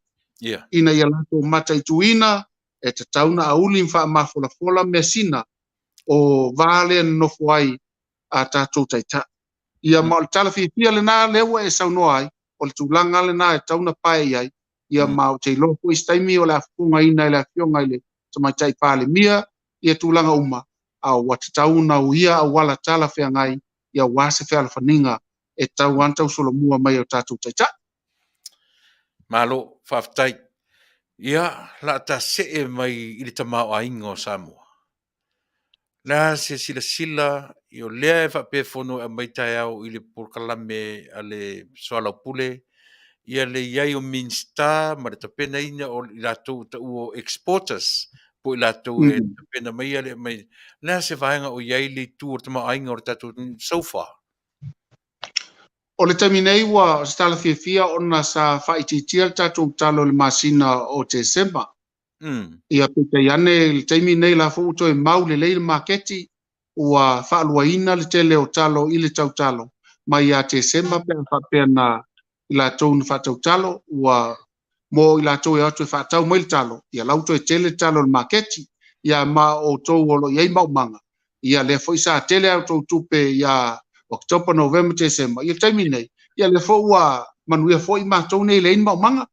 ina ia latou mataituina e tatau ona auli ma faamafolafola measina o va lea nonofo ai a tatou taitai. Ia ma o le tala fiafia lena lea ua e saunoa ai, o le tulaga lena e tatau ona pae i ai, ia ma ou te iloa foi se taimi o le a fofogaina e le Afioga i le Tamaitai Palemia ia tulaga uma, a ua tatau ona uia auala talafeagai ia aua se fealofaniga e tatau lava ona tausolomua mai e o tatou taitai. Malo, faafetai. Ia, o le a ta see mai i le tamaoaiga o Samoa. O le a se silasila, o lea e faapea e fono e aumai taeao i le polokalame a le Soalaupule, ia le i ai o Minisita ma le tapenaina o i latou e taua o exporters, po o i latou e tapena maia le aumai. O le a se vaega o i ai le itu o le tamaoaiga o le tatou atunuu so far? O le taimi nei ua o se tala fiafia ona sa faaitiitia le tatou talo i le masina o Tesema. Ia peitai ane i le taimi nei la foi ua toe mau lelei le maketi, ua faaluaina le tele o talo i le tautalo mai ia Tesema pe a faapea na i latou na faatautalo, ua mo i latou e o atu e faatau mai le talo, ia la ua toe tele le talo i le maketi, ia ma o outou o lo o i ai maumaga, ia lea foi sa tele a outou tupe ia Oketopa, Novema, Tesema, ia le taimi nei, ia lea foi ua manuia foi matou nei e leai ni maumaga.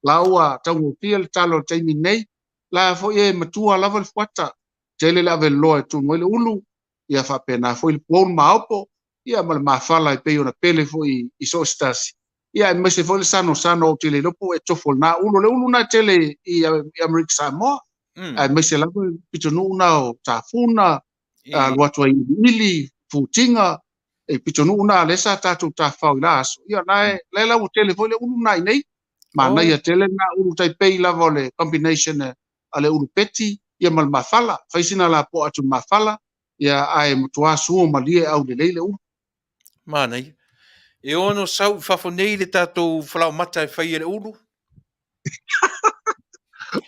La ua taugofie le talo i le taimi nei, la foi e matua lava le fuata, tele le aveloa e tunu ai le ulu, ia faapena foi le puou, le maopo, ia ma le mafala e pei ona pele foi i so o se tasi, ia aemaise foi le sanosano ou te le iloa po ua e tofo i lena ulu, o le ulu lena e tele i Amerika Samoa, aemaise lava le pitonuu lena o Tafuna, alu atu ai i Iliili, Futiga, e pitonuu lena lea sa tatou tafafao i la aso, ia la e la ua tele foi le ulu lena i inei, manaia tele lena ulu tai pei lava o le combination a le ulu peti ia ma le mafala, fai sina lapoa atu i le mafala, ia ae matua sua malie aulelei le ulu. Manaia. E ono sau i fafo nei le tatou falaomata e fai e le ulu?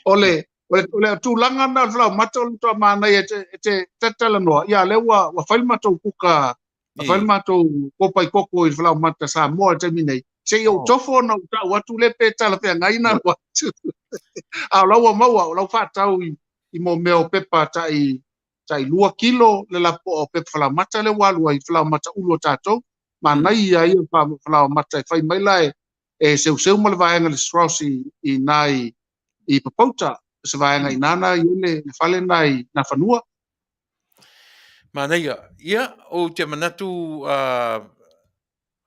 O le o le, o le tulaga na o le falaomata o le matua manaia e te, e te talanoa, ia lea ua, ua fai le matou kuka, ua fai le matou kopa i koko i le falaomata Samoa i le taimi nei. Se i ou tofo ona ou tau atu lea pe talafeagai na alu atu. A o la ua maua, o la ua faatau i, i mo mea o pepa tai, tai 2 kilo le lapoa o pepa falaomata lea ua alu ai falaomata ulu a tatou. Manaia ia falaomata e fai mai la e, e seuseu ma le vaega le SROS i, i na i, i Papauta, se vaega i nana i le, le fale na i Nafanua. Manaia. Ia, ou te manatu uh,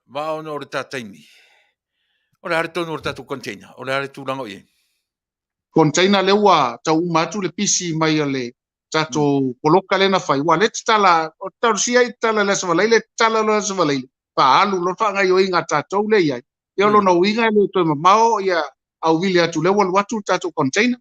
vaa ona o le tā taimi. O le a le tonu o le tatou container? O le a le tulaga o i ai? Container lea ua tau uma atu le pisi mai o le tatou poloka lea na fai, ua le tatala, o talosia i tatala i le Aso Faraile, tatala loa le Aso Faraile, faaalu loa le faagaoioiga a tatou lea i ai. Ia o lona uiga e le toe mamao ia auvili atu lea ua alu atu le tatou container.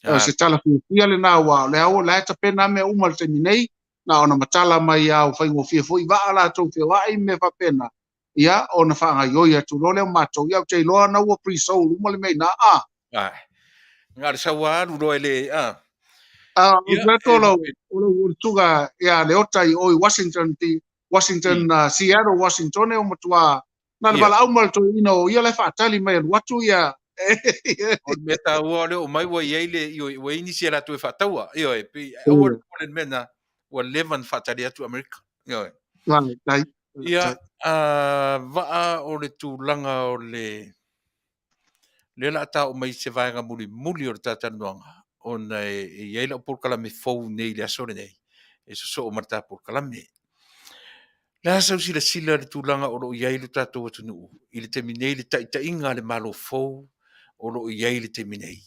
Ah. Se tala fiafia lena aua o lea ua la e tapena mea uma i le taimi nei, na ona matala mai lava ua faigofie foi vaa latou feoai ma mea faapena, ia ona faagaoioi atu loa lea o matou, ia ou te iloa na ua pre-sold uma le mea i ina, ah. Ah. Na o le sau lava alu loa e le, ah. Ah, o le o lau, o lau susuga ia Leota i o i Washington, Washington, uh, Seattle, Washington, e o matua na le valaau ma le toeaina o ia la e faatali mai alu atu ia. O le mea taua o le oo mai ua i ai le, ioe, ua i ai nisi e latou e faataua, ioe, pei, aua le popole i le mea lena, ua leva ona faatali atu Amerika, ioe. Faafetai. Ia, a vaa o le tulaga o le, lea o le a ta oo mai i se vaega mulimuli o le ta talanoaga, ona e i ai lau polokalame fou nei i le aso lenei, e sosoo ma le ta polokalame. Le a sau silasila i le tulaga o lo o i ai lo tatou atunuu i le taimi nei, le taitaiga a le Malo fou o lo o i ai i le taimi nei.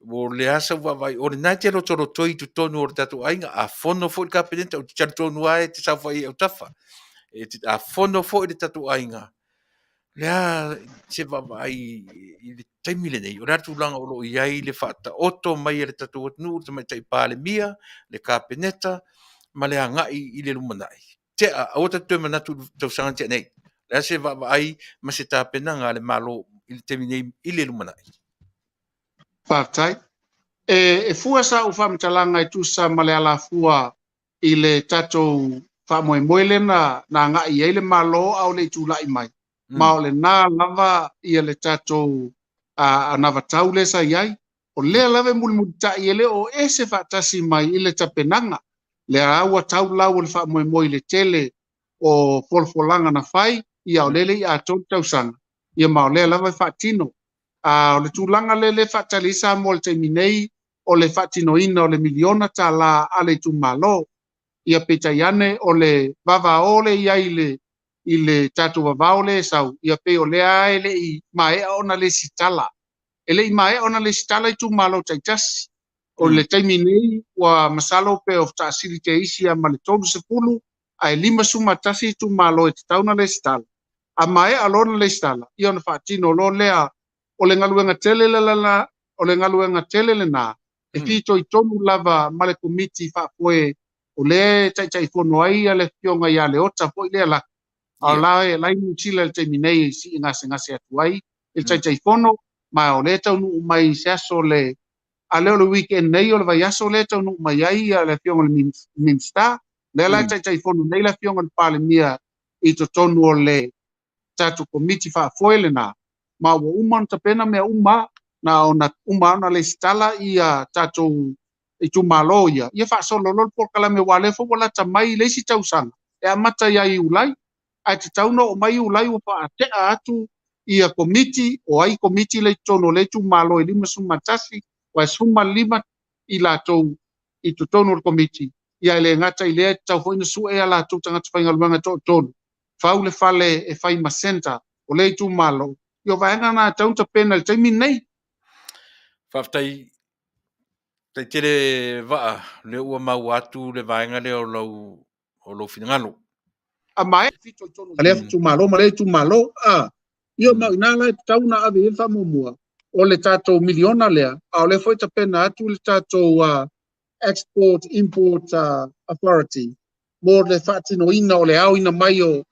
O le a sau vaavaai, o lena e te lotolotoi i totonu o le tatou aiga, a fono foi le Kapeneta, ou te talitonu lava e te saofai i autafa, e te, a fono foi le tatou aiga, o le a se vaavaai i le taimi lenei, o le a le tulaga o lo o i ai le faataoto mai e le tatou atunuu, le Tamaitai Palemia, le Kapeneta, ma le agai i le lumanai. Tea, aua tatou toe manatu i le tausaga na tea nei. O le a se vaavaai ma se tapenaga a le Malo i le taimi nei i le lumanai? Faafetai. E, e fua sa ou faamatalaga e tusa ma le alafua i le tatou faamoemoe lea na agai i ai le Malo a o le i tulai mai, ma o lena lava ia le tatou anavatau lea sa i ai. O lea lava e mulimulitai e le o ese faatasi mai i le tapenaga. Lea lava ua tau lau o le faamoemoe i le tele o folafolaga na fai, ia o lea e le i atoa le tausaga, ia ma o lea lava e faatino. A o le tulaga lea lea e faatali ai Samoa i le taimi nei, o le faatinoina o le miliona tala a le itumalo. Ia peitai ane o le vavao lea e i ai i le tatou vavao lea e sau, ia pei o lea e le i maea ona lesitala. E le i maea ona lesitala itumalo taitasi. O le taimi nei, ua masalo pe o taasili te isi a ma le 30, ae 51 itumalo e tatau ona lesitala. A maea loa ona lesitala, ia ona faatino loa lea o le galuega tele lena, o le galuega tele lena e fitoitonu lava ma le komiti faafoe o lea e taitaifono ai le afioga ia Leota foi lea Laki. A o la e la i Niu Sila i le taimi nei e sii gasegase atu ai i le taitaifono, ma o lea e taunuu mai i se aso le a lea o le weekend nei o le vaiaso lea e taunuu mai ai le afioga i le Minisita. Lea la e taitaifono nei le afioga i le Palemia i totonu o le tatou komiti faafoe lena, ma ua uma ona tapena mea uma, na ona uma ona lesitala ia tatou itumalo ia, ia faasolo loa le polokalame, aua o lea foi ua lata mai le isi tausaga e amata ia Iulai, ae tatau ona oo mai Iulai ua faatea atu ia komiti, o ai komiti lea i totonu o le itumalo e 51, aua e 15 i latou i totonu o le komiti, ia e le gata i lea e tatau foi ona sue a latou tagata faigaluega e toatolu, fau le fale e fai ma centre o lea itumalo, ia o vaega na e tatau ona tapena i le taimi lenei. Faafetai tai tele Vaa, lea ua maua atu le vaega lea o lau o lou finagalo. A maea a lea itumalo ma lea itumalo, a ia ma o ina la e tatau ona ave i ai le faamuamua o le tatou miliona lea, a o lea foi e tapena atu le tatou Export Import Authority mo le faatinoina o le aoina mai o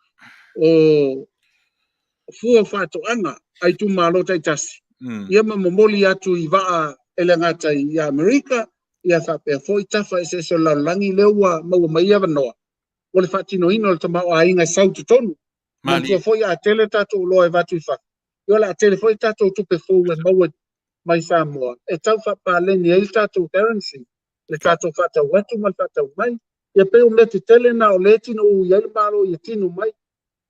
fua o faatoaga a itumalo taitasi, ia ma momoli atu i vaa e le gata i Amerika, ia faapea foi tafa eseese o le lalolagi lea ua maua mai avanoa mo le faatinoina o le tamaoaiga e sau i totonu. Manatua foi a tele tatou oloa e avatu i fafo, ia o le a tele foi tatou tupe fou e maua mai Samoa e tau faapaleni ai le tatou currency, le tatou faatau atu ma le faatau mai. Ia pei o mea tetele na o lea e tinou i ai le Malo ia tino mai,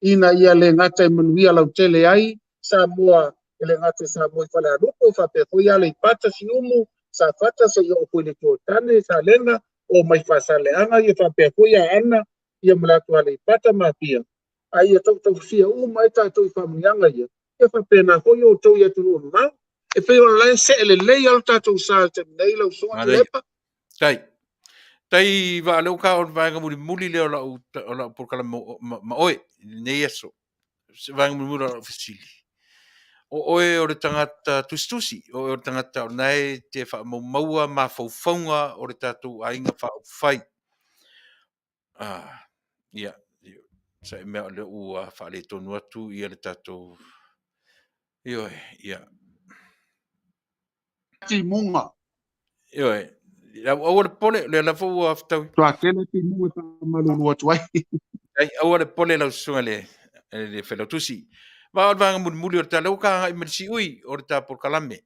ina ia le gata e manuia lautele ai Samoa, e le gata i Samoa i Falealupo, faapea foi Aleipata, Siumu, Safata, seia oo foi i le Itu o Tane, Salega, oo mai Faasaleleaga, ia faapea foi Aana, ia ma le atu Aleipata ma Apia, a ia tautausia uma ai tatou i faamanuiaga ia, ia faapena foi outou i atunuu mamao. E pei o la e see lelei lava lo tatou sa i le taimi nei lau Susuga Tuilaepa. Tai. Tai vaa lea ua ka o le vaega mulimuli lea o lau o lau polokalame ma, ma oe i lenei aso. Se vaega mulimuli o lau fesili. O oe o le tagata tusitusi, o oe o le tagata o lena e te faamaumaua mafaufauga o le tatou aiga faaupufai. Ah, ia, sa i mea o lea ua faaletonu atu ia le tatou... Ioe, ia. Timuga. Ioe, aua le popole, o lea lava ua fetaui. Matua tele timuga e faamalulu atu ai. Ai, aua le popole lau susuga i le Failautusi. Ma o le vaega mulimuli o le tala, ua ka agai mai le siui o le ta polokalame.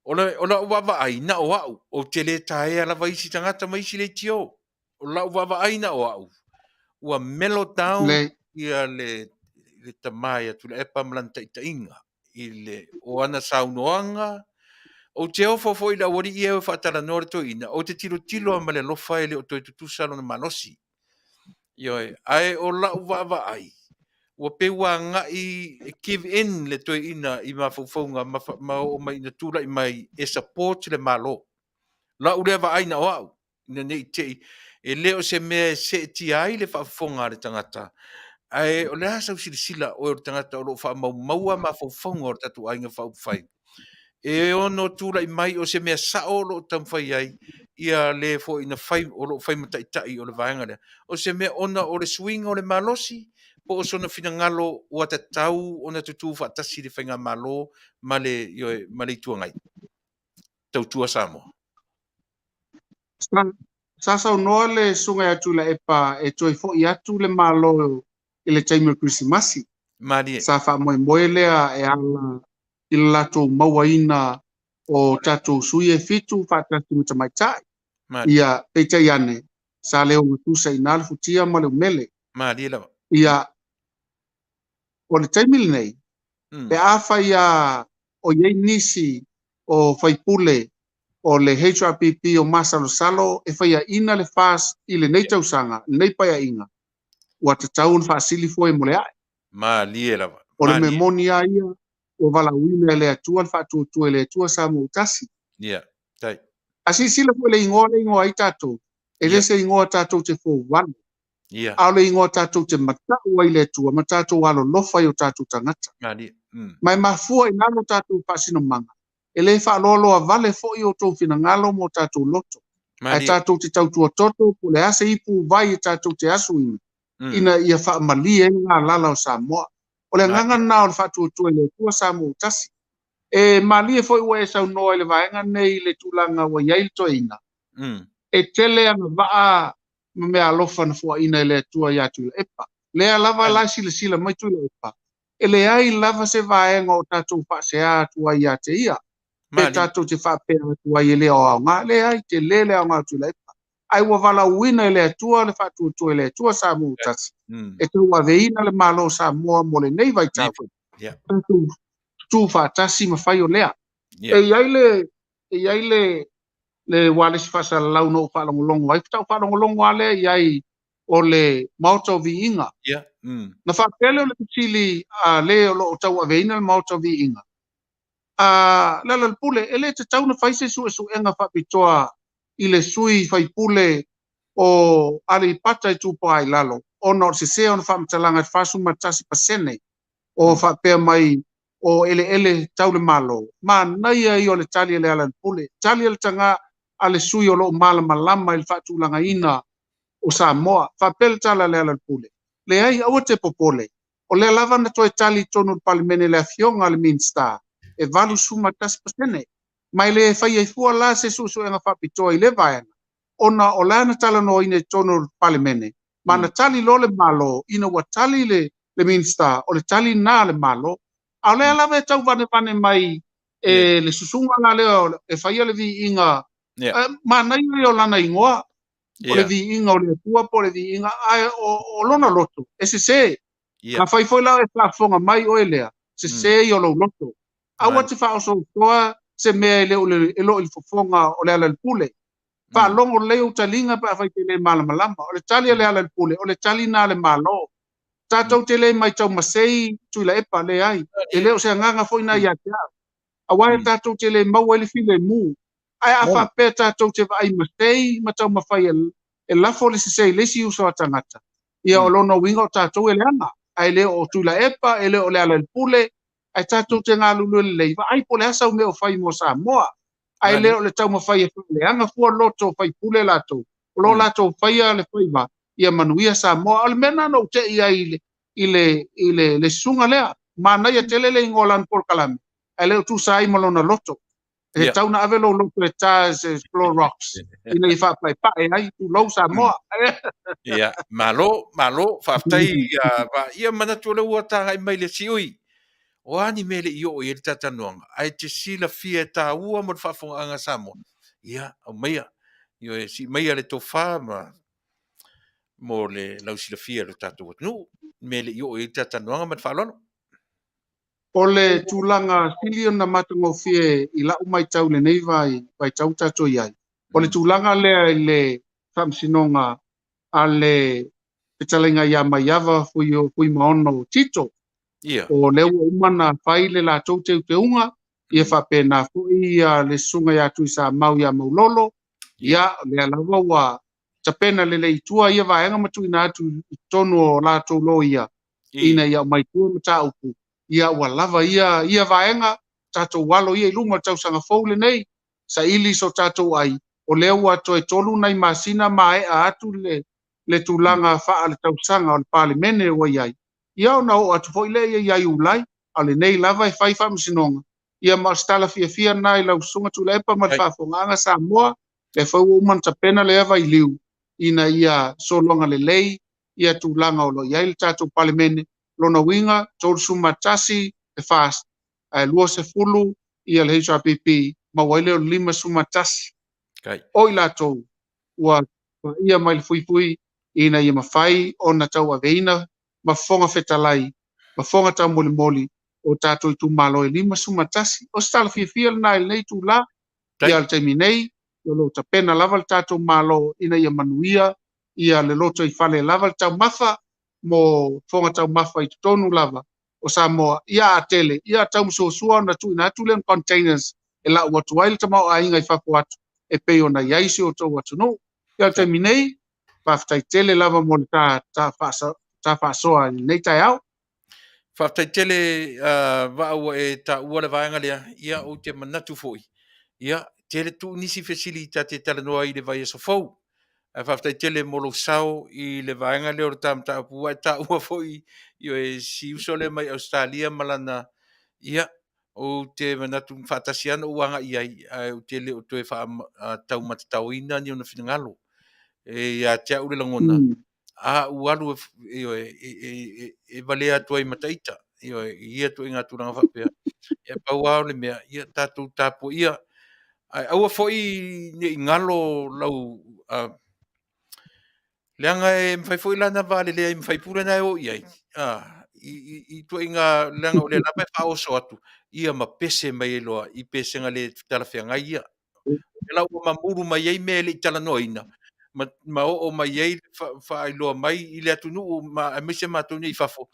O le, o lau vaavaai, na o au, ou te le taea lava isi tagata ma isi leitio. O lau vaavaai na o au, ua mellow down le. ia le, le tama ia Tuilaepa ma lana taitaiga i le, o ana saunoaga. Ou te ofo foi i le aualii ia e faatalanoa le toeaina, ou te tilotilo lava ma le alofa e le o toe tutusa lona malosi. Ioe, ae o lau vaavaai, ua pei ua agai e give in le toeaina i mafaufauga ma, ma oo mai ina tulai mai e support le Malo. Lau lea vaai na o au, ina ne i te i, e le o se mea e seetia ai le faafofoga a le tagata, ae o le a sau silasila oe o le tagata o lo o faamaumaua mafaufauga o le tatou aiga faaupufai, e ono tulai mai o se mea sao o lo o taumafai ai ia le foi na fai o lo o fai ma taitai o le vaega lea, o se mea ona o le suiga o le malosi po o sona finagalo ua tatau ona tutū faatasi le faigamalo ma le, ioe, ma le Itu Agai. Tautua Samoa. Sa saunoa le Susuga ia Tuilaepa e toe foi atu le Malo i le taimi o le Kerisimasi. Malie. Sa faamoemoe lea e ala i le latou mauaina o tatou sui e fitu faatasi ma tamaitai. Malie. Ia, peitai ane, sa le ogatusa i ina le futia ma le umele. Malie lava. Ia, o le taimi lenei, pe afai lava o i ai nisi o faipule o le HRPP o masalosalo e faiaina le FAST i lenei tausaga, lenei paeaiga, ua tatau ona faasili foe mo le ae. Malie lava. O le mea moni lava ia, ua valaauina e le Atua le faatuatua i le Atua Samoa-ua-tasi. Ia, tai. A silasila foi i le igoa lea e igoa ai tatou, e le se igoa tatou te fouvale, Ia. a o le igoa tatou te matau ai i le Atua ma tatou alolofa i o tatou tagata. Malie. Ma e mafua i lalo tatou faasinomaga, e le faaloaloa vale foi outou finagalo ma o tatou loto, ae Malie. tatou te tautua toto po o le a se ipu vai e tatou te asuina, ina ia faamalie ai le galala o Samoa. O le agaga lena o le faatuatua i le Atua Samoa-ua-tasi. E malie foi ua e saunoa i le vaega lenei i le tulaga ua i ai le toeaina, e tele agavaa ma meaalofa na foaina e le Atua ia Tuilaepa. Lea lava la e silasila mai Tuilaepa, e leai lava se vaega o tatou faasea atu ai ia te ia, pe tatou te faapea atu ai e le o aoga. Leai, tele le aoga o Tuilaepa. Ae ua valaauina e le Atua le faatuatua i le Atua Samoa-ua-tasi, e tauaveina le Malo o Samoa mo lenei vaitau. Tatou tutu faatasi ma fai o lea. E i ai le, e i ai le, le ualesi faasalalau na ou faalogologo ai, faatoa ou faalogologo lava lea i ai o le Maota o Viiga. Na faapea lea o le fesili a le o lo o tauaveina le Maota o Viiga, a Lealailepule, e le tatau ona fai se suesuega faapitoa i le sui faipule o Aleipata Itupa i Lalo ona o le sese o ona faamatalaga i le 41% o faapea mai o eleele tau le Malo. Manaia ia o le tali a Lealailepule, tali a le taga a le sui o lo o malamalama i le faatulagaina o Samoa. Faapea le tala a Lealailepule, leai, aua te popole, o lea lava na toe tali i totonu o le Palemene le Afioga a le Minisita e 81%. Ma e le fai ai fua la se suesuega faapitoa i lea vaega, ona o la na talanoaina i totonu o le Palemene, ma na tali loa le Malo, ina ua tali le le Minisita, o le tali lena a le Malo. A o lea lava e tau vanevane mai e le susuga la lea e faia le viiga, manaia ia o lana igoa, o le viiga o le Atua po o le viiga, ae o lona loto, e sese. Afai foi la e faafofoga mai oe lea, sese ia o lou loto. Aua te faaosoosoa se mea e le o i le fofoga o Lealailepule. Faalogo lelei ou taliga pe afai te le malamalama. O le tali a Lealailepule, o le tali lena a le Malo. Tatou te le matau masei Tuilaepa, leai. E le o se agaga foi lena ia te au. Aua e tatou te le maua ai le filemu. Ae a faapea tatou te vaai masei ma taumafai e lafo le sese i le isi uso a tagata, ia o lona uiga o tatou e leaga. Ae le o Tuilaepa, e le o Lealailepule, ae tatou te galulue lelei, vaai po o le a sau mea o fai mo Samoa. Ae le o le taumafai e faaleaga fua loto o faipule latou, o lo o latou faia le faiva ia manuia Samoa. O le mea lena na ou tei ai i le susuga lea. Manaia tele le igoa o lana polokalame, ae le o tusa ai ma lona loto. E tatau ona ave lou loto e ta se Clorox ina ia faapaepae ai, tulou Samoa. Ia, malo, malo, faafetai ia, ia manatu o lea ua tagai mai le siui. O a ni mea e le i oo i ai le talatalanoaga, ae te silafia e taua mo le faafofogaaga a Samoa, ia, aumaia, ioe, sii maia le tofa ma mo le lausilafia e lo tatou atunuu, mea e le i oo i ai le talatalanoaga ma le faaaloalo. O le tulaga sili ona matagofie i lau matau i lenei vaitau ua tatou i ai, o le tulaga lea i le faamasinoga a le fetalaiga ia Maiava Fuimaono Tito. O lea ua uma ona fai le latou teuteuga, ia faapena foi le susuga ia Tuisamau ia Maulolo, ia lea lava ua tapena lelei i tua ia vaega ma tuuina atu i totonu o latou loia ina ia aumai tua mataupu, ia ua lava ia ia vaega, tatou alo ia i luma o le tausaga fou lenei, saili so tatou ai, o lea ua toe 3 nai masina maea atu le tulaga faaletausaga o le Palemene ua i ai, ia ona oo atu foi lea ia Iulai, a o lenei lava e fai faamasinoga, ia ma o se tala fiafia lena i lau Susuga Tuilaepa ma le faafofogaaga Samoa. Lea foi ua uma ona tapena lea vailiu ina ia sologa lelei ia tulaga o lo o i ai le tatou Palemene. Lona uiga, 31 le FAST, ae 20 ia le HRPP, maua ai lea o le 51 o i latou ua paia mai le fuifui ina ia mafai ona tauaveina ma Fofoga Fetalai ma fofoga taumolimoli o tatou itumalo e 51. O se tala fiafia lena i lenei itula. Ia o le taimi nei, o lo o tapena lava le tatou Malo ina ia manuia ia le lotoifale lava le taumafa mo fofoga taumafa i totonu lava o Samoa. Ia a tele, ia tau musuasua ona tuuina atu lea containers e lau atu ai le tamaoaiga i fafo atu e pei ona i ai si o outou atunuu. Ia o le taimi nei, faafetai tele lava mo le ta, ta, faasa, ta faasoa i lenei taeao. Faafetai tele uh, Vaa ua e taua le vaega lea, ia ou te manatu foi, ia tele tuu nisi fesili ta te talanoa ai i le vaiaso fou. Ae faafetai tele mo lou sao i le vaega lea o le ta mataupu ua e taua foi ioe si uso lea mai Ausetalia ma lana ia ou te manatu faatasi lava na ou agai i ai ae ou te le o toe faataumatataoina ni ona finagalo. E ia te au le lagona, a ua alu ioe, e valea atu ai ma taita, ioe, i ia ituaiga tulaga faapea. Ia pau lava o le mea, ia tatou tapuaia, ae aua foi ne i galo lau leaga e mafai foi la ona valelea ai ma faipule na e o i ai, i ituaiga, leaga o lea lava e faaoso atu ia ma pese mai ai loa i pesega le talafeagai ia. O la ua mamulu mai ai mea e le i talanoaina ma, ma oo mai ai faailoa mai i le atunuu ma aemaise matou nei i fafo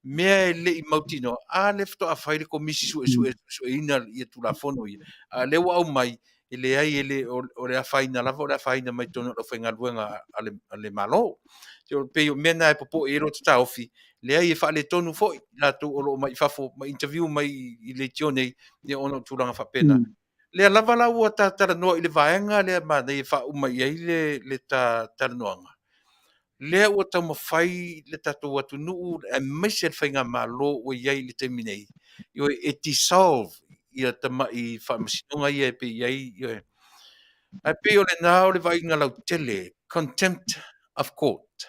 mea e le i mautinoa. A lea faatoa fai le komisi suesue sueina ia Tulafono ia, a lea ua aumai e leai e le o le afaina lava o le afaina mai totonu o le aufaigaluega a le Malo. E pei o mea na e popoe ai lota taofi, leai e faaletonu foi latou o lo o mai i fafo ma interview mai i leitio nei ia ona o tulaga faapena. Lea lava la ua ta talanoa i le vaega lea manaia e faauma i ai le ta talanoaga, lea ua taumafai le tatou atunuu aemaise le faigamalo ua i ai i le taimi nei, ioe, e dissolve ia tamai faamasinoga ia e pei i ai, ioe. Ae pei o lena o le vaaiga lautele, contempt of court.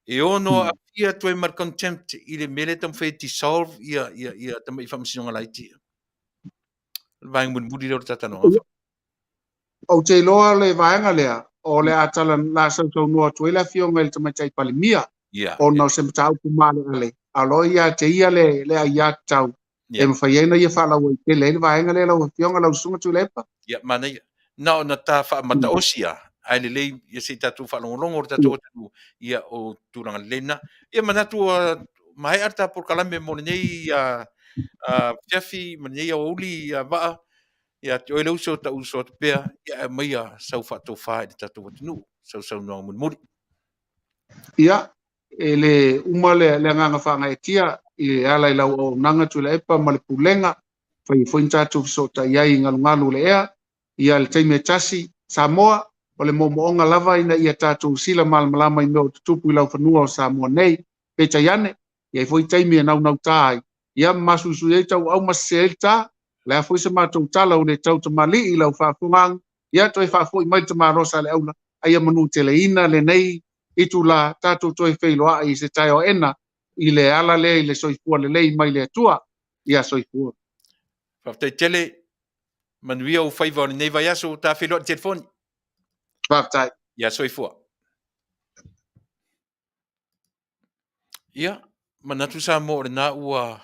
E ono aafia atu ai ma le contempt i le mea lea e taumafai e dissolve ia tamai faamasinoga laiti ia. Le vaega mulimuli lea o le ta talanoaga. Ou te iloa le vaega lea, o le a tala la sausaunoa atu ai le afioga i le Tamaitai Palemia, ona o se mataupu maaleale, a o lo o ia te ia le, le aiatatau e mafai ai ona ia faalauaitele ai le vaega lea lau afioga lau Susuga Tuilaepa. Ia, manaia. Na ona ta faamataosi lava, ae lelei ia se i tatou faalogologo le tatou atunuu, ia o tulaga lelei lena. Ia manatu ua maea le ta polokalame mo lenei afiafi ma lenei aoauli Vaa, ia te oe le uso, tau uso atu pea, ia aumaia sau faatofa i le tatou atunuu, sau saunoaga mulimuli. Ia, e le uma le agaga faagaeetia e ala i lau auaunaga Tuilaepa ma le Pulega, faia foi ni tatou fesootai ai i galugalu o le ea. Ia, le taimi e tasi, Samoa, o le moomooga lava ina ia tatou sila malamalama i mea o tutupu i laufanua o Samoa nei. Peitai ane, e i ai foi taimi e naunauta ai, ia ma masuisui ai tauau ma sese ai le ta. O le a foi se matou tala ua le tau tamalii i lau faafofogaaga, ia toe faafoi mai le tamaloa Saleaula, a ia manuteleina lenei itula tatou toe feiloai i se taeao aena i le ala lea i le soifua lelei mai le Atua. Ia soifua. Faafetai tele. Manuia ou faiva o lenei vaiaso, ta feiloai i le telefoni. Faafetai. Ia soifua. Ia, manatu Samoa o lena ua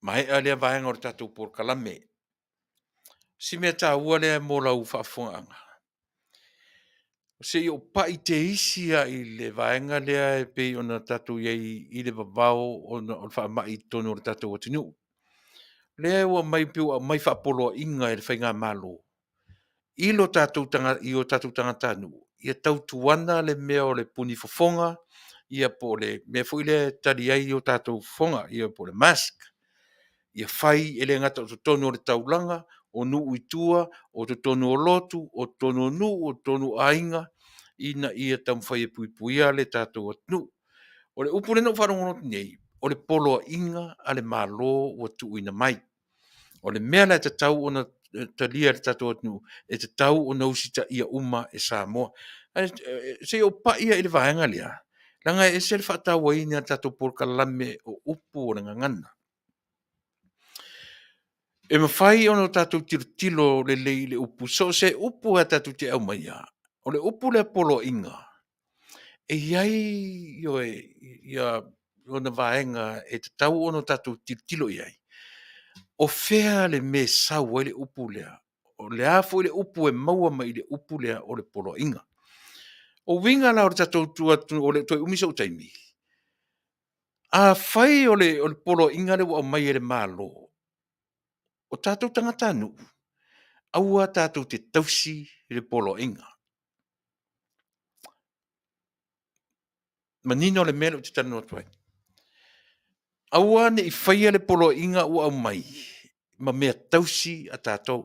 maea lea vaega o le tatou polokalame. Si mea taua lea mo lau faafofogaaga, se i ou pai te isi a i le vaega lea e pei ona tatou i ai i le vavao ona o le faamai i totonu o le tatou atunuu. Lea ua aumai pei ua aumai faapoloaiga e le faigamalo i lo tatou i o tatou tagatanuu, ia tautuana le mea o le puni fofoga, ia po o le mea foi lea e tali ai o tatou fofoga, ia po o le mask. Ia fai e le gata o totonu o le taulaga, o nuu i tua, o totonu o lotu, o totonu o nuu, o totonu o aiga, ina ia taumafai e puipuia le tatou atunuu. O le upu lea na ou faalogologo atu nei, o le poloaiga a le Malo ua tuuina mai. O le mea la e tatau ona talia e le tatou atunuu e tatau ona usitaia uma e Samoa. Ae se i ou pai ia i le vaega lea, leaga e ese le faatauaina e le tatou polokalame o upu o le gagana. E mafai ona tatou tilotilo lelei i le upu, so o se upu lava tatou te aumaia, o le upu lea poloaiga, e i ai ioe, ia lona vaega e tatau ona tatou tilotilo i ai, o fea le mea e sau ai le upu lea? O le a foi le upu e maua mai le upu lea o le poloaiga? O uiga la o le tatou tu atu, e le o toe umi sou taimi, afai o le poloaiga lea ua aumai e le Malo, o tatou tagatanuu, aua tatou te tausi le poloaiga. Manino le mea lea ou te talanoa atu ai. Aua ne i faia le poloaiga ua aumai ma mea tausi a tatou.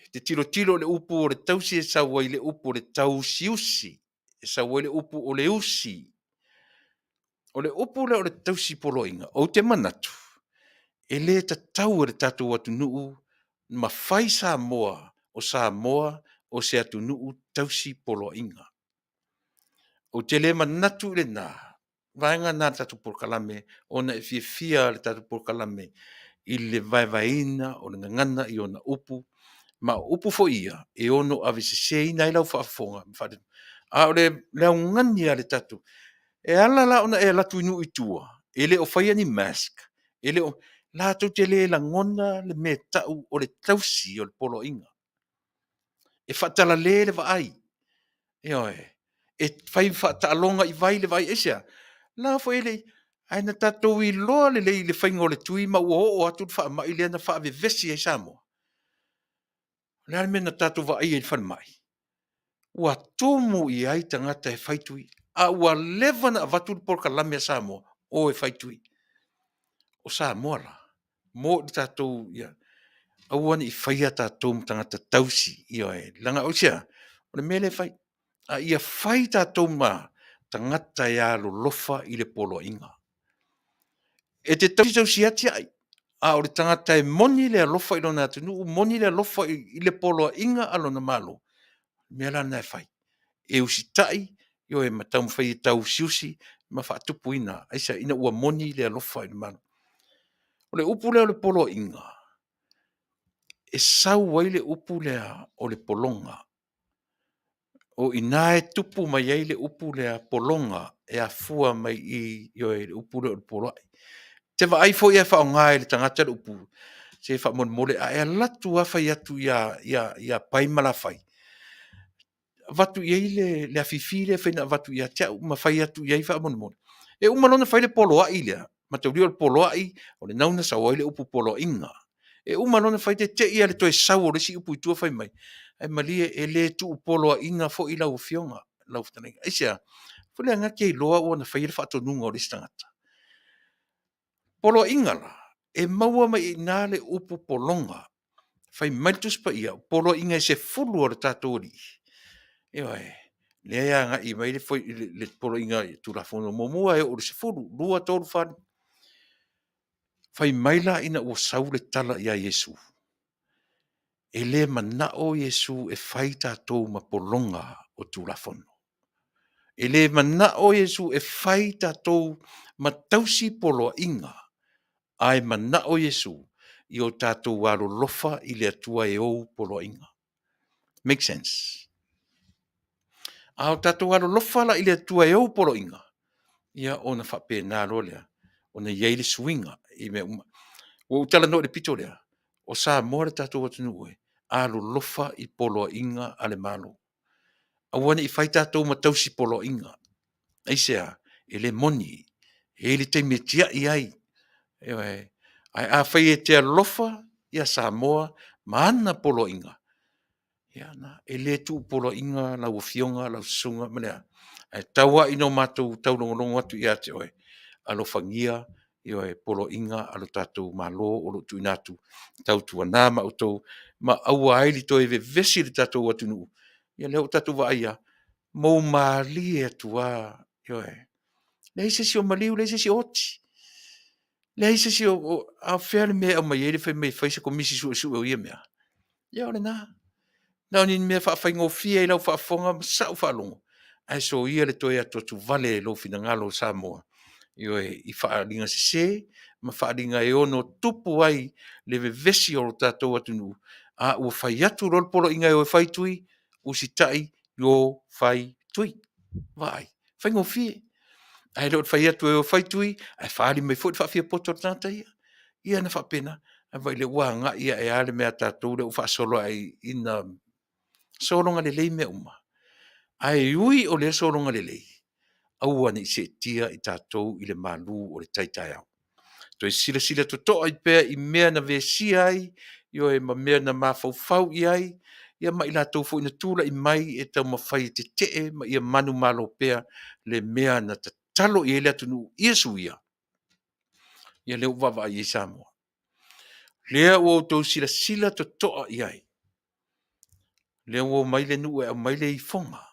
E te tilotilo i le upu o le tausi e sau ai le upu o le tauusiusi, e sau ai le upu o le usi. O le upu lea o le tausi poloaiga, ou te manatu, e le tatau e le tatou atunuu ma fai Samoa o Samoa o se atunuu tausi poloaiga. Ou te le manatu i lena vaega lena o le tatou polokalame ona e fiafia le tatou polokalame i le vaevaeina o le gagana i ona upu, ma o upu foi ia e ono aveseseina ai lau faafofoga. A o le augani a le tatou… E ala la ona e alu atu i nuu i tua e le o faia ni mask, e le o, latou te le lagona le mea e tau o le tausi o le poloaiga. E faatalale le vaai, ioe, e fai faataaloga i vai le vaai. Aisea? O la foi e le i… ae na tatou iloa lelei i le faiga o le tui ma ua oo atu le faamai lea na faavevesi ai Samoa. O le a le mea na tatou vaai ai i le falemai? Ua tumu i ai tagata e fai tui, a ua leva ona avatu le polokalame a Samoa, o e fai tui. O Samoa la, mo i tatou ia aua ne i faia tatou ma tagata tausi, ioe, leaga aisea? O le mea lea e fai, a ia fai tatou ma tagata e alolofa i le poloaiga. E te tausi lava tiai, a o le tagata e moni le alofa i lona atunuu, moni le alofa i le poloaiga a lona Malo, o le mea la lena e fai, e usitai, ioe ma taumafai e tauusiusi ma faatupuina. Aisea? Ina ua moni le alofa i le Malo. O le upu lea o le poloaiga, e sau ai le upu lea o le pologa. O i ina e tupu mai ai le upu lea pologa e afua mai i i le upu lea o le poloai. E te vaai foi a faaaoga e le tagata le upu, se faamolemole a e alu atu lava fai atu ia Pai ma Lafai, avatu i ai le afifi lea e fai na avatu ia te au ma fai atu i ai faamolemole. E uma loa ona fai le poloai lea, mataulia o le poloai, o lena ua sau ai le upu poloaiga. E uma loa ona fai te i lava i le toe sau o le isi upu i tua fai mai, ae malie e le tuupoloaiina foi lau Afioga lau fetalaiga. Aisea? Foi leaga e te iloa ua na faia le faatonuga o le isi tagata. Poloaiga la, e maua mai i ina le upu pologa. Fai mai le Tusi Paia, o poloaiga e 10 a lo tatou Alii, ioe, lea e agai mai le poloaiga i le Tulafono muamua e oo i le 10, 2, 3, 4. Fai mai la ina ua sau le tala ia Iesu, e le manao Iesu e fai tatou ma pologa o Tulafono. E le manao Iesu e fai tatou ma tausi poloaiga, ae manao Iesu ia o tatou alolofa i le Atua e ou poloaiga. Make sense? A o tatou alolofa la i le Atua e ou poloaiga, ia ona faapena loa lea ona i ai le suiga i mea uma. Ua ou talanoa i le pito lea, o Samoa le tatou atunuu e alolofa i poloaiga a le Malo. Aua ne i fai tatou ma tausi poloaiga. Aisea? E le moni. E i ai le taimi e tiai ai. Ioe. Ae afai e te alofa ia Samoa ma ana poloaiga, ia na, e le tuupoloaiga lau afioga, lau susuga ma le a, ae tau lava ina o matou taulogologo atu ia te oe, alofagia, ioe, poloaiga a lo tatou Malo o lo o tuuina atu, tautuana ma outou ma aua ai le toe vevesi lo tatou atunuu. Ia lea ua tatou vaai lava, mou malie atu lava, ioe, leai se isi o maliu, leai se isi o oti. Leai se isi o, a o fea le mea e aumai ai le fai mai e fai se komisi suesue o ia mea? Ia o lena. Na o ni mea faafaigofie i lau faafofoga ma sa'u faalogo, ae soia le toe atuatuvale i lou finagalo Samoa, ioe, i faaaliga sese ma faaaliga e ono tupu ai le vevesi o lo tatou atunuu, a ua fai atu loa le poloaiga e o e fai tui, usitai, o, fai, tui. Vaai, faigofie. Ae le o le fai atu e o e fai tui, ae faaali mai foi le faafiapoto a le tagata ia. Ia na faapena. Ae vaai o lea ua agai ae lava le mea a tatou lea ua faasolo ae ina sologa lelei mea uma. Ae ui o lea sologa lelei, aua ne i seetia i tatou i le malu o le tai taeao. Toe silasila totoa pea i mea na vesia ai, ioe, ma mea na mafaufau i ai, ia ma i latou foi na tulai mai e taumafai e tetee ma ia manumalo pea le mea na tatalo i ai le atunuu ia suia, ia lea ua vaavaai i ai Samoa. Lea ua outou silasila totoa i ai, lea ua omai le nuu e aumai le ifoga.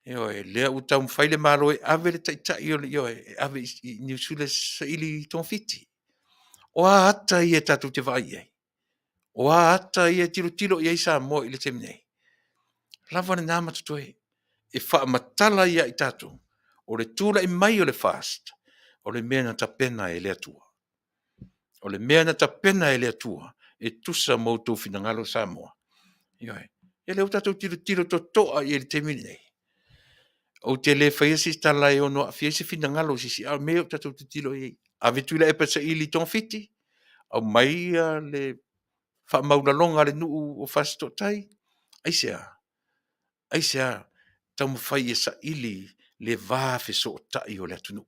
Ioe, lea ua taumafai le Malo e ave le taitai o le, ioe, e ave i Niu Sila e saili togafiti. O a ata ia tatou te vaai i ai? O a ata ia e tilotilo i ai Samoa i le taimi nei? Lava lena ma totoe e faamatala ia i tatou o le tulai mai o le FAST, o le mea na tapena e le Atua. O le mea na tapena e le Atua e tusa ma outou finagalo Samoa. Ioe. Ia lea ua tatou tilotilo totoa i ai i le taimi lenei. Ou te le faia se tala e ono aafia ai se finagalo o se isi, a o mea ia ua tatou tilotilo i ai. Ave Tuilaepa e saili togafiti, aumai le faamaualaloga a le nuu o Fasitootai. Aisea? Aisea? Taumafai e saili le va fesootai o le atunuu.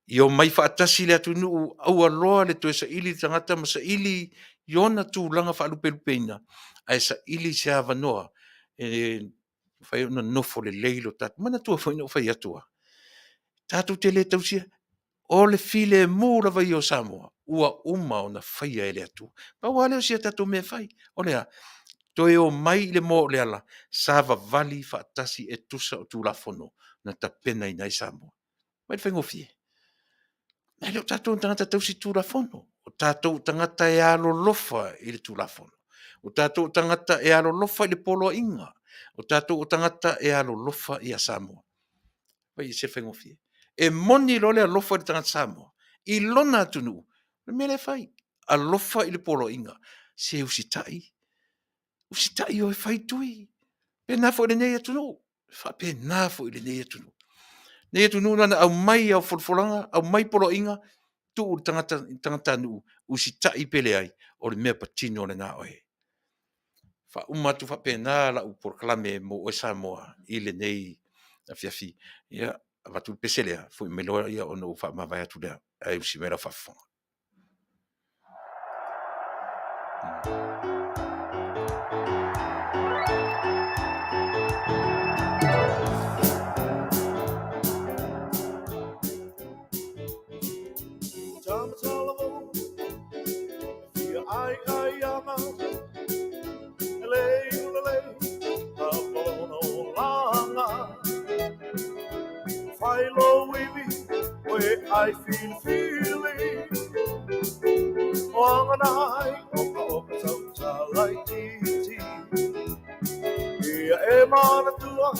Ia omai faatasi le atunuu, aua loa le toe saili le tagata ma saili i ona tulaga faalupelupeina, ae saili se avanoa e mafai ona nofo lelei lo tatou. Manatua foi na ou fai atu lava, tatou te le tausia, o le filemu lava ia o Samoa ua uma ona faia e le Atua. Pau lava lea o si a tatou mea e fai, o le a? Toe omai i le moa o le ala, savavali faatasi e tusa o Tulafono na tapenaina ai Samoa. Vaai i le faigofie. Ae le o tatou o tagata tausi Tulafono. O tatou o tagata e alolofa i le Tulafono. O tatou o tagata e alolofa i le poloaiga. O tatou o tagata e alolofa ia Samoa. Vaai e ese le faigofie. E moni loa le alofa i le tagata Samoa i lona atunuu, o le mea lea e fai, alofa i le poloaiga, se usitai, usitai o e fai tui. E faapena foi i lenei atunuu, e faapena foi i lenei atunuu. O lenei atunuu na ona aumai lava o folafolaga, aumai poloaiga, tuu i le tagatanuu, usitai pe leai, o le mea patino lena a oe. Faauma atu faapena lau polokalame mo oe Samoa i lenei afiafi. Ia, avatu le pese lea, foi mai loa ona ou faamavae atu lea, ae usi mai lau faafofoga. Ai filifili O anganai o ka o ka tautalai titi Ia e manatua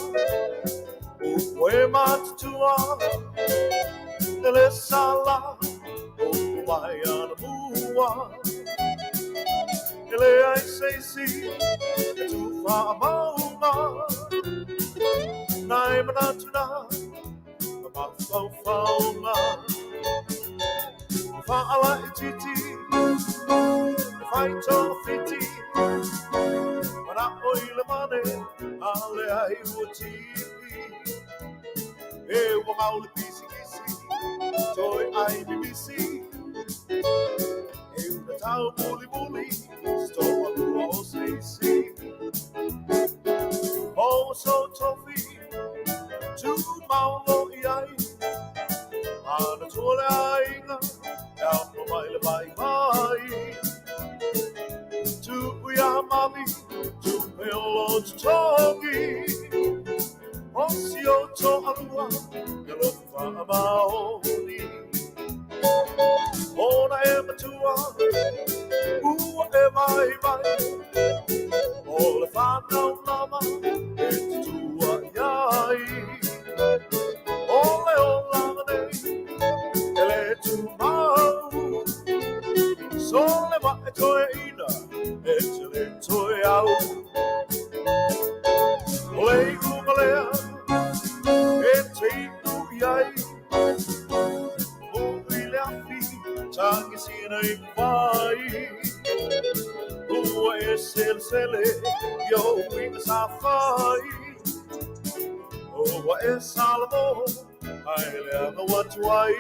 Upo e matutua Ele sala Upo mai ana mua Ele ai seisi E tufa a maunga Nai manatu na Mafaufaunga Whaala i titi E whai tō whiti Mana o i le mane A le ai ua tipi E ua ngau le pisi kisi Toi ai mimisi E una tau muli muli Sto malua o seisi O so tofi Tu maulo i ai Mana tua le aiga E apo mai le vai vai Tu ia mami Tu pelo togi O si o to alua E lofu wha maoni. Ua e vaivai O le whanau lava E te tua i ai O le olaga nei E le tumau So le wa e toe ina E te le toe au O le iuga lea E te inu i ai Ui le afi Tagi sina i vai Ua e selesele I o uiga sa fai Ua e Salamo Ai leaga ua tuai.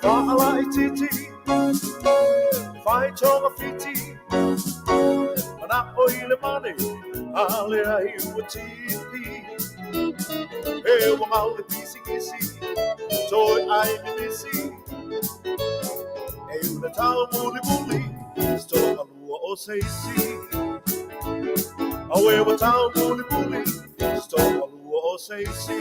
Whaalaititi, whai togafiti, Mana'o i le mane, a leai ua tipi. E ua gau le pisikisi, toe ai mimisi. E una tau mulimuli, se toalua o se isi. Auē ua tau mulimuli, se toalua o se isi.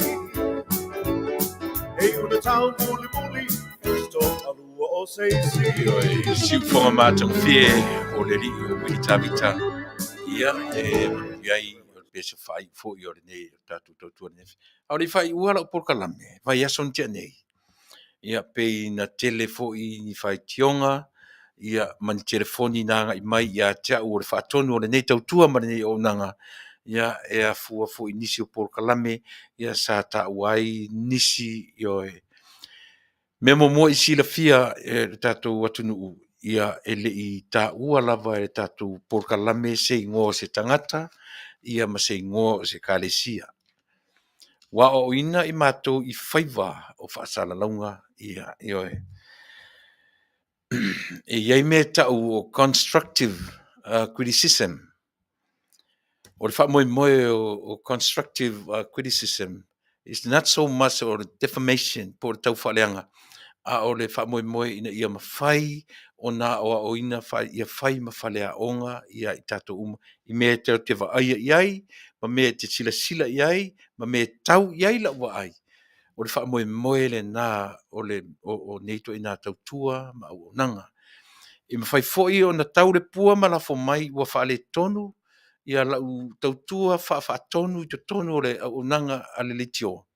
E una tau mulimuli, se toalua o se isi. Ioe, siufoga matagofie o le alii o Wili Tavita, ia, e manuia ai o le pese faaiu foi o lenei o tatou tautua lenei. A o le i faaiua lau polokalame, vaiaso na tea nei, ia, pei na tele foi ni faitioga, ia, ma ni telefoni na agai mai ia te au o le faatonu o lenei tautua ma lenei auaunaga, ia, e afua foi i nisi o polokalame, ia, sa taua ai nisi, ioe, mea muamua i silafia e le tatou atunuu, ia, e le i taua lava e le tatou polokalame se igoa o se tagata, ia, ma se igoa o se ekalesia. Ua aoaoina i matou i faiva o faasalalauga, ia, ioe. E i ai mea e tau o constructive criticism. O le faamoemoe o constructive criticism is not so much o le defamation po o le taufaaleaga, a o le faamoemoe ina ia mafai ona aoaoina ia fai ma faleaoga ia i tatou uma i mea e tatou te vaaia i ai, ma mea e te silasila i ai, ma mea e tau i ai lau vaai. O le faamoemoe lena o le o nei ituaiga tautua ma auaunaga. E mafai foi ona tau le pua ma lafo mai ua faaletonu ia lau tautua faafaatonu i totonu o le auaunaga a le leitio.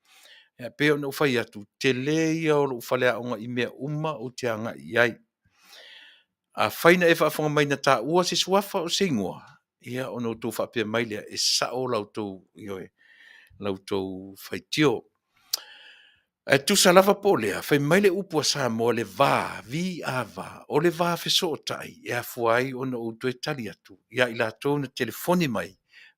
E pei ona ou fai atu, tele ia o lou faleaoga i mea uma ou te agai i ai. Afai na e faafofoga mai na taua se suafa o se igoa, ia ona outou faapea mai lea, e sao la outou, ioe, la outou faitio. Ae tusa lava po o lea, fai mai le upu a Samoa le va, V-A va, o le va fesootai e afua ai ona ou toe tali atu ia i latou na telefoni mai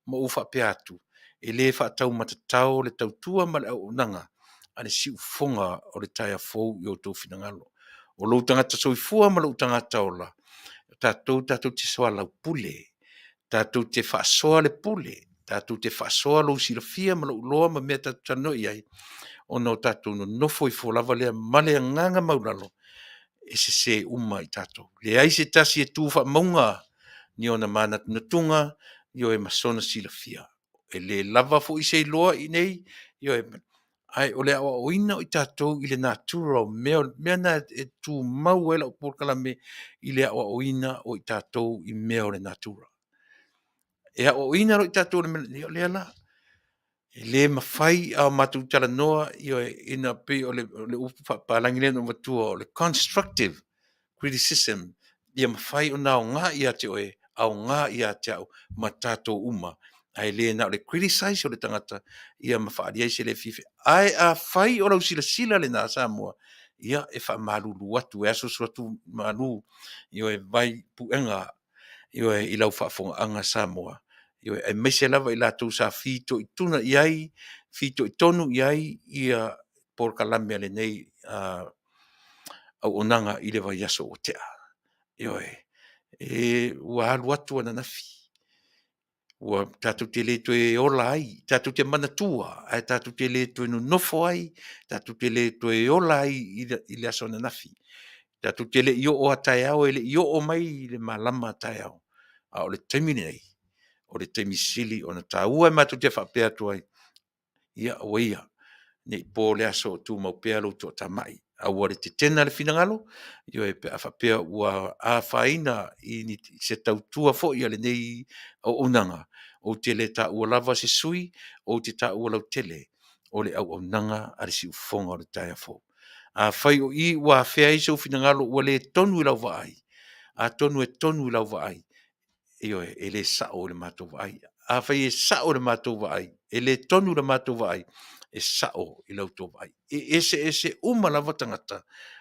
ma ou faapea atu, e le faataumatatao le tautua ma le auaunaga a le siufofoga o le taeao fou i outou finagalo. O lou tagata soifua ma lou tagata ola, o tatou tatou te soalaupule, tatou te faasoa le pule, tatou te faasoa lou silafia ma lou iloa ma mea tatou te talanoa i ai, ona o tatou nonofo ifo lava lea ma le agaga maulalo, e sese uma i tatou. Leai se tasi e tu faamauga ni ona manatunatuga, ioe, ma sona silafia. E le lava foi se iloa i inei, ioe, ae o le aoaoina o i tatou i le natura o mea, o le mea lena e tumau ai lau polokalame i le aoaoina o i tatou i mea o le natura. E aoaoina loa i tatou i le mea, o lea la, e le mafai a matou talanoa, ioe, ina pei o le upu faapapalagi lea na ou avatua o le constructive criticism, ia mafai ona aoga ia te oe, aoga ia te au ma tatou uma, ae le na o le criticize o le tagata ia ma faaalia ai se le fiafia. Ae afai o lau silasila lena Samoa, ia e faamalulu atu, e asuasu atu malu, ioe, vai puega, ioe, i lau faafofogaaga Samoa, ioe, aemaise lava i latou sa fitoituna i ai, fitoitonu i ai ia polokalame a lenei auaunaga i le vaiaso ua tea. Ioe, e, ua alu atu ananafi. Ua tatou te le toe ola ai, tatou te manatua, ae tatou te le toe nonofo ai, tatou te le toe ola ai i le aso ananafi. Tatou te le i oo a taeao, e le i oo mai le malama a taeao, a o le taimi lenei, o le taimi sili ona taua. E matou te faapea atu ai, ia aua ia ne i po le aso o tumau pea lou toatamai. Aua le tetena le finagalo, ioe, pe a faapea ua afaina i se tautua foi a lenei auaunaga, ou te le taua lava se sui usufono, ou te taua lautele o le auaunaga a le siufofoga o le taeao fou. Afai o i ua afea ai sou finagalo ua le tonu i lau vaai, atonu e tonu i lau vaai, ioe, e le sao i le matou vaai. Afai e sao i le matou vaai, e le tonu i le matou vaai, e sao i la outou vaai. E eseese uma lava tagata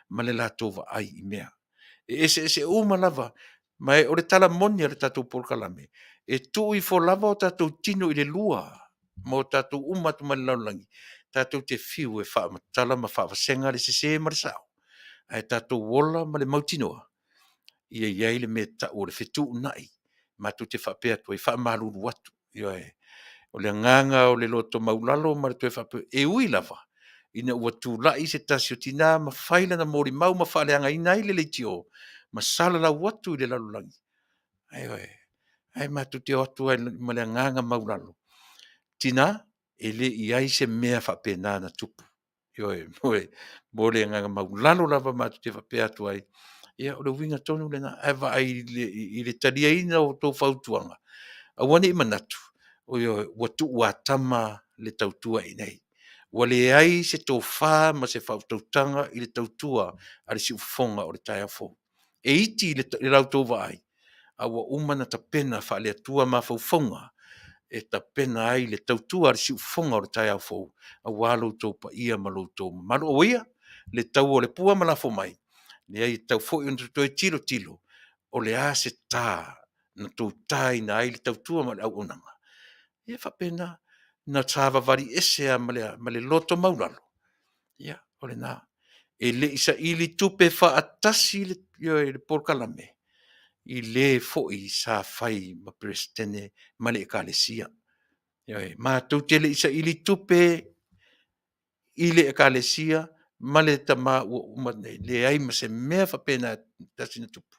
ma le latou vaai i mea. E eseese uma lava, ma o le tala moni a le tatou polokalame, e tuu ifo lava o tatou tino i le lua ma o tatou uma atu ma le lalolagi, tatou te fiu e faamatala ma faavasega le sese ma le sao, ae tatou ola ma le mautinoa, ia i ai le mea e tau o le fetuunai. Matou te faapea atu ai, e faamalulu atu, ioe. O le agaga o le loto maualalo ma le toe faapea, e ui lava ina ua tulai se tasi o tina ma fai lana molimau ma faaleagaina ai le leitio ma salalau atu i le lalolagi, ioe, ae matou te o atu lava ma le agaga maualalo, tina, e le i i ai se mea faapena na tupu. Ioe, mo le agaga maualalo lava matou te faapea atu ai, ia o le uiga tonu lena, ae vaai i le taliaina o tou fautuaga, aua ne i manatu, ioe, ua tuuatama le tautua i inei. Ua leai se tofa ma se faautautaga i le tautua a le siufofoga o le taeao fou. E iti i la outou vaai, a ua uma ona tapena faale-Atua mafaufauga e tapena ai le tautua a le siufofoga o le taeao fou aua lo outou paia ma lo outou mamalu. Aua ia le taua o le pua ma lafo mai, leai e tatau foi ona toe tilotilo, o le a se ta na outou taina ai le tautua ma le auaunaga? Ia e faapena. Na savavali ese lava ma le loto maualalo, ia o lena. E le i saili tupe faatasi le polokalame i le foi sa fai ma Peresetene ma le Ekalesia. Ioe. Matou te le i saili tupe i le Ekalesia ma le tama ua uma nei, leai ma se mea faapena e tasi na tupu.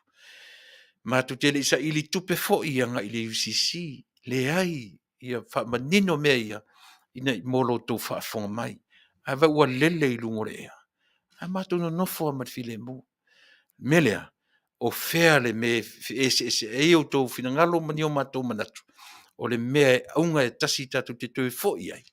Matou te le i saili tupe foi agai i le UCC, leai, ia faamanino mea ia mo lo outou faafofoga mai. Ae vaai ua lele i luga o le ea, ae matou nonofo lava ma le filemu. O le mea lea, o fea le mea e feeseeseai ai outou finagalo ma ni o matou manatu? O le mea e auga e tasi tatou te toe foi ai,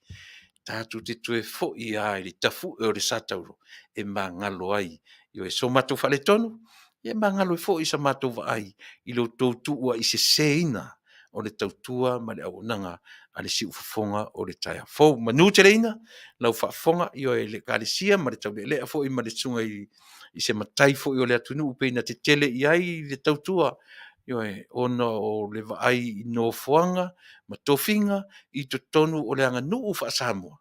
tatou te toe foi lava i le tafue o le sa tauro e magalo ai so matou faaletonu, e magalo ai foi sa matou vaai i lo outou tuuaiseseina o le tautua ma le auaunaga a le siufofoga o le taeao fou. Manuteleina lau faafofoga, ioe, le Ekalesia ma le taulealea foi ma le susuga i se matai foi o le atunuu pei ona tetele i ai le tautua, ioe, ona o le vaai i nofoaga ma tofiga i totonu o le aganuu faa-Samoa,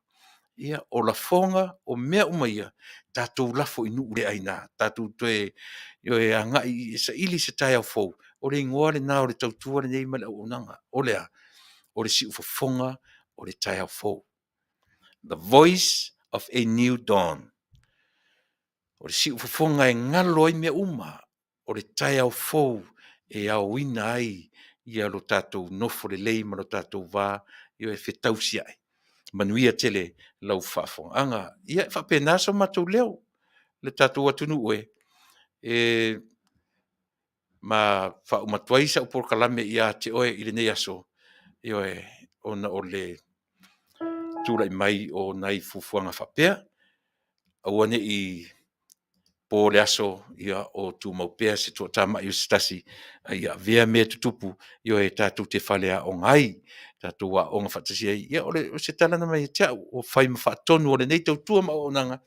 ia, o lafoga, o mea uma ia, tatou lafo i nuu le aina, tatou toe agai e saili se taeao fou. O le igoa lena o le tautua lenei ma le auaunaga. O le a? O le siufofoga o le taeao fou. The Voice of a New Dawn. O le siufofoga e galo ai mea uma, o le taeao fou e aoina ai ia lo tatou nofo lelei ma lo tatou va e fetausiai. Manuia tele lau faafofogaaga. Ia e faapena so matou leo le tatou atunuu e, e ma faauma atu ai sau polokalame ia te oe i lenei aso, ioe, ona o le tulai mai o nai fuafuaga faapea, aua ne i po le aso o tumau pea se toatamai o se tasi, a ia avea mea e tutupu, ioe, tatou te faleaoga ai, tatou aooga faatasi ai. Ia o se tala lena mai ia te au, ua fai ma faatonu o lenei tautua ma auaunaga,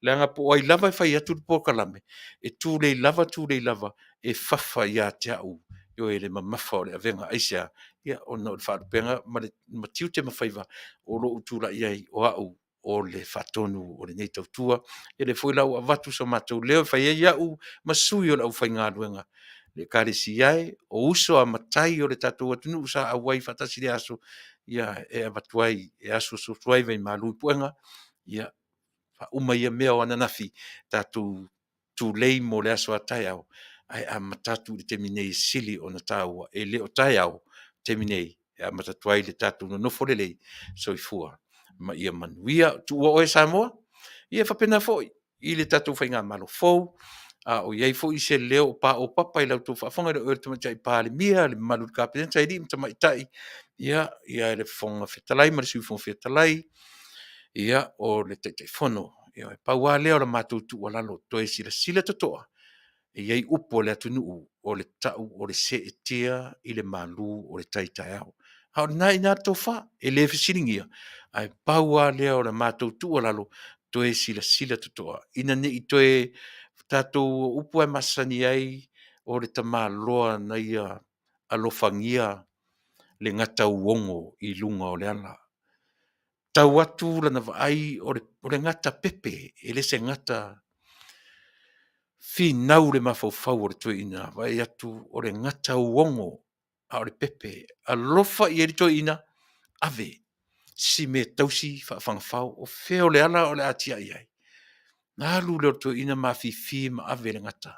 leaga po o ai lava e fai atu le polokalame, e tulei lava tulei lava, e fafa ia te au, ioe, le mamafa o le avega. Aisea? Ia ona o le faalupega ma tiute ma faiva o lo o ou tulai ai o au o le faatonu o lenei tautua. Ia lea foi la ua avatu so matou leo e fai ai au ma sui o le aufaigaluega. Le Ekalesia e, o uso a matai o le tatou atunuu sa auai faatasi i le aso, ia e avatu ai, e asuasu atu ai vaimalu i puega, ia faauma ia mea o ananafi, tatou tulei mo le aso a taeao, ae amata atu i le taimi nei e sili ona taua, e le o taeao, taimi nei e amata atu ai le tatou nonofo lelei, soifua ma ia manuia. Tuua oe Samoa, ia e faapena foi i le tatou faigamalo fou, a o i ai foi se leo o paopapa i la outou faafofoga, e le o le Tamaitai Palemia, le mamalu i le Kapeneta i alii ma tamaitai, ia le Fofoga Fetalai ma le Sui Fofoga Fetalai, ia, o le Taitaifono. Ioe. Pau lava lea o le matou tuualalo, toe silasila totoa, e i ai upu a le atunuu, o le tau o le seetia i le malu o le tai taeao. A o lena e i ina le tofa, e le fesiligia, ae pau lava lea o le matou tuualalo, toe silasila totoa ina ne i toe tatou upu lava e masani ai, o le tamaloa na ia alofagia le gatauogo i luga o le ala. Tau atu lana vaai o le gata pepe, e le se gata finau le mafaufau o le toeaina, vaai atu o le gatauogo a o le pepe. Alofa i ai le toeaina, ave si mea e tausi faafagafao, o fea o le ala o le a tiai ai? Ona alu lea o le toeaina ma afifi ma ave le gata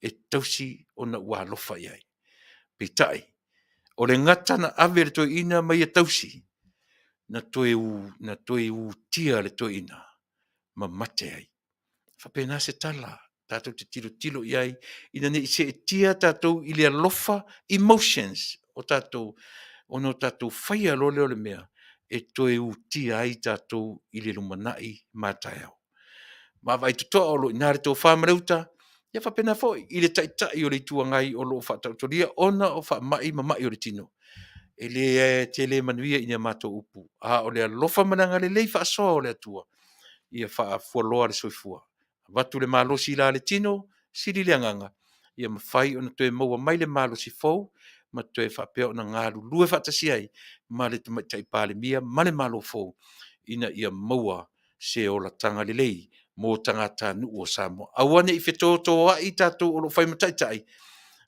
e tausi ona ua alofa i ai. Peitai, o le gata na ave e le toeaina ma ia tausi, na toe utia e le toeaina ma mate ai. E faapena se tala tatou te tilotilo i ai ina ne i seetia tatou i le alofa, emotions o tatou, ona tatou faia loa lea o le mea e toe utia ai tatou i le lumanai ma a taeao. Vaavaai totoa o lo o i ina le tofa ma le uta, ia faapena foi i le Taitai o le Itu Agai o lo o faataotolia ona o faamai ma mai o le tino. E le tele manuia i a matou upu, a o le alofa ma le agalelei faasoa o le Atua, ia faafualoa le soifua, avatu le malosi i la le tino, sili le agaga ia mafai ona toe maua mai le malosi fou ma toe faapea ona galulue faatasi ai ma le Tamaitai Palemia ma le Malo fou ina ia maua se olataga lelei mo tagatanuu o Samoa. Aua ne i fetotoai tatou o lo o fai ma taitai,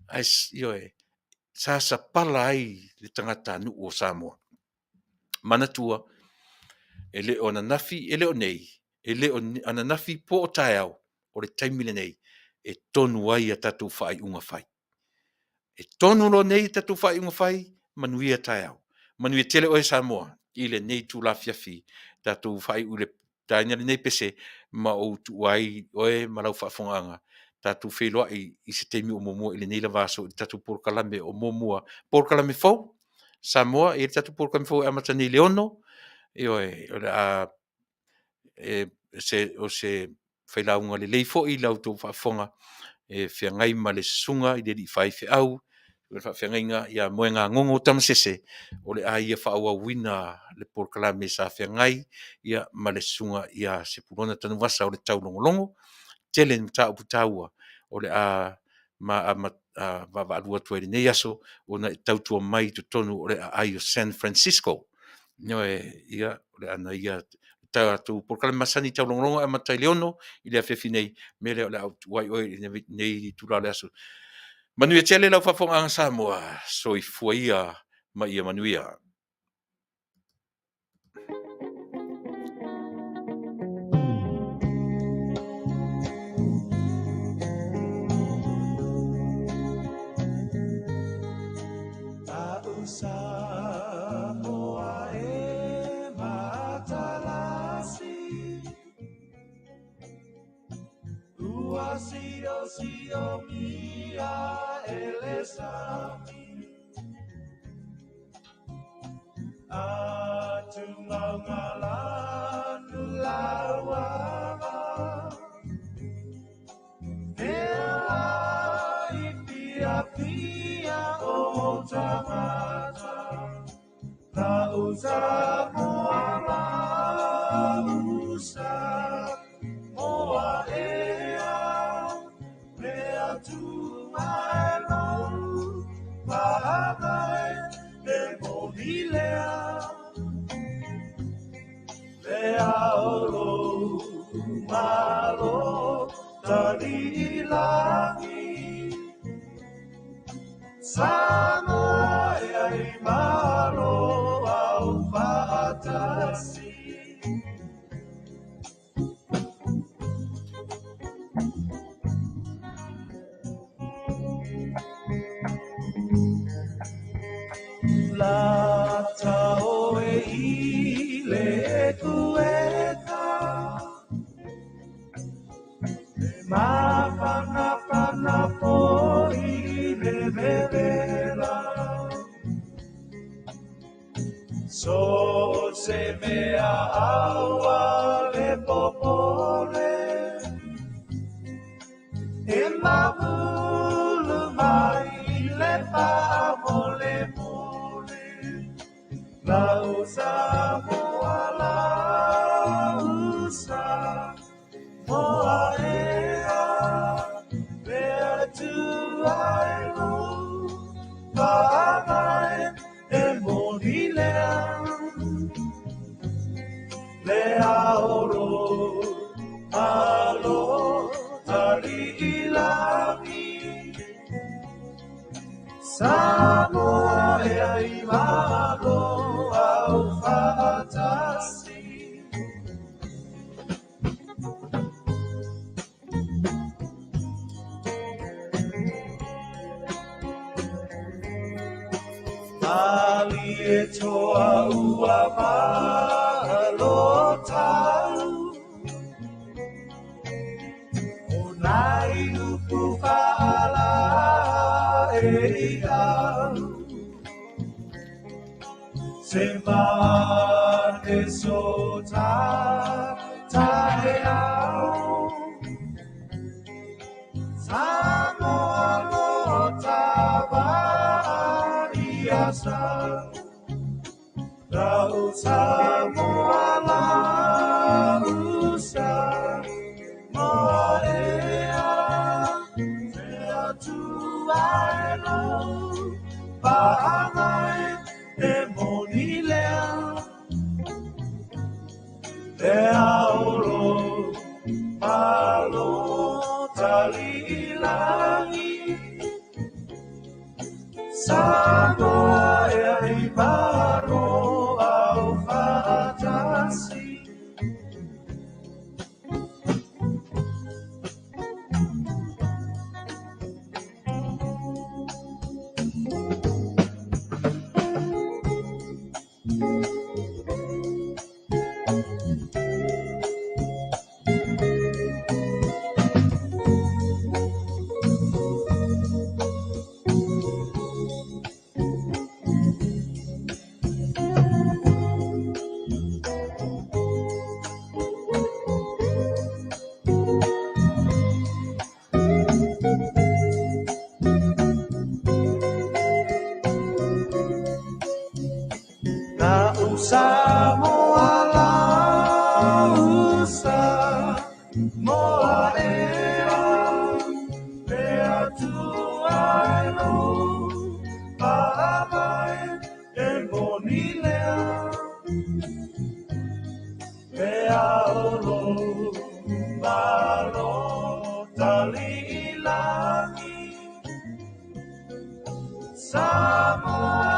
ae ioe, sasapala ai le tagatanuu o Samoa. Manatua, e le o ananafi e le o nei, e le o ananafi po o taeao, o le taimi lenei e tonu ai a tatou faaiuga fai. E tonu loa nei a tatou faaiuga fai, manuia taeao. Manuia tele oe Samoa i lenei itula afiafi. Tatou faaiu i le taina lenei pese ma ou tuua ai oe ma lau faafofogaaga. Tatou feiloai i se taimi o muamua i lenei lava aso i le tatou polokalame o muamua, polokalame fou Samoa. E i ai le tatou polokalame fou e amata nei i le 6:00, ioe, o le a o se failauga lelei foi i la outou faafofoga e feagai ma le Susuga i le Alii Faifeau, le faafeagaiga ia Moegagogo Tamasese, o le a ia faaauauina le polokalame sa feagai ma le Susuga ia Sepulona Tanuvasa o le Taulogologo. Tele ni mataupu taua o le a ma vaavaalua atu ai i lenei aso ona e tautua mai i totonu o le aai o San Francisco. Ioe, ia, o le a ia tatou polokalame masani taulogologo e amata i le 6:00 i le afiafi nei. O le mea lea o le a ou tuua ai oe i lenei itula o le aso. Manuia tele lau faafofogaaga Samoa, soifua ia ma ia manuia. Samoa e ai malo au faatasi. Lata oe i le kueka, e mafanafana foi le vevela. So se mea aua le popole, e mavulu mai le paamole mole. Lau Samoa, lau Samoa ea, le Atua e lou paagae e moni lea. Le aolo malo taliilagi, Samoa e ai malo au faatasi. Mali e toa ua malo tau, o nai upu faala e i au. Se mane so ta tae au, Samoa lo tava ia sa. Lau Samoa, lau Samoa ea, le Atua e lou paagae e moni lea. Le aolo malo taliilagi, Samoa e ai malo au faatasi. Lau Samoa, lau Samoa ea, le Atua e lou paagae e moni lea. Le aolo malo taliilagi, Samoa